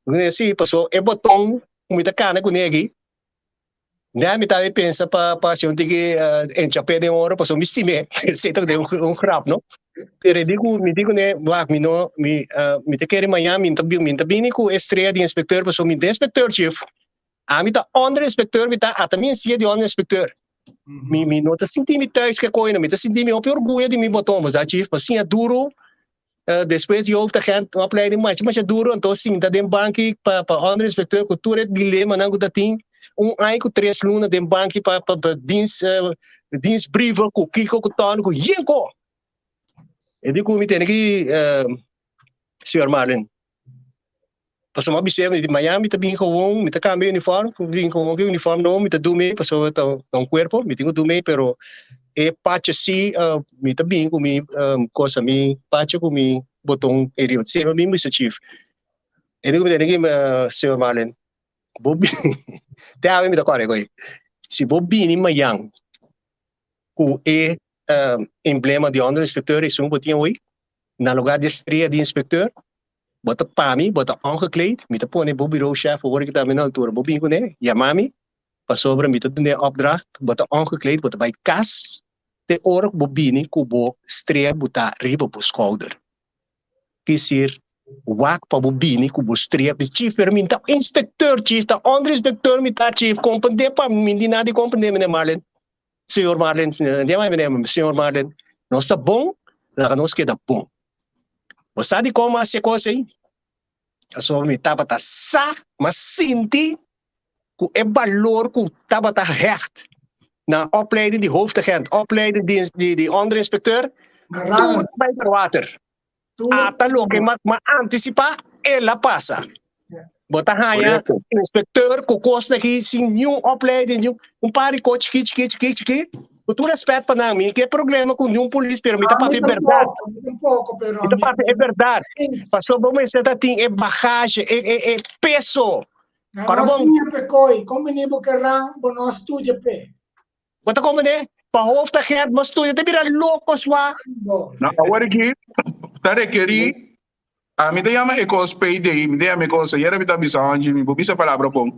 Mi di, si, paso e boton ku mi ta kana kuné aki, Nè mi ta pensa pa pa si un tiki enchapé den oro pasobra mi stim'é. Esei ta den un grap no. Pero e di ku mi di kuné wak mi no mi mi ta kere mañan mi ta mi ta bini ku e strea di inspekteur pasobra mi ta inspekteur chief. Ami ta onderinspekteur mi ta ata mi ensia di onderinspekteur. Mi mi no ta sinti mi thuis ku e koe no mi ta sinti mi hopi orguyo di mi boton bo sa chief. Pa siña duru Despues di hoofdagent un opleiding masha masha duro anto sinta den banki pa pa onderinspecteur ku tur e dilemanan ku ta tin un aña ku tres luna den banki pa pa pa dins dienstbrieven ku kiko ku tòno ku yen ko. E di ku mi tene ki señor Marlin pasobra mi a bis'é mi di mañana mi ta bin gewoon mi ta kambia uniform mi bin gewoon ku e uniform nobo mi ta dum'é pasobra ta un kuerpo mi tin ku dum'é pero e pacha si mi ta bin ku mi cosa mi pacha ku mi boton ei riba sema mi bisa chief e di ku mi tene ki señor Marlin bo bini te awe mi ta kòrda e kos ei si bo bini mañan ku e. emblema di onderinspecteur esun bo tin awor, na lugar di e strea di inspecteur, bo ta pa mi, bo ta ongekleed, mi ta pone bo bureau chef awor ki ta mi na altura, bo bin kuné, yama mi, pasobra mi ta dun'é opdracht, bo ta ongekleed, bo ta bai kas te ora ku bo bini ku bo strea butá riba bo skouder. Kisir, wak pa bo bini ku bo strea. Chief, pero mi ta inspecteur, chief, ta onderinspecteur mi ta, chief, komprendé pa mi, mi di nada di komprendé, meneer Marlin. Señor Marlin, señor Marlin, nos ta bon, laga nos keda bon. Bo sa dikon mi a hasi e kos ei? Pasobra mi tabata sa, mi a sinti ku e balor ku tabata hecht na opleiding di hoofdagent, opleiding di, di, di onderinspecteur, tur ta bai ter water. Ata loke mi a anticipá, el a pasa. Bo ta haña inspecteur ku kos aki sin niun opleiding, niun un par di kos chikí chikí chikí chikí. Ku tur respet pa nan, mi no ke problema ku niun polis, pero mi ta papia e bèrdat. Mi ta papia e bèrdat. Pasobra bo mester ta tin e bagahe, e e e peso. Ora bon. Bo ta comprende? Pa hoofdagent bo studia ta bira loco swa. No, awor aki ta rekerí, ami ta yama e kos payday, mi ta yama e kos, ayera mi ta bisa Angie, mi por bisa palabra bon,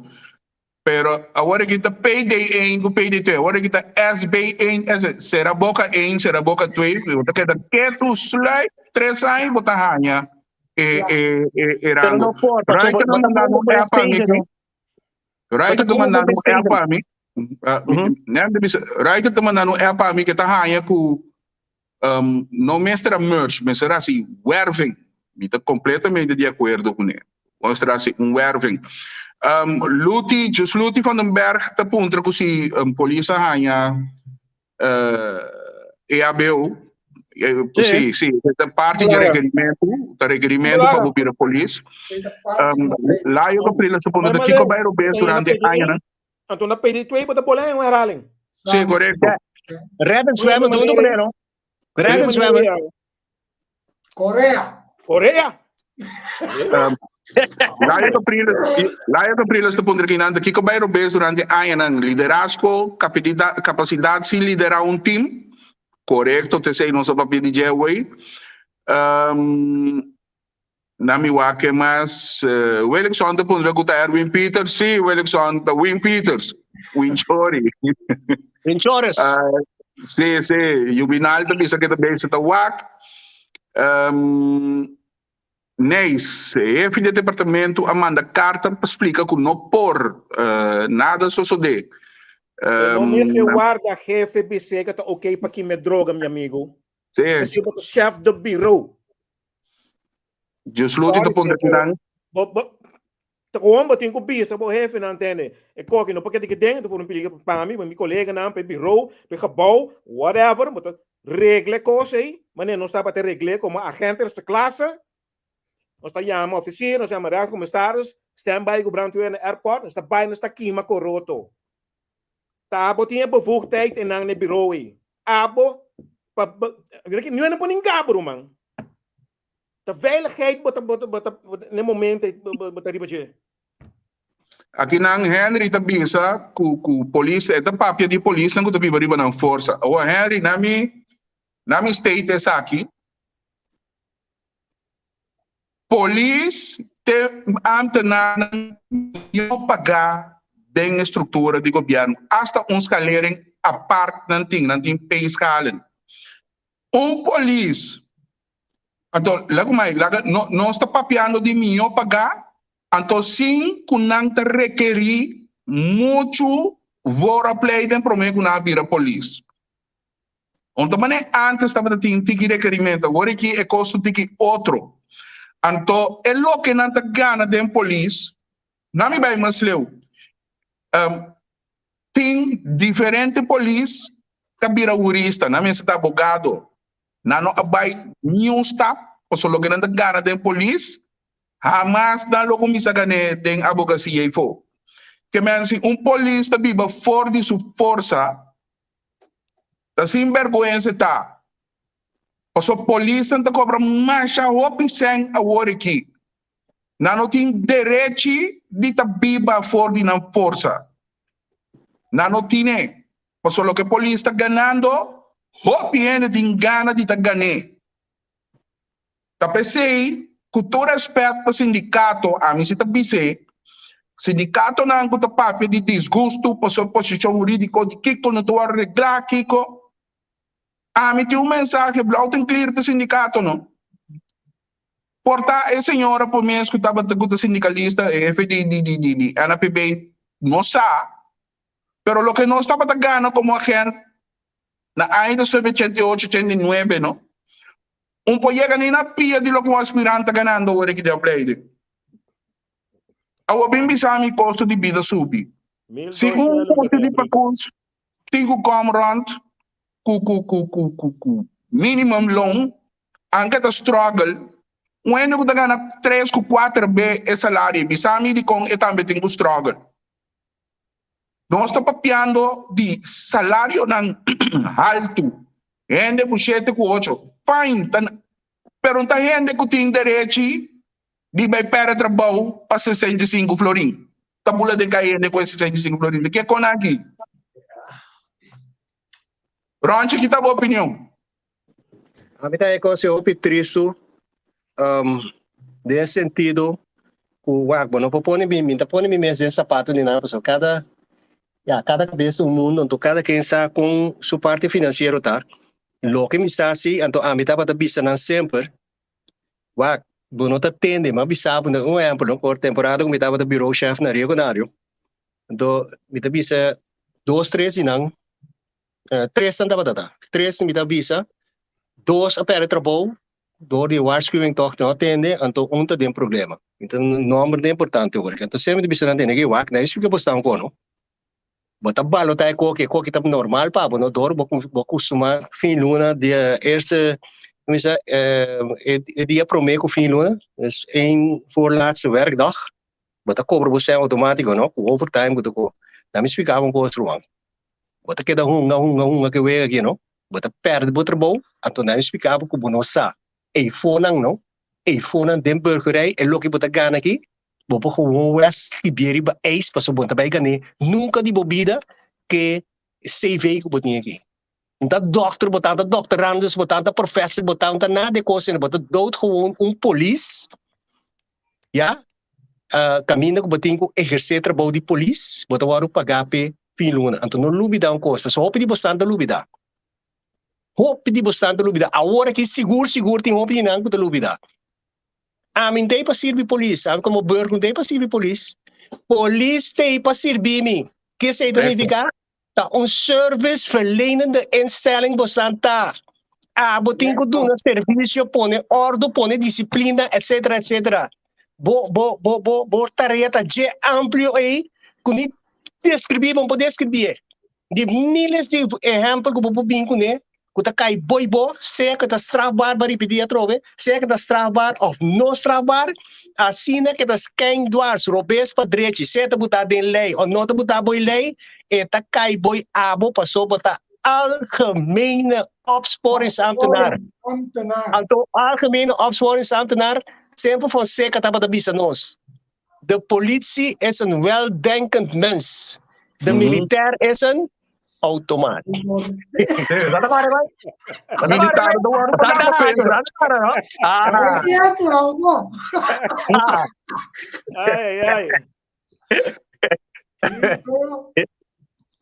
pero awor aki ta payday één ku payday twee, awor aki ta SB één, SB, sera boka één, sera boka twee, bo ta keda ketu, sluit tres aña bo ta haña e e e e Pero rango. no por, pasobra Ruiter bo ta ta mandando manda un por app pa mi estate, aki. no? Ruiter ta mandando un app pa mi. Ruiter ta mandando un app pa mi ke ta haña ku um, no mester a merge, mester hasi werving. Mi ta completamente di akuerdo kuné. Mester hasi un werving. Um, Luti, Jus Luti van den Berg ta puntra ku si um, polis a haña EHBO, sí, sí, ta parti di requerimento, ta requerimento pa bo bira polis. Um, Layo Capriles ta puntra kiko bai robes durante añanan. Anto na pedi twee bota bola en herhaling. Sí, correcto. Red en zwemmen doen we no? Red en zwemmen. Korea. Korea. Um, Laia Capriles, Laia Capriles ta puntra kinan ta kiko bai robes durante añanan liderazgo, capacidad sin lidera un team. Correcto, te sei nos a papia di dje awey. Um, na mi wak ke mas uh, Willickson ta puntra ku ta Erwin Peters. Sí, Willickson ta Win Peters. Win Chori. Win Chores. Uh, sí, sí. Jubinal ta bisa ke ta bezig ta wak. Um, Neis, hefe di e departamento a manda karta pa splika ku no por nada sosodé. E no mester warda hefe bis'é ku ta oké pa kime droga, mi amigu. Sí. Esei bo ta chef de bureau. Dios lo ta pondre kinan. Bo, bo, ta gewoon bo tin ku bisa bo hefenan tende. E koki no por keda aki den, ta for un peligro pa mi, pa mi koleganan, pa e bureau, pa e gebouw, whatever. Bo ta regla e kos ei, manera nos tabata regl'é komo agente eerste klasse. Nos ta yama ofisier, nos yama rechtcommissaris, stand by ku brandweer na airport, nos ta bai, nos ta kima koroto. Ta abo tin e bevoegdheid einan na e bureau ei. Abo, pa, nu e no por ninga bo ruman. Ta veiligheid bo ta, bo ta, bo ta, na e momento ei bo ta riba dje. Akinan Henry ta bisa ku ku polis e ta papia di polisnan ku ta biba riba nan forsa. Awor Henry na mi na mi state esaki polis te ambtenarnan mihó pagá den e struktura di gobièrnu. Asta un skalering apart nan tin, nan tin payschalen. Un polis Anto, laga mai, laga, no, nos ta papiando di mihó pagá, anto sin ku nan ta rekerí muchu vooropleiding promé ku nan a bira polis. Un ta manera ántes tabata tin tiki rekerimentu, awor aki e kos ta tiki otro. Anto, e loke nan ta gana den polis, nan mi bai mas leu, tin diferente polis ta bira hurista, nan mester ta abogado, Nan no a bai niun stap, pasobra loke nan ta gana den polis, hamas nan lo kuminsá gan'é den abogasia ei fo. Ke men si un polis ta biba for di su forsa, ta sin bèrgwensa e ta, pasobra polisnan ta kobra masha hopi sèn awor aki. Nan no tin derechi di ta biba for di nan forsa. Nan no tine. Pasobra loke polis ta ganando. Hopi hende tin gana di ta gan'é. Ta p'esei, ku tur rèspèt pa sindikato, ami si ta bis'é, sindikatonan ku ta papia di disgustu pasobra posishon hurídiko di kiko no ta wòrdu reglá kiko, ami tin un mensahe blou ten klir pa sindikatonan. Por ta e señora por mes ku tabata ku ta sindikalista, e hefe di di di di NAPB no sa, pero loke nos tabata gana komo agent na aña 1988, 89 no, un por yega ni na pia di loke un aspirant ta ganando ora ki den opleiding. Awor bin bisa mi kosto di bida subi. Si un mucha di pakus tin ku kom rond ku ku ku ku ku ku minimum loon, anke ta struggle, un hende ku ta gana tres ku kuater be e salario, bisa mi dikon e tambe tin ku struggle. Nos ta papiando di salarionan haltu, hende ku shete ku ocho, fine, ta, pero no ta hende ku tin derechi di bai pèrdè trabou pa 65 florin. Ta bula den kai hende ku e 65 florin. Di ke kon aki? Ronchi, ki ta bo opinion? Ami ta e kos e hopi tristu um, den e sentido ku wak bo no por pone mi mi ta pone mi mes den sapato ni nada pasobra kada ya kada kabes ta un mundo anto kada ken sa kon su parti finansiero ta. Loke mi sa si anto ami tabata bisa nan semper wak bo no ta tende mi a bisa bo un ehempel no por temporada ku mi tabata bureau chef na Rio Canario anto mi ta bisa dos tres di nan Tres nan tabata ta. Tres mi ta bisa, dos a perde trabou door di e waarschuwing toch no a tende, anto un ta den problema. Mi ta nomber ta importante hoor. Anto semper mi ta bisa nan tende ke wak, nan explica bo stan ko no. Bo ta balota e koki, e koki ta normal pa bo no, door bo bo custuma fin luna dia eerste, mi bisa e dia prome ku fin luna, dus een voorlaatste werkdag, bo ta cobra bo sèn automatico no, cu overtime cu ta cu. Nan mi splica bo un cos ruman. Bo ta keda hunga, hunga, hunga ke wega aki no. Bo ta perde bo trabou, anto nan mi splica bo cu bo no sa. Eifonan no, eifonan den burgerij, e loke bo ta gana aki, bo por gewoon wes skibie riba ijs pasobra bo no ta bay gane nunca di bo bida ke CV cu bo tin aki. Un ta dokter, bo ta dokterandus, bo ta professor, bo ta nada de cos, bo ta doodgewoon un polis, ya, uh, caminda cu bo tin cu eherce trabou di polis, bo ta wordo paga pe fin luna. Anto no lubida un cos, pasobra hopi di bosan ta lubida. Hopi di bosan ta lubida. Awor aki sigur sigur tin hopi di nan cu ta lubida. Ami no ta ei pa sirbi polis, ami como burger no ta ei pa sirbi polis. Polis ta ei pa sirbi mi. Ke esei ta nifica? Ta un service verlenende instelling bosan ta. Abo tin ku duna servisio, pone ordu, pone disiplina, etcetera, etcetera. Bo, bo, bo, bo, bo tarea ta dje amplio ei ku ni deskribí bo no por deskribí e. Di miles di ehèmpel ku bo por bin kuné ku ta kai bo i bo, sea ku ta strafbaar bo a ripití atrobe, sea ku ta strafbaar òf no strafbaar, asina ku ta skèn dwars, robes pa drechi, sea ta butá den lei òf no ta butá bo i lei, e ta kai bo i abo pasobra bo ta algemene opsporingsambtenaar. Anto algemene opsporingsambtenaar, semper Fonseca tabata bisa nos, De politie is een weldenkend mens. De militair is een automaat. Militar ta wòrdu pagá pa pensa. Ah. Ai, ai, ai.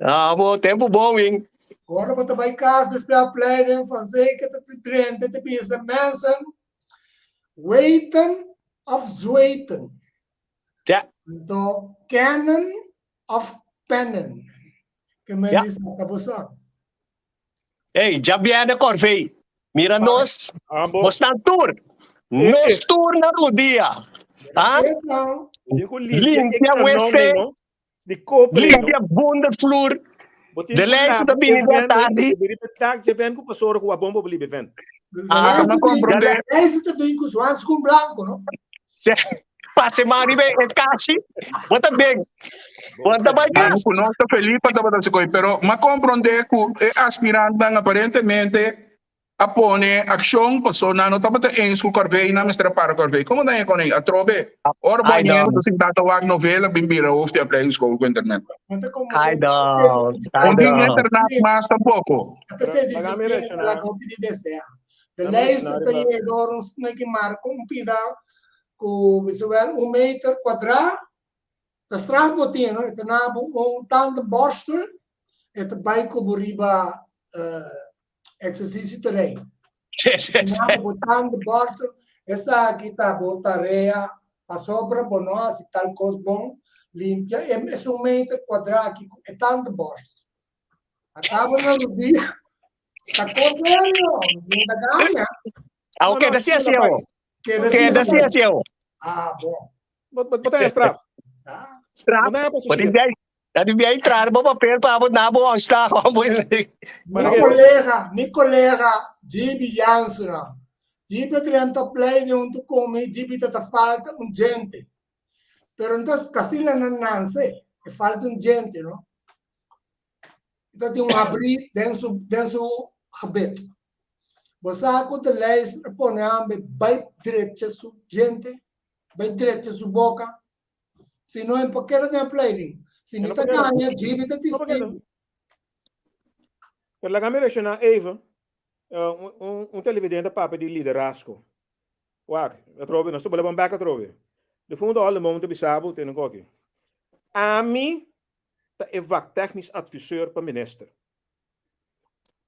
Ah, bo tempo bom, hein? Ora bo ta bai kas despues a opleiding van zeker ta te drente te bisa mensen weten of zweten. Ja. Anto kennen of pennen. Ke men Ja. di saka bo sa. Hey, djabièrnè Corvée. Mira nos, Ambo. nos tan tur. Nos tur na rudia. Ah? Etan, Bo tin ku limpia e Limpia kanon wc, ei, no? Di koper ei, no? limpia bondervloer. Bo tin De ku lijst lava ta e bini den ven, tardi. ei. Bo riba tak dje ven ku pasora ku a bon pa bo limpia e ven. Ah, Ata comprende. Lijst ta bin ku zwanschoen blanco, no? Se, pase man riba e kashi, bo ta den. Bo ta bai Amo kas. ku nos ta Felipe tabata si koi, pero m'a comprende ku e aspirantnan aparentemente. A pone akshon paso nan no tabata eens ku Corvey, nan mester a para Corvey. Komo nan e konei? Atrobe, ora bo Ai niego dòm. ta sintá ta wak novela bin bira hoofd di opleidingsschool ku internet. Ai dòm. Ai No tin dòm. internat mas tampoko. P'esei Laga mi disiplina ta reakshoná. laga hopi di deseá. De Laga mi lijst reakshoná ta riba. yega ora un snake marka un pida ku bisa wèl un meter kuadrá, ta straf bo tin, no? E ta na bo un tandenborstel, e ta bai ku bo riba Exercicio terrein. Sí, sí, sí. Na bo tandenborstel, esaki ta bo tarea pasobra bo no hasi tal kos bon, limpia e mesun meter kuadrá aki ku e tandenborstel. Akaba na rudia, ta kos serio, mi ta gaña. Ah, No, no, keda así, así, la oh. Keda así, Keda así, así, oh. Ah, bon. Bo bo ta straf. Ah. Straf. Bo ta Bo tin bia, da tin bia entrar bo papel pa bo na bo ontslag. Bo Mi colega, mi colega Gibi Jansen, Gibi drenta play de un come, Gibi ta ta falta un gente. Pero entonces Castilla na nanse, e falta un gente, no? Ta tin un habri den su den su gebit. Bo sa ku de lijst a pone hambe bai drecha su gente, bai drecha su boka. Si no, e por keda den opleiding. Si mi ta gaña, Gibi ta testigo. Pero laga mi reacciona even. Un, un, un televidente papia di liderazgo. Wak, atrobe, nos ta bole bon bek atrobe. De fundo al de momento bisabu, tenen koki. Ami ta e vaktechnisch adviseur pa minister.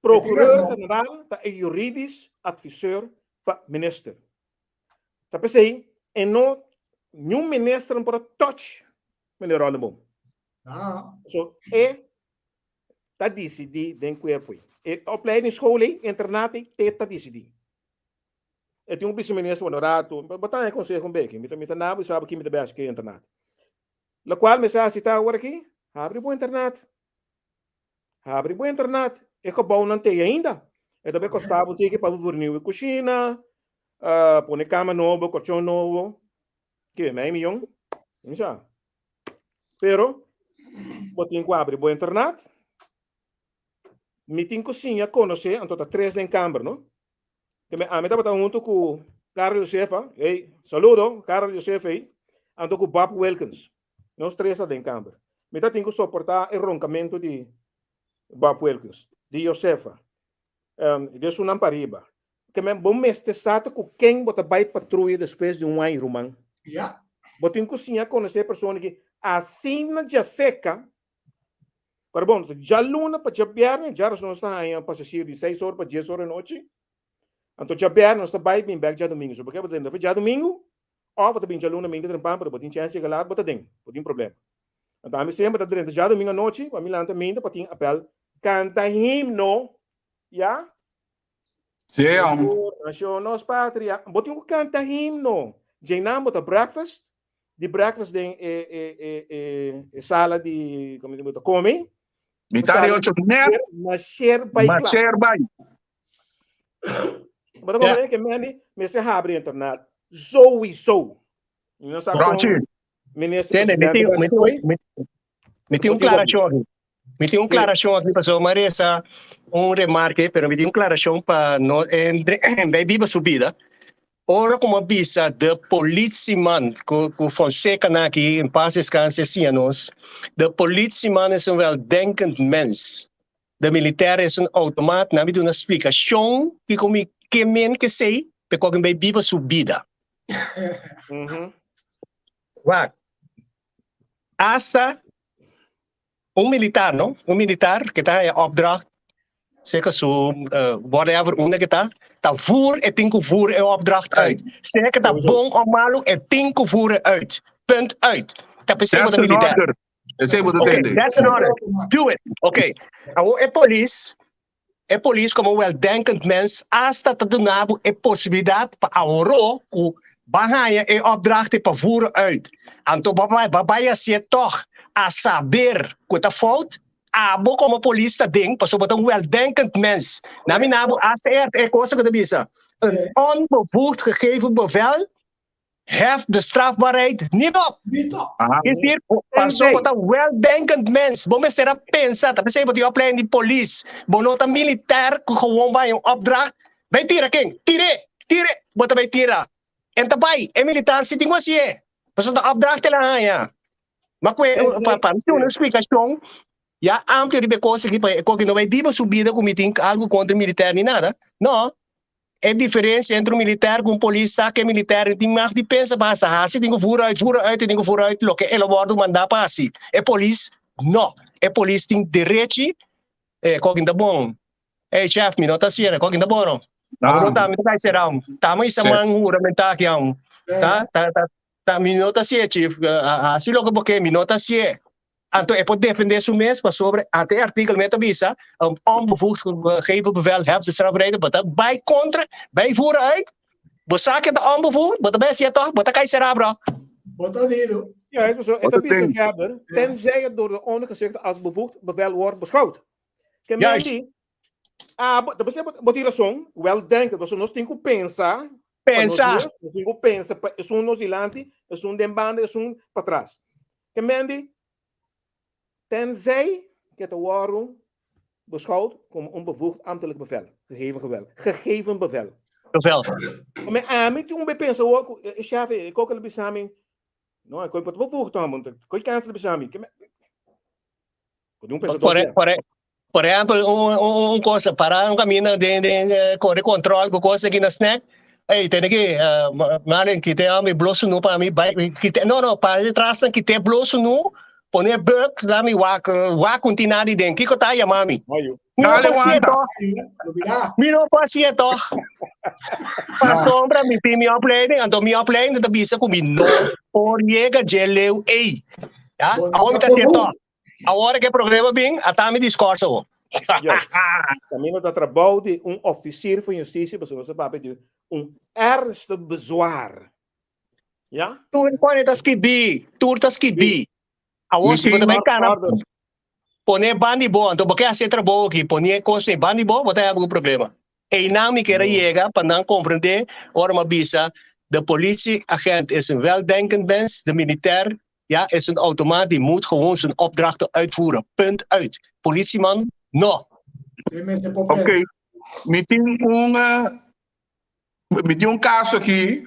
Procureur general ta e juridisch adviseur pa minister. Ta p'esei e no niun minister no por a touch meneer Rollenboom. So e ta disidí den kuerpo ei. E opleidingsschool ei, internaat ei, te ta disidí. E tin un viceminister wòrdu rato, bo ta haña konseho un beki, mi ta mi ta nabo i sabi ki mi ta bai hasi ku e internaat. Lokual mi sa hasi ta awor aki, habri bo internaat. Habri bo internat. E gebouwnan t'ei ainda. E ta bay kosta bo tiki pa bo vernieuw e kushina, pone kama nobo, kochon nobo. Ke, mei miyon? Mi sa. Pero, bo tin ku habri bo internat. Mi tin ku siña konosé, anto ta tres den kamber, no? Te me ami tabata huntu ku Karel Josefa, hey, saludo, Karel Josefa ei, anto ku Bob Wilkins. Nos tres ta den kamber. Mi ta tin ku soportá e ronkamentu di Bob Wilkins, di Josefa, um, di esunnan pariba. Ke men bo mester sa ta ku ken bo ta bai patruya despues di un aña, ruman. Ja. Bo tin ku siña konosé e persona ki asina djaseka Pero bon, djaluna pa djabièrnè, djaros nos ta haña pasashero di seis or pa dies or anochi. Anto djabièrnè nos ta bai bin bèk djadumingu. So bo ke bo ta drenta djadumingu òf bo ta bin djaluna minta trempan pero bo tin chèns yega lat bo ta den, bo tin problema. Anto ami semper ta drenta djadumingu anochi pa mi lanta minta pa tin apèl kanta himno, ya. Sí, hom. Nashon nos patria. Bo tin ku kanta himno. Djeinan bo ta breakfast, di breakfast den e e e e e sala di como bo ta come. Mitad di ocho net. Masher bai kla. Masher bai. Bo ta come ke Mandy mester habri internat. Sowieso. No sa kon Rochi. minister Tene, mi presidente tin, bai mi tin, foi. mi, mi tin un klarashon aki. Mi tin un klarashon aki pasobra mi a resa un remarke, pero mi tin un klarashon pa no entre bay biba su bida. Ora ku mi a bisa de politieman ku ku Fonseca nan aki en paz descanse a siña nos, de politieman is een weldenkend mens. De militair is een automaat, nan mi duna splikashon kiko mi ke men kesei pe ku bay biba su bida. Wak, hasta Un militar, no? Un militar ke ta haña opdracht, seka su uh, whatever unda ke ta, ta voer e tin ku voer e opdracht uit. Sea ke ta bon of malu, e tin ku voer e uit. Punt uit. Ta p'esei bo That's ta an militair. order. Esei bo ta Okay, tende. that's an order. Do it. Okay. Awor e polis, E polis komo weldenkend mens asta ta duna bo e posibilidat pa ahoró ku ba haña e opdracht pa voeren uit. Anto bo bai bo bai hasié tòg a saber ku ta fout, abo komo polis ta den pasobra bo ta un weldenkend mens. Na mi na bo asta e e kosa ku ta bisa, een onbevoegd gegeven bevel heft de strafbaarheid niet op. Niet op. Aha. Es decir, paso bo ta weldenkend mens, bo mester a pensa, ta p'esei bo tin opleiding di polis, bo no ta militair ku gewoon bai un opdracht. Bai tira ken? Tir'é! Tir'é! Bo ta bai tira. En ta bai, e militar si tin ku hasié. Pasobra ta opdracht el a haña. Ma ku e, pa pa mi duna un splikashon ya amplio riba e kos aki, pa e koki no bai biba su bida ku mi tin algu kontra e militar ni nada. No. E diferensia entre un militar ku un polis ta ku e militar no tin mag di pensa pa hasta hasi tin ku vooruit, vooruit, e tin ku vooruit loke el a wòrdu mandá pa hasi. E polis no. E polis tin derechi, e koki ta bon. Ey chef, mi no ta hasié, koki ta bon no. Abo no ta, mi ta kai será. Tama isa man huramentá aki aun. Ta, ta, ta, ta, mi no ta hasié chief. Hasi loke bo ke, mi no ta hasié. Anto e por defendé su mes pasobra ata e artíkulo mes ta bisa, un onbevoegd gegeven bevel heft de strafrechter, bo ta bai kontra, bai voer uit, bo sa ke ta onbevoegd, bo ta bai hasié tòg, bo ta kai será bro. Bo ta dido. Ja, het is zo. Het is bisa verder, tenzij het door de ondergeschikte als bevoegd bevel wordt beschouwd. Ke men di, ah, bo, bo tin rason, weldenkend, pasobra nos tin ku pensa, pa nos Pensa. mes, nos tin ku pensa pa esun nos dilanti, esun den banda, esun patras. Ke men di, tenzij ke ta wòrdu beschouwd komo un bevoegd ambtelijk bevel, gegeven gevel, gegeven bevel. Bevel. Me ami tin un be pensa wor ku e chef e kok a bisa mi, no, e koi por ta bevoegd homber, koi kans a bisa mi. Ke men, bo tin un pensa dos Por, bia. por, Por ehempel, un, un, un cosa, para un camino den, den eh, corre control cu cosa aquí na snack. Hey, tiene que, uh, malen, quite a mi bloso nu pa mi, bai, quite, no, no, para detrás dan quite bloso nu, pone bug, la mi wak, wak un tinadi den, kiko ta yama mi? Oye. Mi no Dale, por hacía Wanda. toch, Lubida. mi no por hacía toch. Pa sombra mi tin mi opleiding, anto mi opleiding ta bisa cu mi no por yega dje leu ei. Ja, Bo no awor mi ta ta hacía bevoegd. toch. Awor ke problema bin, ata mi discorso awor. Juist. Camino ta trabou di un officier van justitie, pasobra nos a papia di un ernstig bezwaar. Ja? Tur pone ta skibí, tur ta skibí. Awor Mi si bo ta tin bai kana Orders. pone bandi bo, anto bo ke hasi e trabou aki, pone e kos ei bandi bo, bo ta haya algun problema. Einan mi kier a yega pa nan komprendé ora mi a bisa de politieagent is een weldenkend mens, de militair ja, is een automaat die moet gewoon zijn opdrachten uitvoeren. Punt uit. Politieman, no. E mester por Oké, pensa. mi tin un, eh, mi tin un kaso aki.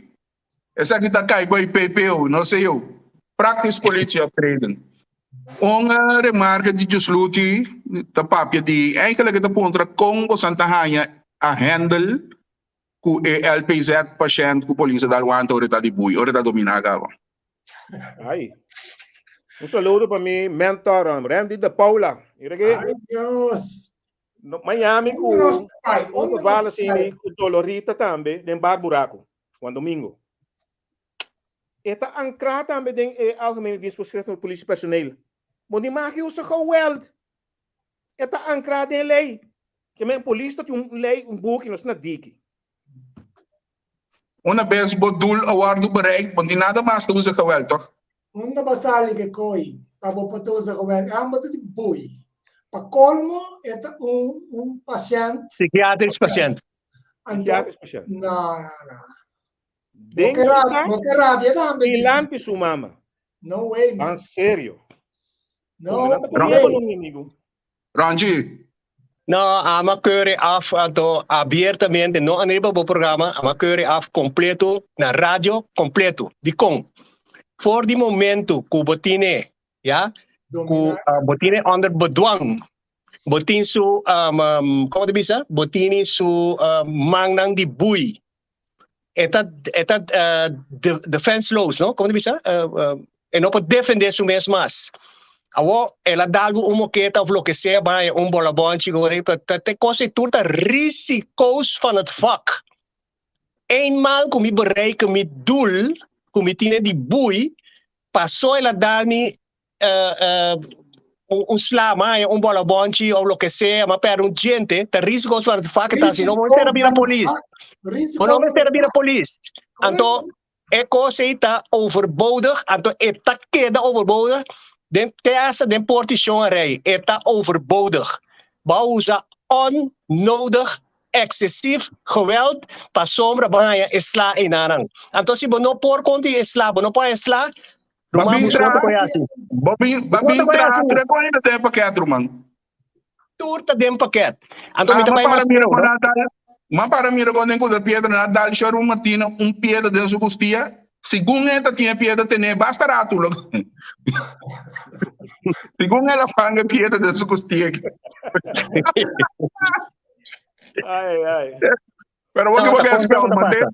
Esaki ta kai bai PPO, no CO. Praktisch politieoptreden. Un eh, remarke di Jusluti ta papia di eigenlijk e ta puntra kon bosan ta haña a handle ku e LPZ pashènt ku polis a dal wanta ora e ta di bui, ora e ta dominá kaba. Ai. Un saludo pa mi mentor, um, Randy de Paula. Mira que Ai, Dios. no, Miami ku Unda nos pai? otro Unda nos vale assim, pai? ku Dolorita tambe, den Bar Buraco, Juan Domingo. E ta ancrá tambe den e Algemene Dienstvoorschrift van Politiepersoneel. Bo di mag usa geweld. E ta ancrá den lei. Ke men polis ta tin un lei, un buki, nos na diki. Una bes bo doel a wòrdu bereikt, bo no tin nada mas ta usa geweld, tòg? Unda bo sali ke koi pa bo por ta usa geweld? E hòmber ta di bui. Pa kolmo e ta un un pashènt. Psikiatrisch pashènt. Anto, Psikiatrisch pashènt. no, no, no. Bo Den ke su rabia, kas, bo ke rabia tambe, disi. dilanti su mama. No way, man. Ban serio. No Come nan ta way. comia no, mi amigo. Ronji. No, ama keure af anto abiertamente, no anriba bo programa, ama keure af completo na radio completo. Dikon? For di momento ku bo tine, ya, ku Dominar. bo tine onder bedwang, bo tin su, um, um, komo ta bisa? Bo tini su uh, mannan di bui. E ta, e ta uh, de, defensloos, no? Komo ta bisa? Uh, uh, e no por defende su mes mas. Awor, el a dal bo un moketa of loke sea, baña un bolabonchi, ta, ta, ta kos ei tur ta risico's van het vak. Eenmaal ku mi bereiken mi doel, ku mi tine di bui, paso el a dal mi un, un sla, maya, un bolabonchi of loke sea, ma perde un djente, ta risico's van het vak ta, si no bo mester a bira polis. Bo no mester a bira polis. Anto, e kos ei ta overbodig, anto e ta keda overbodig, den te hasta den portishon a rei, e ta overbodig. Bo a usa onnodig, excesief geweld pasobra bo a haña e sla einanan. Anto si bo no por konti e sla, bo no por haña e sla, Ba ruman bin bo traha, ta koe hasi. ba bin, ba Bo bin ta koe traha, hasi. tur e koe ta den pakèt, ruman. Tur ta den pakèt. Anto mi Ah, ta ma bai para mas mira leu, kon no? nan ta. M'a para mira kon den ku ta piedra nan a dal Sherwin Martina un piedra den su kustia, segun e ta tin e piedra ten'é basta ratu lo segun el a panga e piedra den su kustia. Ai, ai. Pero bo No, bo ta ke kon spel ta mate. pasa.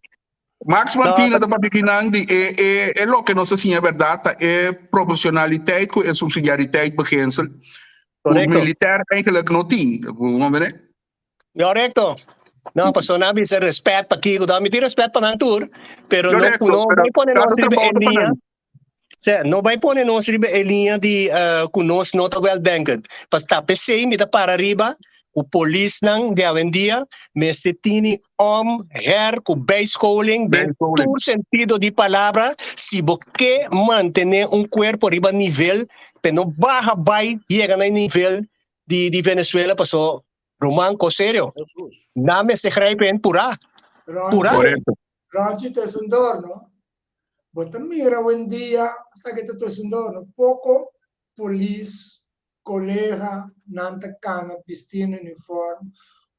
Max No, Martina ta ta papia kinan di e e e loke nos a siña berdad ta e proporcionaliteit ku e subsidiariteit beginsel ku Correcto. militair eigenlijk no tin. Bo comprende? Correcto. No, paso nan bisa respet pa kiko, mi tin respet pa nan tur, pero no Correcto, no pero bai pone cada nos riba trabou e ta pa liña. nan. Sè, no bai pone nos riba e liña di ku nos no ta weldenkend. Pas ta p'esei mi ta para riba ku polisnan di awendia mester tini om, her ku bijscholing den Bijscholing. tur sentido di palabra si bo ke mantené un kuerpo riba nivel pe no baha bai yega na e nivel di di Venezuela paso Roman ko serio. Nan mester grijpen in purá. Purá. Correcto. Ronchi tussendoor, no? Bo ta mira awendia, sa ke ta tussendoor, no? Poko polis, kolega, nan ta kana bistí na uniform.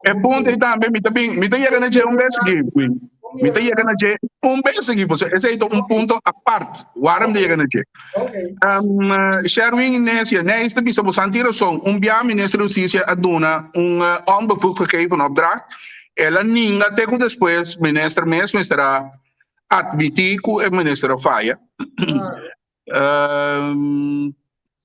E punto ei tambe mi ta bin, mi ta yega na dje un bes aki, Queen. Mi ta yega na dje un bes aki, pasobra esei ta un punto apart. Waarom ta yega na dje? Okay. Um, Sherwin Inesia, Nijs ta bisa, bosan tin rason. Un bia minister di Hustisia a duna un uh, onbevoegd gegeven opdracht. El a ninga te ku despues minister mes mester a admití ku e minister a faya. Claro. Um,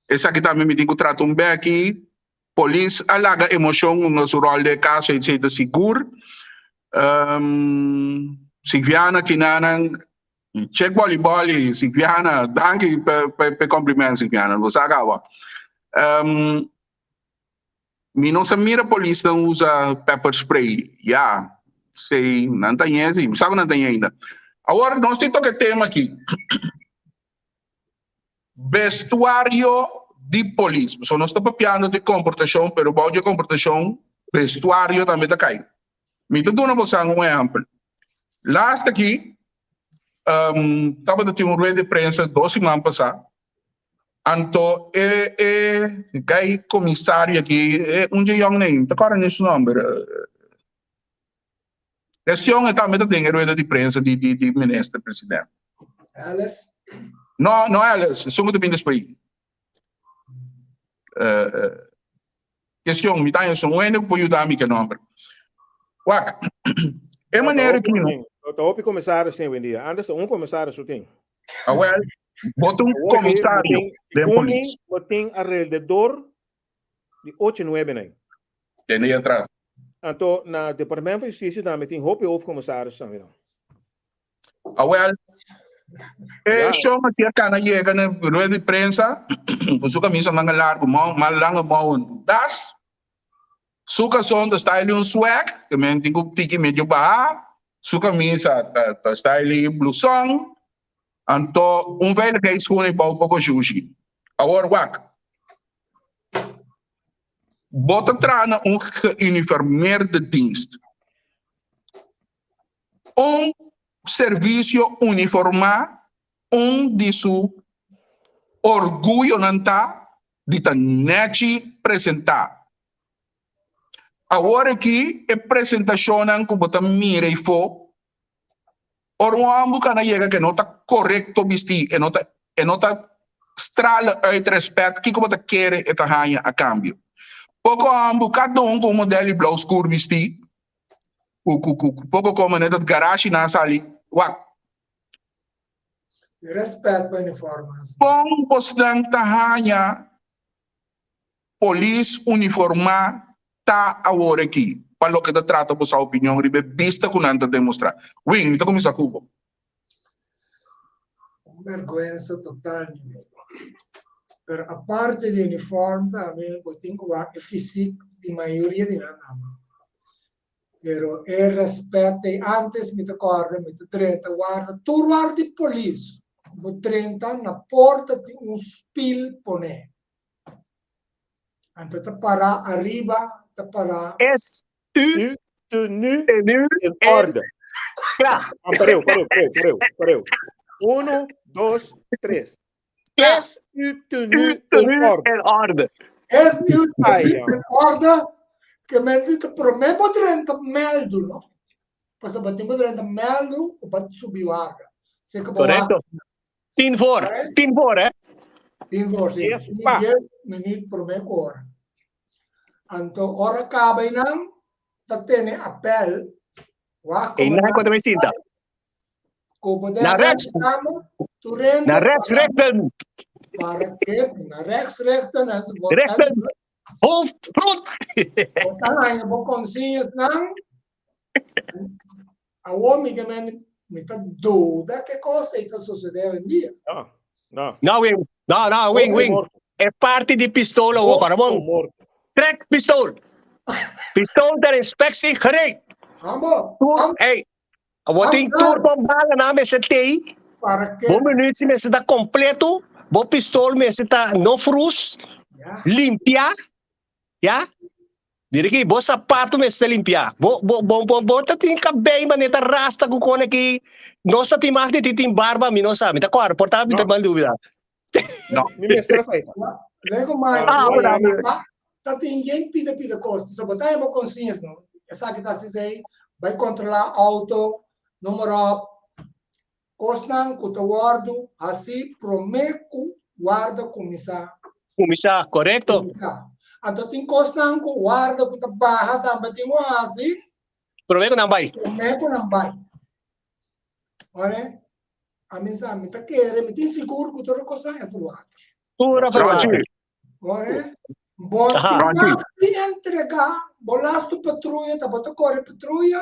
esaki tambe mi tin ku trata un beki. Polis a laga emocion hunga su rol den e caso esey ta sigur. Um, Silviana Kinanan, check boli boli, Silviana, danki pa pa pa e compliment Silviana, bo sa caba. Um, mi no sa mira polisnan usa pepper spray, ya, sey nan ta ñe si, mi sa cu nan ta ñe ainda. Awor nos tin toca e tema aki. Bestuario di polis. So nos ta papiando di komportashon, pero bou dje komportashon bestuario tambe ta kai. Mi ta duna bosan un ehèmpel. Last aki um, tabata tin un rueda di prensa dos siman pasá. Anto e e gai komisario aki, e un dje yòn nei, mi ta kòrda ni su nòmber. Kestion e tambe ta den e rueda di prensa di di di minister president. Ellis? No, no Ellis, esun ku ta bin despues. Uh, uh, kestion, mi ta esun un hende ku por yuda mi ke nomber. Wak, e manera ki no. Ta hopi komisaris tin hoy-en-dia. Antes ta un komisaris su tin. Awel, bo ta un komisario den polis. Bo tin alrededor di ocho nuebe nai. Tende y atrás. Anto na Departamento van Justicia tambe tin hopi hoofdcommissaris tambe no. Awel, e Ja. show aki a cana yega na rueda di prensa cu su camisa manga largo, mouw, mal lange mouwen, das. Su cason ta style un swag, que men tin cu tiki medio baha. Su camisa ta, ta style bluson. Anto un veiligheidsschoen ei bou poco shushi. Awor wak. Bo ta traha na un geuniformeerde dienst. Un servisio uniformá, un di su orguyonan ta di ta nèchi presentá. Awor aki e presentashonnan ku bo ta mira eifó Ora un hòmber ku a yega ku e no ta korekto bistí, e no ta e no ta strala uit rèspèt, kiko bo ta kere e ta haña a kambio? Poko hòmber kada un ku un modèl di blou skur bistí, ku ku ku poko komo net dat garashi nan a sali, wak. Rèspèt pa uniforme. Kon bosnan ta haña Polis uniformá ta awor aki pa loke ta trata boso opinion riba e bista ku nan ta demostrá. Win, mi ta kuminsá ku bo. Un bèrgwensa total, mi amigo. Pero aparte di uniform tambe bo tin ku wak e fisik di mayoria di nan tambe. Pero e rèspèt ei antes mi ta kòrda mi ta drenta warda tur warda di polis bo drenta na porta tin un spil poné. Anto ta pará ariba, ta pará. Es u U tenue tenue in en orde. kla. Ah, pareu, pareu, pareu, pareu, pareu. Uno, dos, tres. Kla. Es u U tenue in tenue orde. en orde. Es u Ai, tenue ja. in orde, ke men di ta promé bo drenta mèldu, no? Pasobra bo tin ku drenta mèldu ku bo subi warda. Seka bo Korekto. warda. Tin voor. Alright? Tin voor, hè? Tin voor, si. Yes, Tin pa. 10 minuut promé ku ora. Anto ora kaba einan, ta tene apèl. Wak Einan komandan ku ta bai sinta. ku bo Na den rechts. kamer, tur hende Na rechts, para rechten. para ke na rechts, rechten enzovoort. Rechten. Hoofd, front. Bo ta haña bo konsiñasnan. Awor mi ke men mi ta duda ke kos ei ta sosodé awendia. No, no. No, wing. No, no, wing, wing. E parti di pistool awor, para bon. Trek pistool. Pistool ter inspectie gereed. Ambo, Tur, hey, awor tin tur bo bala nan mester tei. Para ke? Bo munitie mester ta completo. Bo pistool mester ta no frus. Ja. Limpia. Ya. Mira aki, bo sapato mester limpiá. Bo, bo, bo, bo, bo ta tin kabei manera ta rasta ku kon aki. Nos ta tin mag di tin tin barba, mi no sa. Mi ta kòrda, por ta mi ta No. ban dubida. No. Mi mester a feita. Lego mai, Ah, Ah, bueno, mi- ta, ta tin yen pida pida kos. So bo ta heba konsiens, no? Esaki ta hasi sei, bai kontrolá auto, noem maar op. Kosnan ku ta wòrdu hasí promé ku warda kuminsá. Kuminsá, korekto. Kuminsá. Anto tin kosnan ku warda ku ta baha tambe tin ku hasi. Promé ku nan bai. Promé ku nan bai. Ora, ami sa, mi ta kere, mi tin sigur ku tur e kosnan e verwater. Tur a verwater. Ora, bo tin di entregá bo lastu patruya, ta bo ta kore patruya,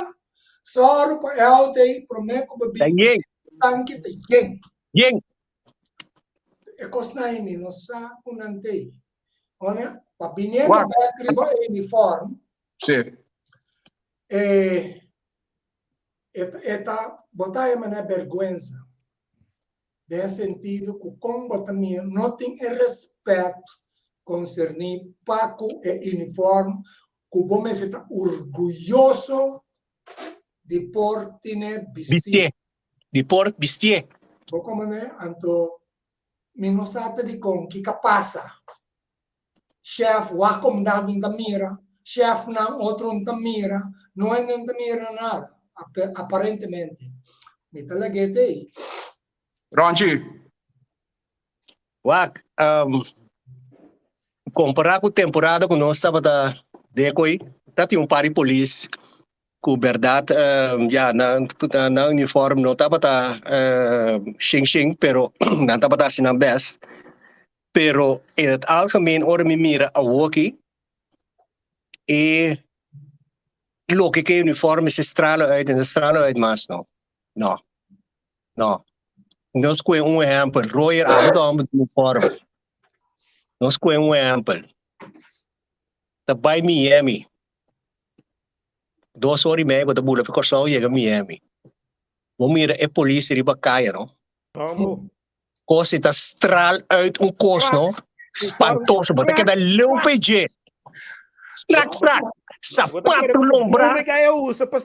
sòru pa e outo ei promé ku bo bin tanki ta yen. Yen. E kosnan ei mi no sa ku nan ta ei. Ora, pa biniendo bèk riba e uniform, e e ta, bo ta e manera bèrgwensa. Den sentido ku kon bo ta mira no tin e respet konserní pa ku e uniform ku bo mester ta orguyoso di por tine bistí. Bistié. Di por bistié. Bo komprendé? Anto mi no sa ta dikon kiko a pasa. Chef wak komandante no ta mira, chefnan otro no ta mira, no hende no ta mira nada, aparentemente. Mi ta lag'é te ei. Ronchi. Wak, um, kompará ku temporada ku nos tabata den koi, ta tin un par di polis ku bèrdat, um, ya, nan, nan uniform no tabata um, shin shin, pero nan tabata hasi nan bèst. Pero in het algemeen ora mi mira awoki e loke ke uniforme se stralen uit en se stralen uit mas no. No. No. Nos kue un ehempel, Royer abo ta homber di uniforme. Nos kue un ehempel. Ta bai Miami. Dos ora y media bo ta bula fi Kòrsou yega Miami. Bo mira e polis riba kaya no. Amo. Kos ta straal uit un kos, no? Spantoso. Bo ta keda leu pe dje. Strak, strak. Sapato lombra.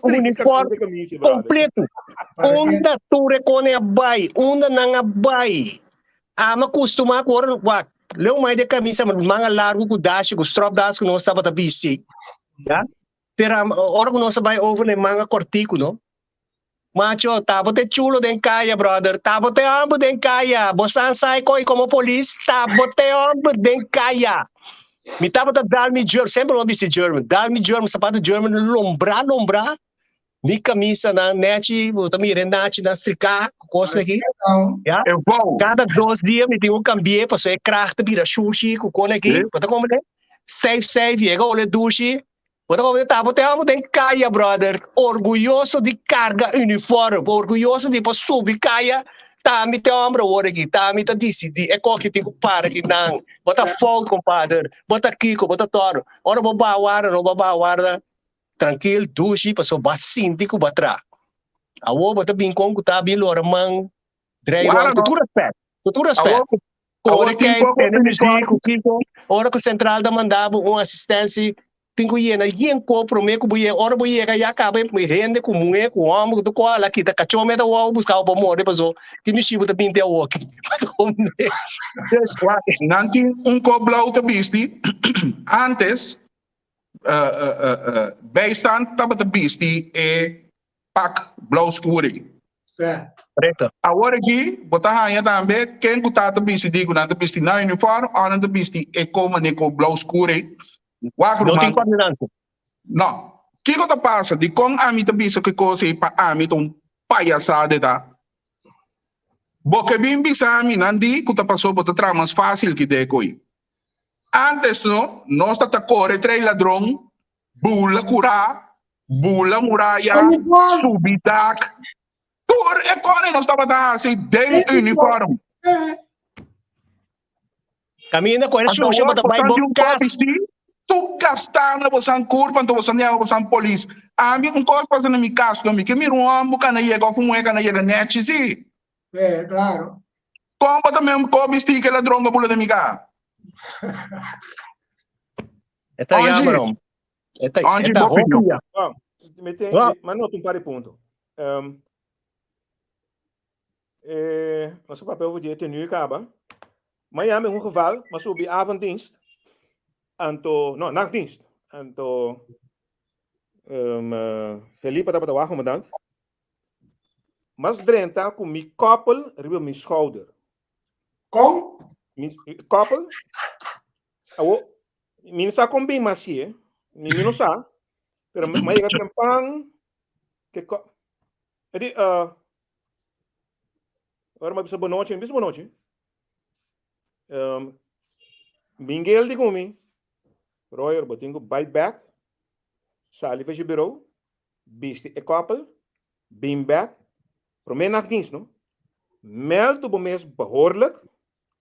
Uniform completo. Unda tur e kone a bai? Unda nan a bai? Ama kustumá ku ora wak leu mai de kamisa manga largu ku dashi ku stropdas ku nos tabata bisti. Ya? Pero ora ku nos a bai over na e manga kortiku no. Macho, tabo te chulo den kaya, brother. Tabo te homber den kaya. Bo san sai koi como polis. Tabo te homber den kaya. Mi tabata dal mi German, semper mi bisti German. Dal mi German, sapato German, lombra, lombra. Mi camisa nan nechi, bo ta mira e nachi nan striká, ku kos aki. Ya? E vou. Cada dos dia mi tin ku cambi'é, pasobra e kraag ta bira shushi ku kon aki. Bo ta comprende? Stijf, stijf, yega ole dushi. Bo ta papia ta bo te amo den kaya brother orguyoso di karga uniform orguyoso di por subi kaya ta mi te hombre awor aki ta mi ta disidi e koki tin ku para aki nan bo ta fout kompader bo ta kiko bo ta toro ora bo baha warda no bo baha warda trankil dushi pasobra bo a sinti ku bo a traha awor bo ta bin kon ku ta bin lora man drei rond ku tur respet ku tur respet Ora tin kei poko tene uniform. muziek ku kiko, ora ku sentral ta manda bo un asistensi, tin ku yena yen ko promé ku bo yega. Ora bo yega ya kaba e hende ku muhé ku hòmber ku tur kos a kita kachó meta wou buska bo pa morde paso ki mishi bo ta binti awoki. Dus Wak, nan tin un kop blou ta bisti antes bijstand tabata bisti e. pak blou skur ei. Sè. Correcto. Awor aki bo ta haña tambe ken ku ta ta bisti di ku nan ta bisti nan uniform òf nan ta bisti e ko manera ku blou skur ei. Wak No tin ruman. coordinatie. No. Kiko ta pasa? Dikon ami ta bisa ku e kos ei pa ami ta un payasada e ta? Bo ke bin bisa mi nan di ku ta paso bo ta traha mas fásil ki deko ei. Antes no, nos ta ta kore trei ladron, bula kurá, bula muraya, Uniform. subi dak. Tur e kore nos tabata hasi den uniform. Eh, Caminda cu e Anto shusha awor bo ta bai bosan bo di un cas. kos bisti, tur gastá na bosan kurpa, anto bosan yama bosan polis. Ami un kos pasa na mi kas, no mi ke mira un hòmber ku a na yega òf un muhé ku a na yega nèchi si. Eh, claro. Kon bo ta men kos bisti ke ladron ku a bula den mi kas? E ta Angie. jammer om. E ta, e Angie, ta bo opinion. hopi ja. Bon, mi tin, Wa. mi, ma nota un par di punto. Um, eh, nos a papia over di e tenue kaba. Miami un geval, ma subi avonddienst. Anto, no, nachtdienst. Anto, um, uh, Felipe tabata wak commandant. Mas drenta ku mi koppel riba mi schouder. Kon? Mi koppel. Awo, mi no sa kon bin mas hier. Mi, mi no sa. Pero ma yega trempan ke ko E di, uh, ora mi bisa bonochi, mi bisa bonochi. Um, Mingel di ku mi, Royer, bo tin ku bai back, sali van je bureau, bisti e koppel, bin back, promé nachtdienst, no? Meld bo mes behoorlijk,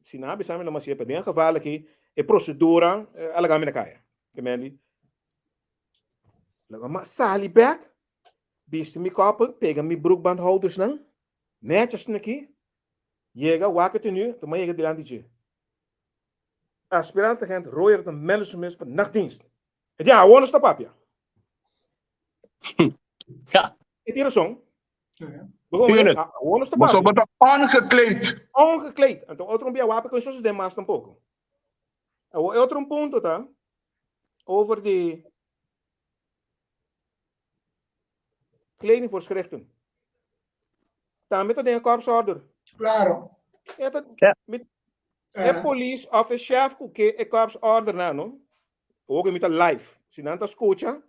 si na bisa mi no mas den e geval aki, e procedura eh, a laga mi na kaya. Ke men di, laga ma sali back, Bisti mi koppel, pega mi broekbandhoudersnan, netjes aki, yega wak e tenue, ta yega dilanti dje. Aspirant agent Royer ta melde su mes pa nachtdienst. E di, awor nos ta papia. Ja. E tin rason. Tuurlijk. Awor nos ta Boso papia. bo ta ongekleed. Ongekleed. Anto otro un bia wapia con sos den mas tampoco. Awor e otro un punto ta over di Kledingvoorschriften. Tambe ta den e korpsorder. Claro. E ta, Ja. mi, e polis of e chef ku ke e korpsorder na no. Ook mi ta live. Si nan ta skucha,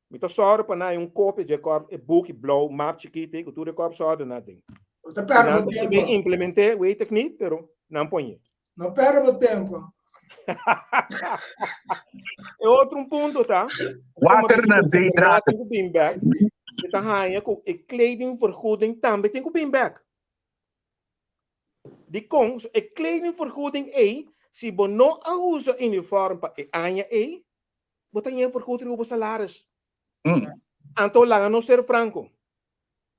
mi ta sòru pa nan un kopia dje korp e buki blou map chikiti ku tur e korpsorder na den. No ta Si perde nan bo ta ben tempo. implementé, weet ik niet, pero nan ponye. No perde bo tempo. E otro un punto ta, Water na zee draken. Tin ku bin bek. E ta haña ku e kledingvergoeding tambe tin ku bin bek. Dikon? So, e kledingvergoeding ei, si bo no a usa uniform pa e aña ei, bo ta haña vergoed riba bo salaris. Anto laga nos ser franco.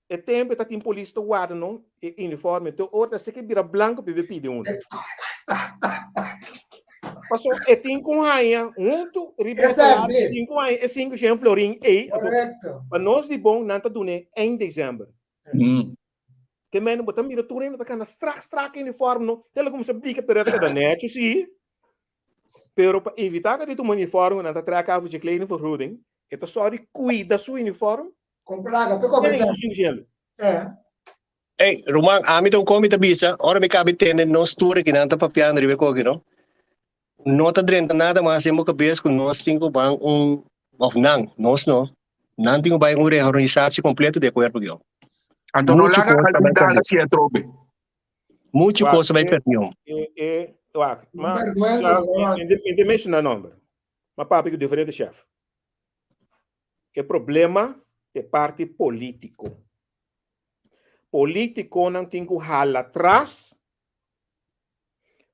E tempo e ta tin polis ta warda no e uniforme te ora ta seke bira blanco pibe pidi uno. Paso e tin ku haña huntu riba e salario, e tin ku haña e 500 florin ei. Correcto. Pa nos di bon nan ta dun'é eind december. Ke men bo ta mira tur hende ta kana strak strak uniforme no. Te lo kuminsá blika pero e ta keda nechi si. Pero pa evitá ku e tuma uniforme nan ta trek af dje kledingvergoeding, e ta sòru di kuida su uniforme. Con placa, pe cobra Ken su cielo. Eh. Hey, ruman, ami ta un con mi ta bisa, ora mi cabe tende nos tur aki nan ta papiando riba e koki, no? No ta drenta nada mas den bo cabes cu nos tin cu ban un, of nan, nos no, nan tin cu bai un reorganisatie completo di e cuerpo aki. Anto no Mucho laga cos ta algun bai dal perdi. así atrobe. Mucho Wak, cos ta bai e, perdi, hom. e, e, wak, ma, Vergüenza, ja, in de menciona nomber. Ma papia cu diferente chef. E problema ta e parti politico. Politiconan tin cu hala tras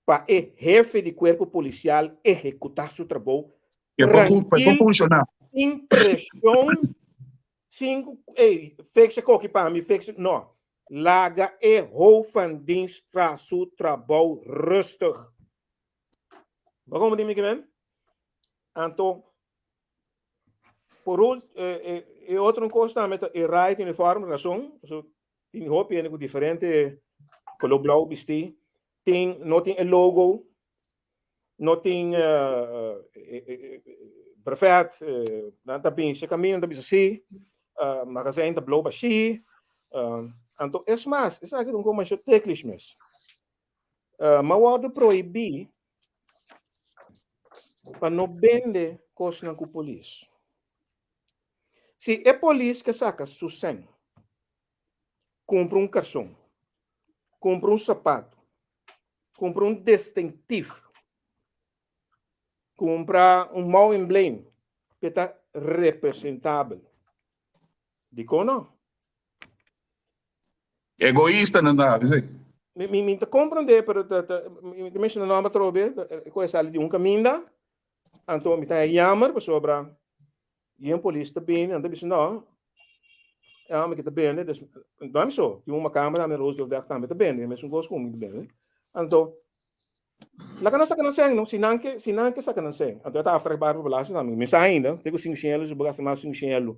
pa e hefe di cuerpo policial ehecuta su trabou E por e por trankil, funciona. sin presion, sin cu, ey, fix e koki pa mi, fix e, no. Laga e hoofd van dienst tra su trabou rustig. Bo como di mi kimen? Anto, Por ul, e, e, e otro kos tambe ta e right uniform, razón. So, tin hopi hende ku diferente kolor blauw bistí. Tin, no tin e logo, no tin uh, e, e, e, brevet, eh, nan ta bin, se camino, nan ta bisa sí. Magazijn ta blou bashí. Anto es mas, esaki ta un kos masha teklish mes. Ma wòrdu prohibí pa no bende kosnan ku polis. Si e polis ke saka su sèn, kumpra un karson, kumpra un sapato, kumpra un distintief, Kumpra un mou embleem pe ta representabel. Dikon no? Egoista nan ta habi esei. Mi mi mi ta komprendé pero ta ta mi ta menshoná nòmber atrobe e koe sali di un kaminda anto mi ta haña yammer pasobra yen polis ta bini nan ta bisa no e hòmber ki ta bende dus no ami so tin un makamba tambe na Rooseveltweg tambe ta bende e mesun kos ku mi ta bende anto Laga nan saka nan sèn no, si nan ke, si nan ke saka nan sèn. Anto e ta aftrek baar pa belasting tambe. Mi sa ainda, te ku sinku shen elu, si bo gasta mas sinku shen elu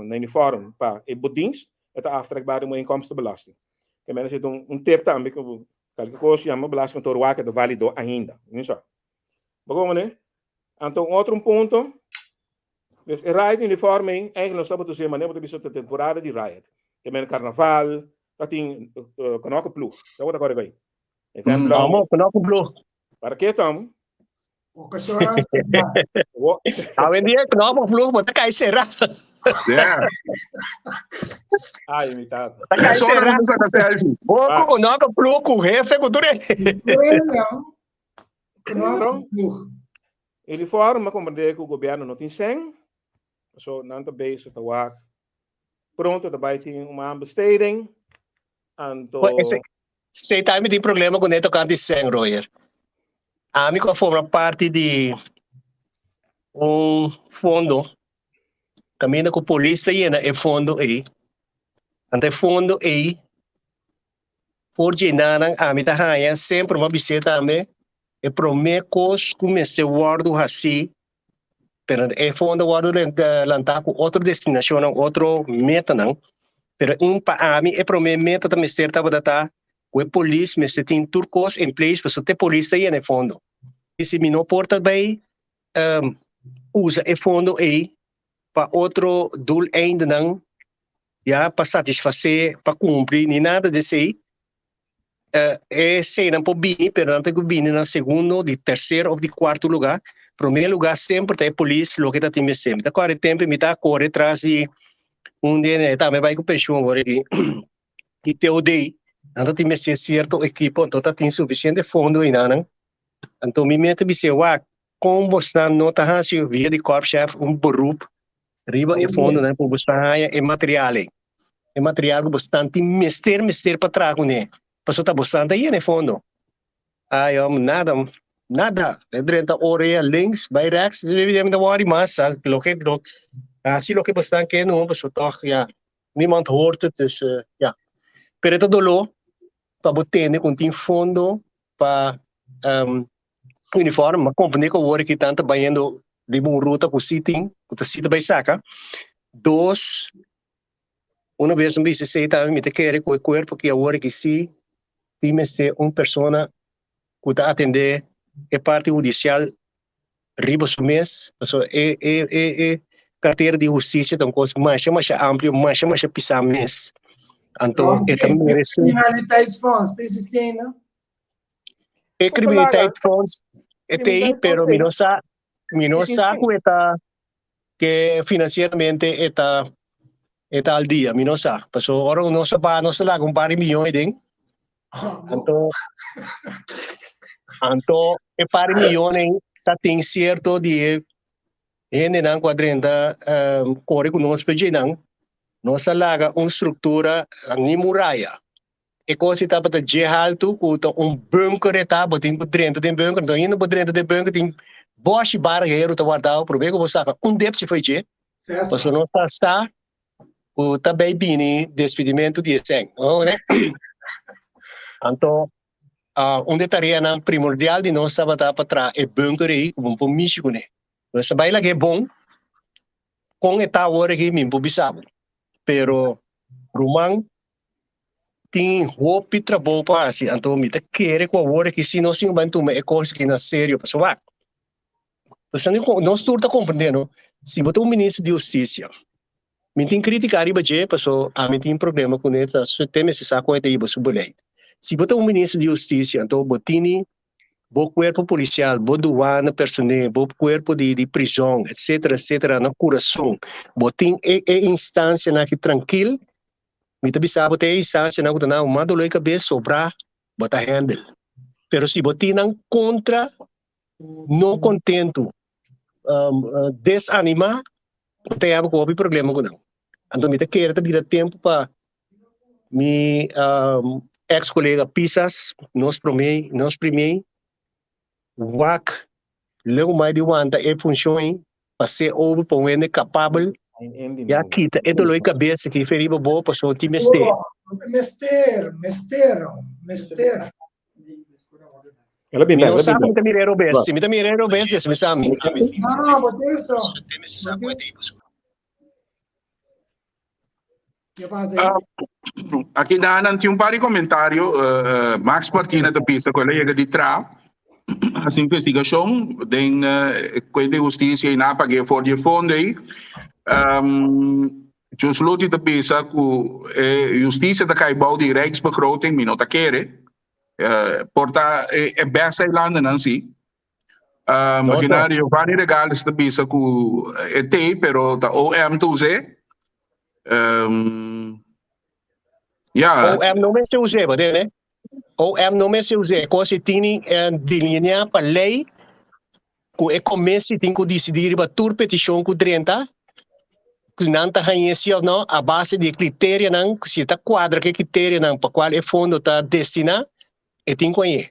na uniform pa e bo dienst, e ta aftrek baar di bo inkomstenbelasting. Ke mester si ta un tip tambe ku bo kalke kos yama belastingkantoor wak e ta valido ainda. Mi sa. Bo komprende? Anto un otro un punto, dus e riot uniform ei, eigenlijk nos tabata us'é manera bo ta bisa ta temporada di riot. Ke men karnaval, ta tin knokkelploeg. Sa bo ta kòrda ku ei? Vamos, knokkelploeg. Para ke tam? Hoy en dia knokkelploeg bo ta kai sera. Yeah. Ai, mi tata. Ta kai sera. Bo ku knokkelploeg ku hefe ku tur. Knokkelploeg. Uniform a komprendé ku gobièrnu no tin sèn, so nan ta bezig ta wak pronto ta bai tin un aanbesteding, anto Esei ta mi tin problema kuné tokante sèn, Roger. Ami ku a forma parti di un fondo kaminda ku polis ta yena e fondo ei. Anto e fondo ei for dje nanan ami ta haña semper mi a bis'é tambe e promé kos ku mester wòrdu hasí pero e fondo a wòrdu lantá ku otro destinashonnan, otro metanan, pero un pa ami e promé meta ta mester tabata ta ku e polis mester tin tur kos in place pasobra te polis ta yena e fondo. I si mi no por ta bai usa e fondo ei pa otro doeleindenan ya pa satisfasé, pa kumpli ni nada di esei, Eseinan por bini, pero nan ta ku bini na segundo, di tercer of di cuarto lugar. Primer lugar semper ta e polis loke ta tin mester. Mi ta kore tempo mi ta kore tras di un di e tambe bai ku pensioen awor aki di TOD. Nan ta tin mester cierto ekipo, anto ta tin suficiente fondo einanan. Anto mi mester bis'é wak kon bosnan no ta hasi via di korpschef un beroep riba e fondonan ku bosnan haña e material ei. E material ku bosnan tin mester mester pa traha kuné. Pasobra ta bosnan ta yena e fondo. Ai hòm, nada, nada. E drenta orea links bai rèks, mi ta wòri mas. Loke hasi loke bosnan ke no, pasobra tòg ya, niemand hoort het, dus ya. Pero e ta doló pa bo tende ku tin fondo pa uniform, ma comprende ku awor aki tan ta bayendo riba un ruta ku si tin, ku ta si ta bai saka. Dos, una bes mi bisa esei tambe mi ta kere ku e kuerpo ki awor aki si tin mester un persona ku ta atende e parti hudisial riba su mes, pasobra e e e e cartera di husticia ta un cos masha masha amplio, masha masha pisa mes. Anto e ta merece. Criminaliteitsfonds, ta existi ainda? E criminaliteitsfonds e ta ei, pero mi no sa, mi no sa cu e ta, que financieramente e ta, e ta al dia, mi no sa. Pasobra ora nos a baha, nos a laga un par di miyon aden, Anto, anto e par di miyonen ta tin cierto di e hendenan cu a drenta um, core cu nos pejenan. Nos a laga un structura ni muraya. E cos si tabata dje haltu cu ta un bunker e ta, bo tin cu drenta den bunker. Anto ainda bo drenta den bunker tin boshi bara heru ta wardao prome cu bo saca un depchi fo'i dje. Pasobra nos ta sa ku ta bay bini despedimentu di e sèn. Anto, un di e tareanan primordial di nos tabata pa traha e bunker ei ku bo por mishi kuné. Nos a bai lag'é bon, kon e ta awor aki mi no por bisa bo. Pero ruman tin hopi trabou pa hasi, anto mi ta kere ku awor aki si nos tin ku bai tuma e kos aki na serio pasobra wak, nos tur ta komprendé no, si bo ta un minister di hustisia. Mi tin kritika riba dje paso ami tin problema kuné ta te mester sa kon e ta hiba su beleid. Si bo ta un minister di hustisia anto bo tini bo kuerpo polisial, bo duana personeel, bo kuerpo di di prizon etsetera etsetera na kurason bo tin e e instansianan aki trankil mi ta bisa bo ta e instansianan ku ta na mas dolor di kabes sobrá bo ta handle. Pero si bo tin nan kontra no kontentu desanimá bo ta yaba ku hopi problema ku nan. Anto mi ta kere ta bira tempu pa mi ex kolega Pisas, nos promé, nos primé wak leu mai di wanta e funshon ei pas'é over pa un hende kapabel ya kita e dolor di kabes aki fe riba bo pasobra tin mester. Mester, mester, mester. Mi no sa ku mi ta mira e robes. Si mi ta mira e robes, yes mi sa mi. No, bo tin eso. Aki nan tin un par di komentario. Max Martina ta bisa ku el a yega di tra hasi investigashon den kuenta di hustisia i nan a pag'é for di e fondo ei. Jus Luti ta bisa ku e hustisia ta kai bou di Rijksbegroting, mi no ta kere. Por ta e best eilandennan si. Imagina Giovanni Regales ta bisa ku e tei pero ta OM ta us'é. Ya. OM no mester us'é, bo tende? OM no mester us'é. Kos e tini delineá pa lei ku e komisi tin ku disidí riba tur petishon ku drenta, ku nan ta hañ'é si òf no a base di e kriterianan, ku si e ta kuadra ku e kriterianan pa kual e fondo ta destiná, e tin ku hañ'é.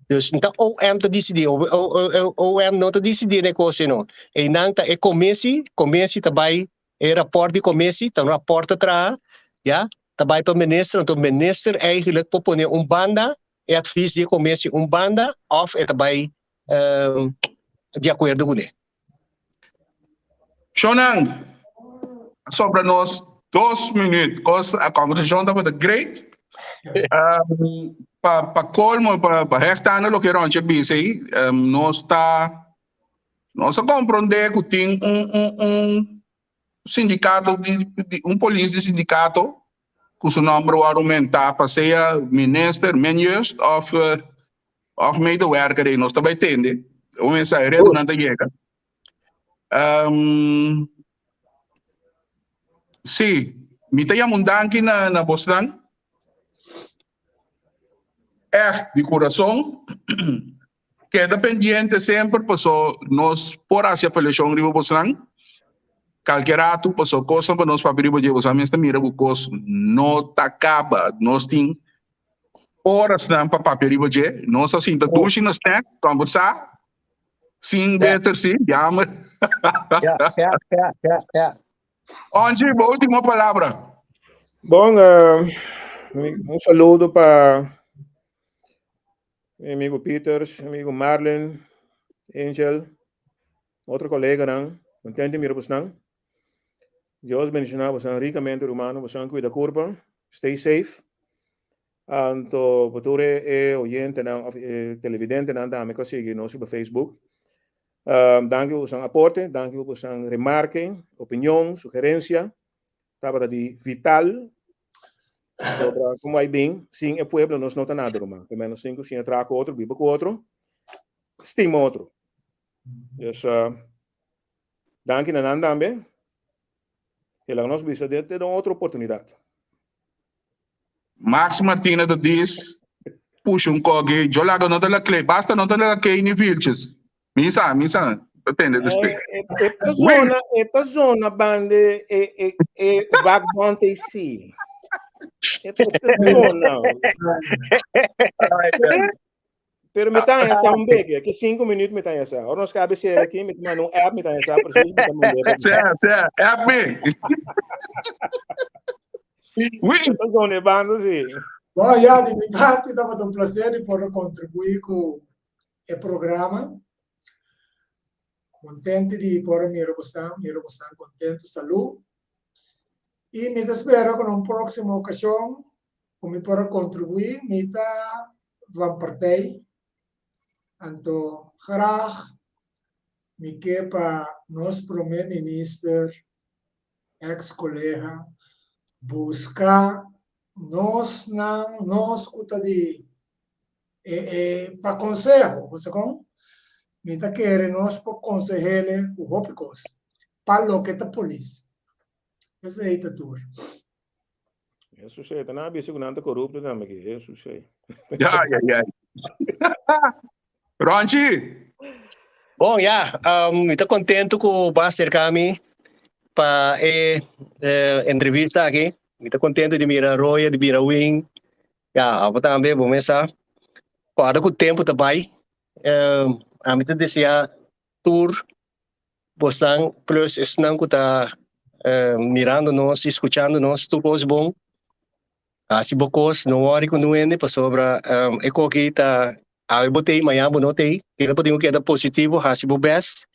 Dus no ta OM ta disidí, OM no ta disidí na e kos ei no. Einan ta e komisi, komisi ta bai, e rapòrt di komisi ta un rapòrt ta traha, ya, ta bai pa minister, anto minister eigenlijk por pone un banda e advies di e komisi un banda òf e ta bai di akuerdo kuné. Shownan, a sobra nos dos minuut. Kos, a conversacion tabata great. Um, pa, pa colmo, pa, pa hechtane loke Ronchi a bisa ei, um, nos ta, nos a comprende ku tin un, un, un sindicato di, di un polis di sindicato ku su nomber wòrdu mentá pa sea minister, minjust of, uh, of medewerker ei. Nos ta bai tende. Un mensahe redunan ta yega. Um, sí, mi ta yama un danki na, na bosnan. Echt, di corazón. Keda pendiente semper paso nos por haci apelacion riba bosnan. Kalke ratu paso cosnan pa nos papia riba dje bosnan mester mira cu cos no ta caba. Nos tin horasnan pa papia riba dje. Nos a sinta dushi na snack, conversa. Sin beter si, jammer. Ja, ja, ja, ja, ja. Onchi, bo último palabra. Bon, uh, un saludo pa mi amigo Peters, amigo Marlin, Angel, otro coleganan. Contento mira bosnan. Dios bendiciona bosnan ricamente, rumano. Bosnan cuida curpa. Stay safe. Anto pa tur e e oyentenan of e televidentenan tambe ku a sigui nos riba Facebook. Danki pa boso aporte, danki pa boso remarke, opinion, sugerensia. Tabata di vital sobra komo ai bin sin e pueblo nos no ta nada ruman. Por menos sin ku siña traha ku otro, biba ku otro, stima otro. Dus danki na nan tambe. I laga nos bisa den un otro oportunidat. Max Martina ta dis, Pusha un koki, yo laga no ta la klei, basta no ta la klei ni vilches. Mi sa, mi sa, ta tende despues. E, e, ta zona, e ta zona bande e, e, e vakbond e si. E ta zona. Pero mi ta esa un beke, que cinco minuut mi ta esa. Ora nos cabe ser aqui, mi ta manda un app, mi ta esa, precies mi ta manda. Sea, sea, app me. Oui. Ta zona e banda, si. Bon, ja, di mi parti tabata un placer di por contribuí cu e programa. Contento di por mira bosan, mira bosan contento, salud. Y mi ta spera cu na un próximo ocasion ku mi por a kontribuí, mi ta van partij. Anto graag mi ke pa nos prome minister ex kolega buska nos nan nos ku ta di e e pa konseho bo sa kon mi ta kere nos por konsehele ku hopi kos pa loke ta polis esei ta tur. Eso sí, ta na bisa ku nan ta korupto tambe ki. Eso sí. Ja, ja, ja. Ronchi! Bon, ja, um, mi ta contento ku ba acerca mi pa e eh, entrevista aki. Mi ta contento di mira Roya, di mira Wing. Ja, abo tambe, bo mesa. Guarda ku tempo ta bai. Um, a mi ta desea tur bosnan plus esnan ku ta mirando nos i skuchando nos tur kos bon. Hasi bo kos, no wòri ku no hende pasobra e koki ta awe bo tei mañan bo no tei. Keda bo tin ku keda positivo, hasi bo bèst.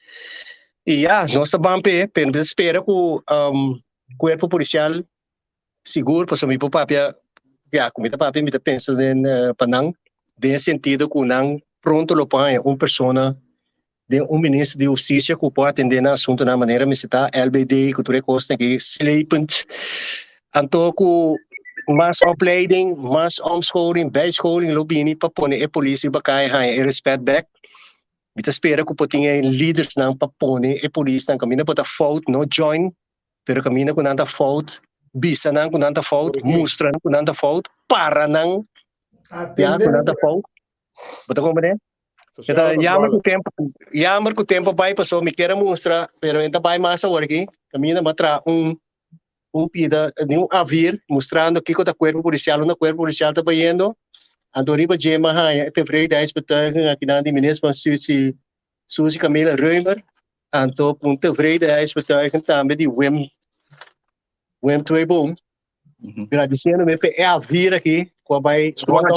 I ya, nos ta ban p'e, pero mi ta spera ku kuerpo polisial sigur pasobra mi por papia, ya ku mi ta papia mi ta pensa den pa nan den e sentido ku nan pronto lo por haña un persona den un minister di hustisia ku por atendé nan asuntunan manera mester ta LBD ku tur e kosnan aki slepend anto ku mas opleiding mas omscholing bijscholing lo bini pa pone e polis riba kaya haña e respet bek mi ta spera ku por tin e lidersnan pa pone e polisnan kaminda por ta fout no join pero kaminda ku nan ta fout bisa nan ku nan ta fout mustra nan ku nan ta fout para nan ya ku nan ta fout bo ta komprende? Eta jammer ku tempo, jammer ku tempo bai paso mi kier a mustra, pero enta bai mas awor aki. Kaminda m'a traha un un pida di un avir mustrando kiko ta kuerpo polisial, unda kuerpo polisial ta bayendo. Anto riba dje m'a haña e tevredenheidsbetuiging akinan di minister van Susie Susie Camilla Römer, anto ku un tevredenheidsbetuiging tambe di Wim Wim Tweeboom. Gradisiendo mi pa e avir aki ku a bai rond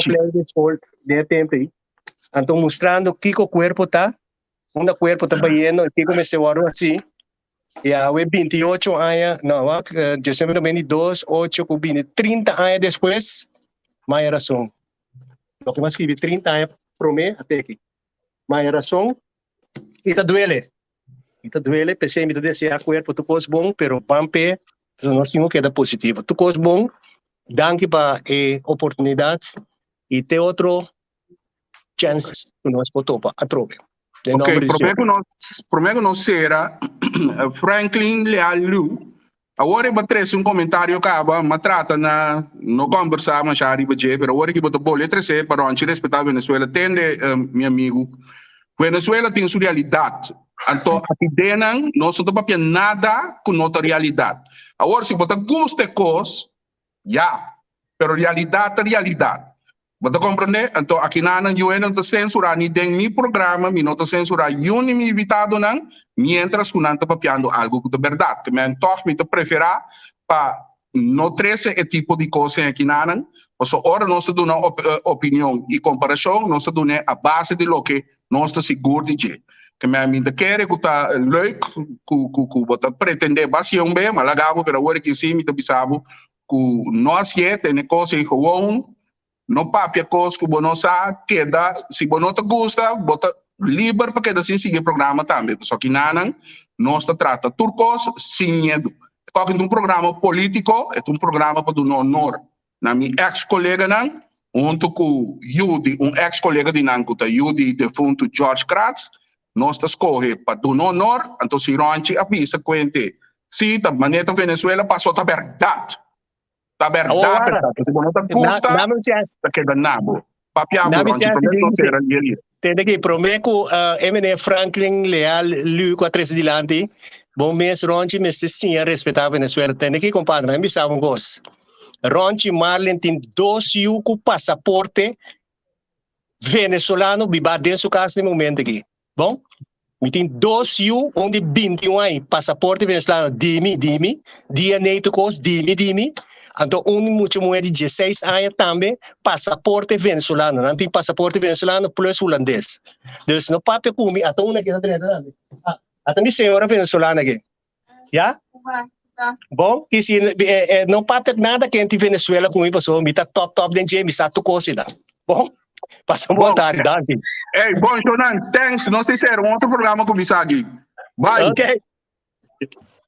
den e tempo ei. Anto mustrando kiko kuerpo ta, unda kuerpo ta bayendo i kiko mester wòrdu hasi. I awe 28 aña, no, wak, diesnuebe noventa i dos, ocho ku bini 30 aña despues, m'a haña rason. Loke m'a skibi 30 aña promé a teki. M'a haña rason i ta duele. I ta duele, p'esei mi ta deseá kuerpo tur kos bon, pero ban p'e, pasobra nos tin ku keda positivo. Tur kos bon, danki pa e oportunidat i te otro chèns ku nos por topa atrobe. Den Ok, nomber di promé Señor. ku nos, promé ku nos sera, Franklin Leal Liu, awor e bo trese un komentario kaba, m'a trata na no kòmbersá mashá riba dje, pero awor aki bo ta bolbe trese pa Ronchi respetá Venezuela. Tende, mi amigu, Venezuela tin su realidat, anto aki denan nos no ta papia nada ku no ta realidat. Awor si bo ta gusta e kos, Ya, pero realidad ta realidad. Bo ta comprende? Anto akinanan yu no ta censura ni den mi programa, mi no ta censura yu ni mi invitadonan, mientras cu nan ta papiando algo cu ta berdad. Ke men toch mi ta prefera pa no trece e tipo di cosnan akinanan, pasobra ora nos ta duna opinion y comparacion, nos ta dun'e a base di loke nos ta sigur di dje. Ke men mi ta kere ku ta leuk ku ku ku bo ta pretende bo hasié un be, ma laga bo, pero awor aki si mi ta bisa bo ku no hasié, tene kos ei gewoon, no papia kos ku bo no sa, keda, si bo no ta gusta, bo ta liber pa keda sin sigui e programa tambe, pasobra kinanan nos ta trata tur kos sin miedu. E kòke ta un programa polítiko, e ta un programa pa duna honor na mi ex koleganan huntu ku yu di un ex kolega di nan ku ta yu di defuntu George Kratz, nos ta skohe pa duna honor, anto si Ronchi a bisa kuente si ta manera ta Venezuela paso ta bèrdat, ta bèrdat esaki, si bo no ta gusta ta keda na bo. Papia bo Ronchi, promé ku nos sera lier. Tende ki promé ku e meneer Franklin Leal Lu ku a trese dilanti, bo mes Ronchi mester siña respetá Venezuela. Tende ki kompadre, mi bisa bo un kos. Ronchi Marlin tin dos yu ku pasaporte venezolano bibá den su kas den momento aki. Bon, mi tin dos yu, un di 21 aña, pasaporte venezolano, di mi, di mi, DNA tur kos, di mi, di mi. Anto un mucha muher di 16 aña tambe, pasaporte venezolano. Nan tin pasaporte venezolano plus hulandes. Dus no papia ku mi, ata un aki ta drenta tambe. Ah, ata mi señora venezolana aki. Ya? Bon, y si eh, eh, no papia nada kenti Venezuela ku mi paso, mi ta top top den dje, mi sa tu kos ida. Bon, pasa un bon tarde, danki. Hey, bon, Shonan, thanks. Nos te ser un otro programa ku Misaki. Bye. Okay.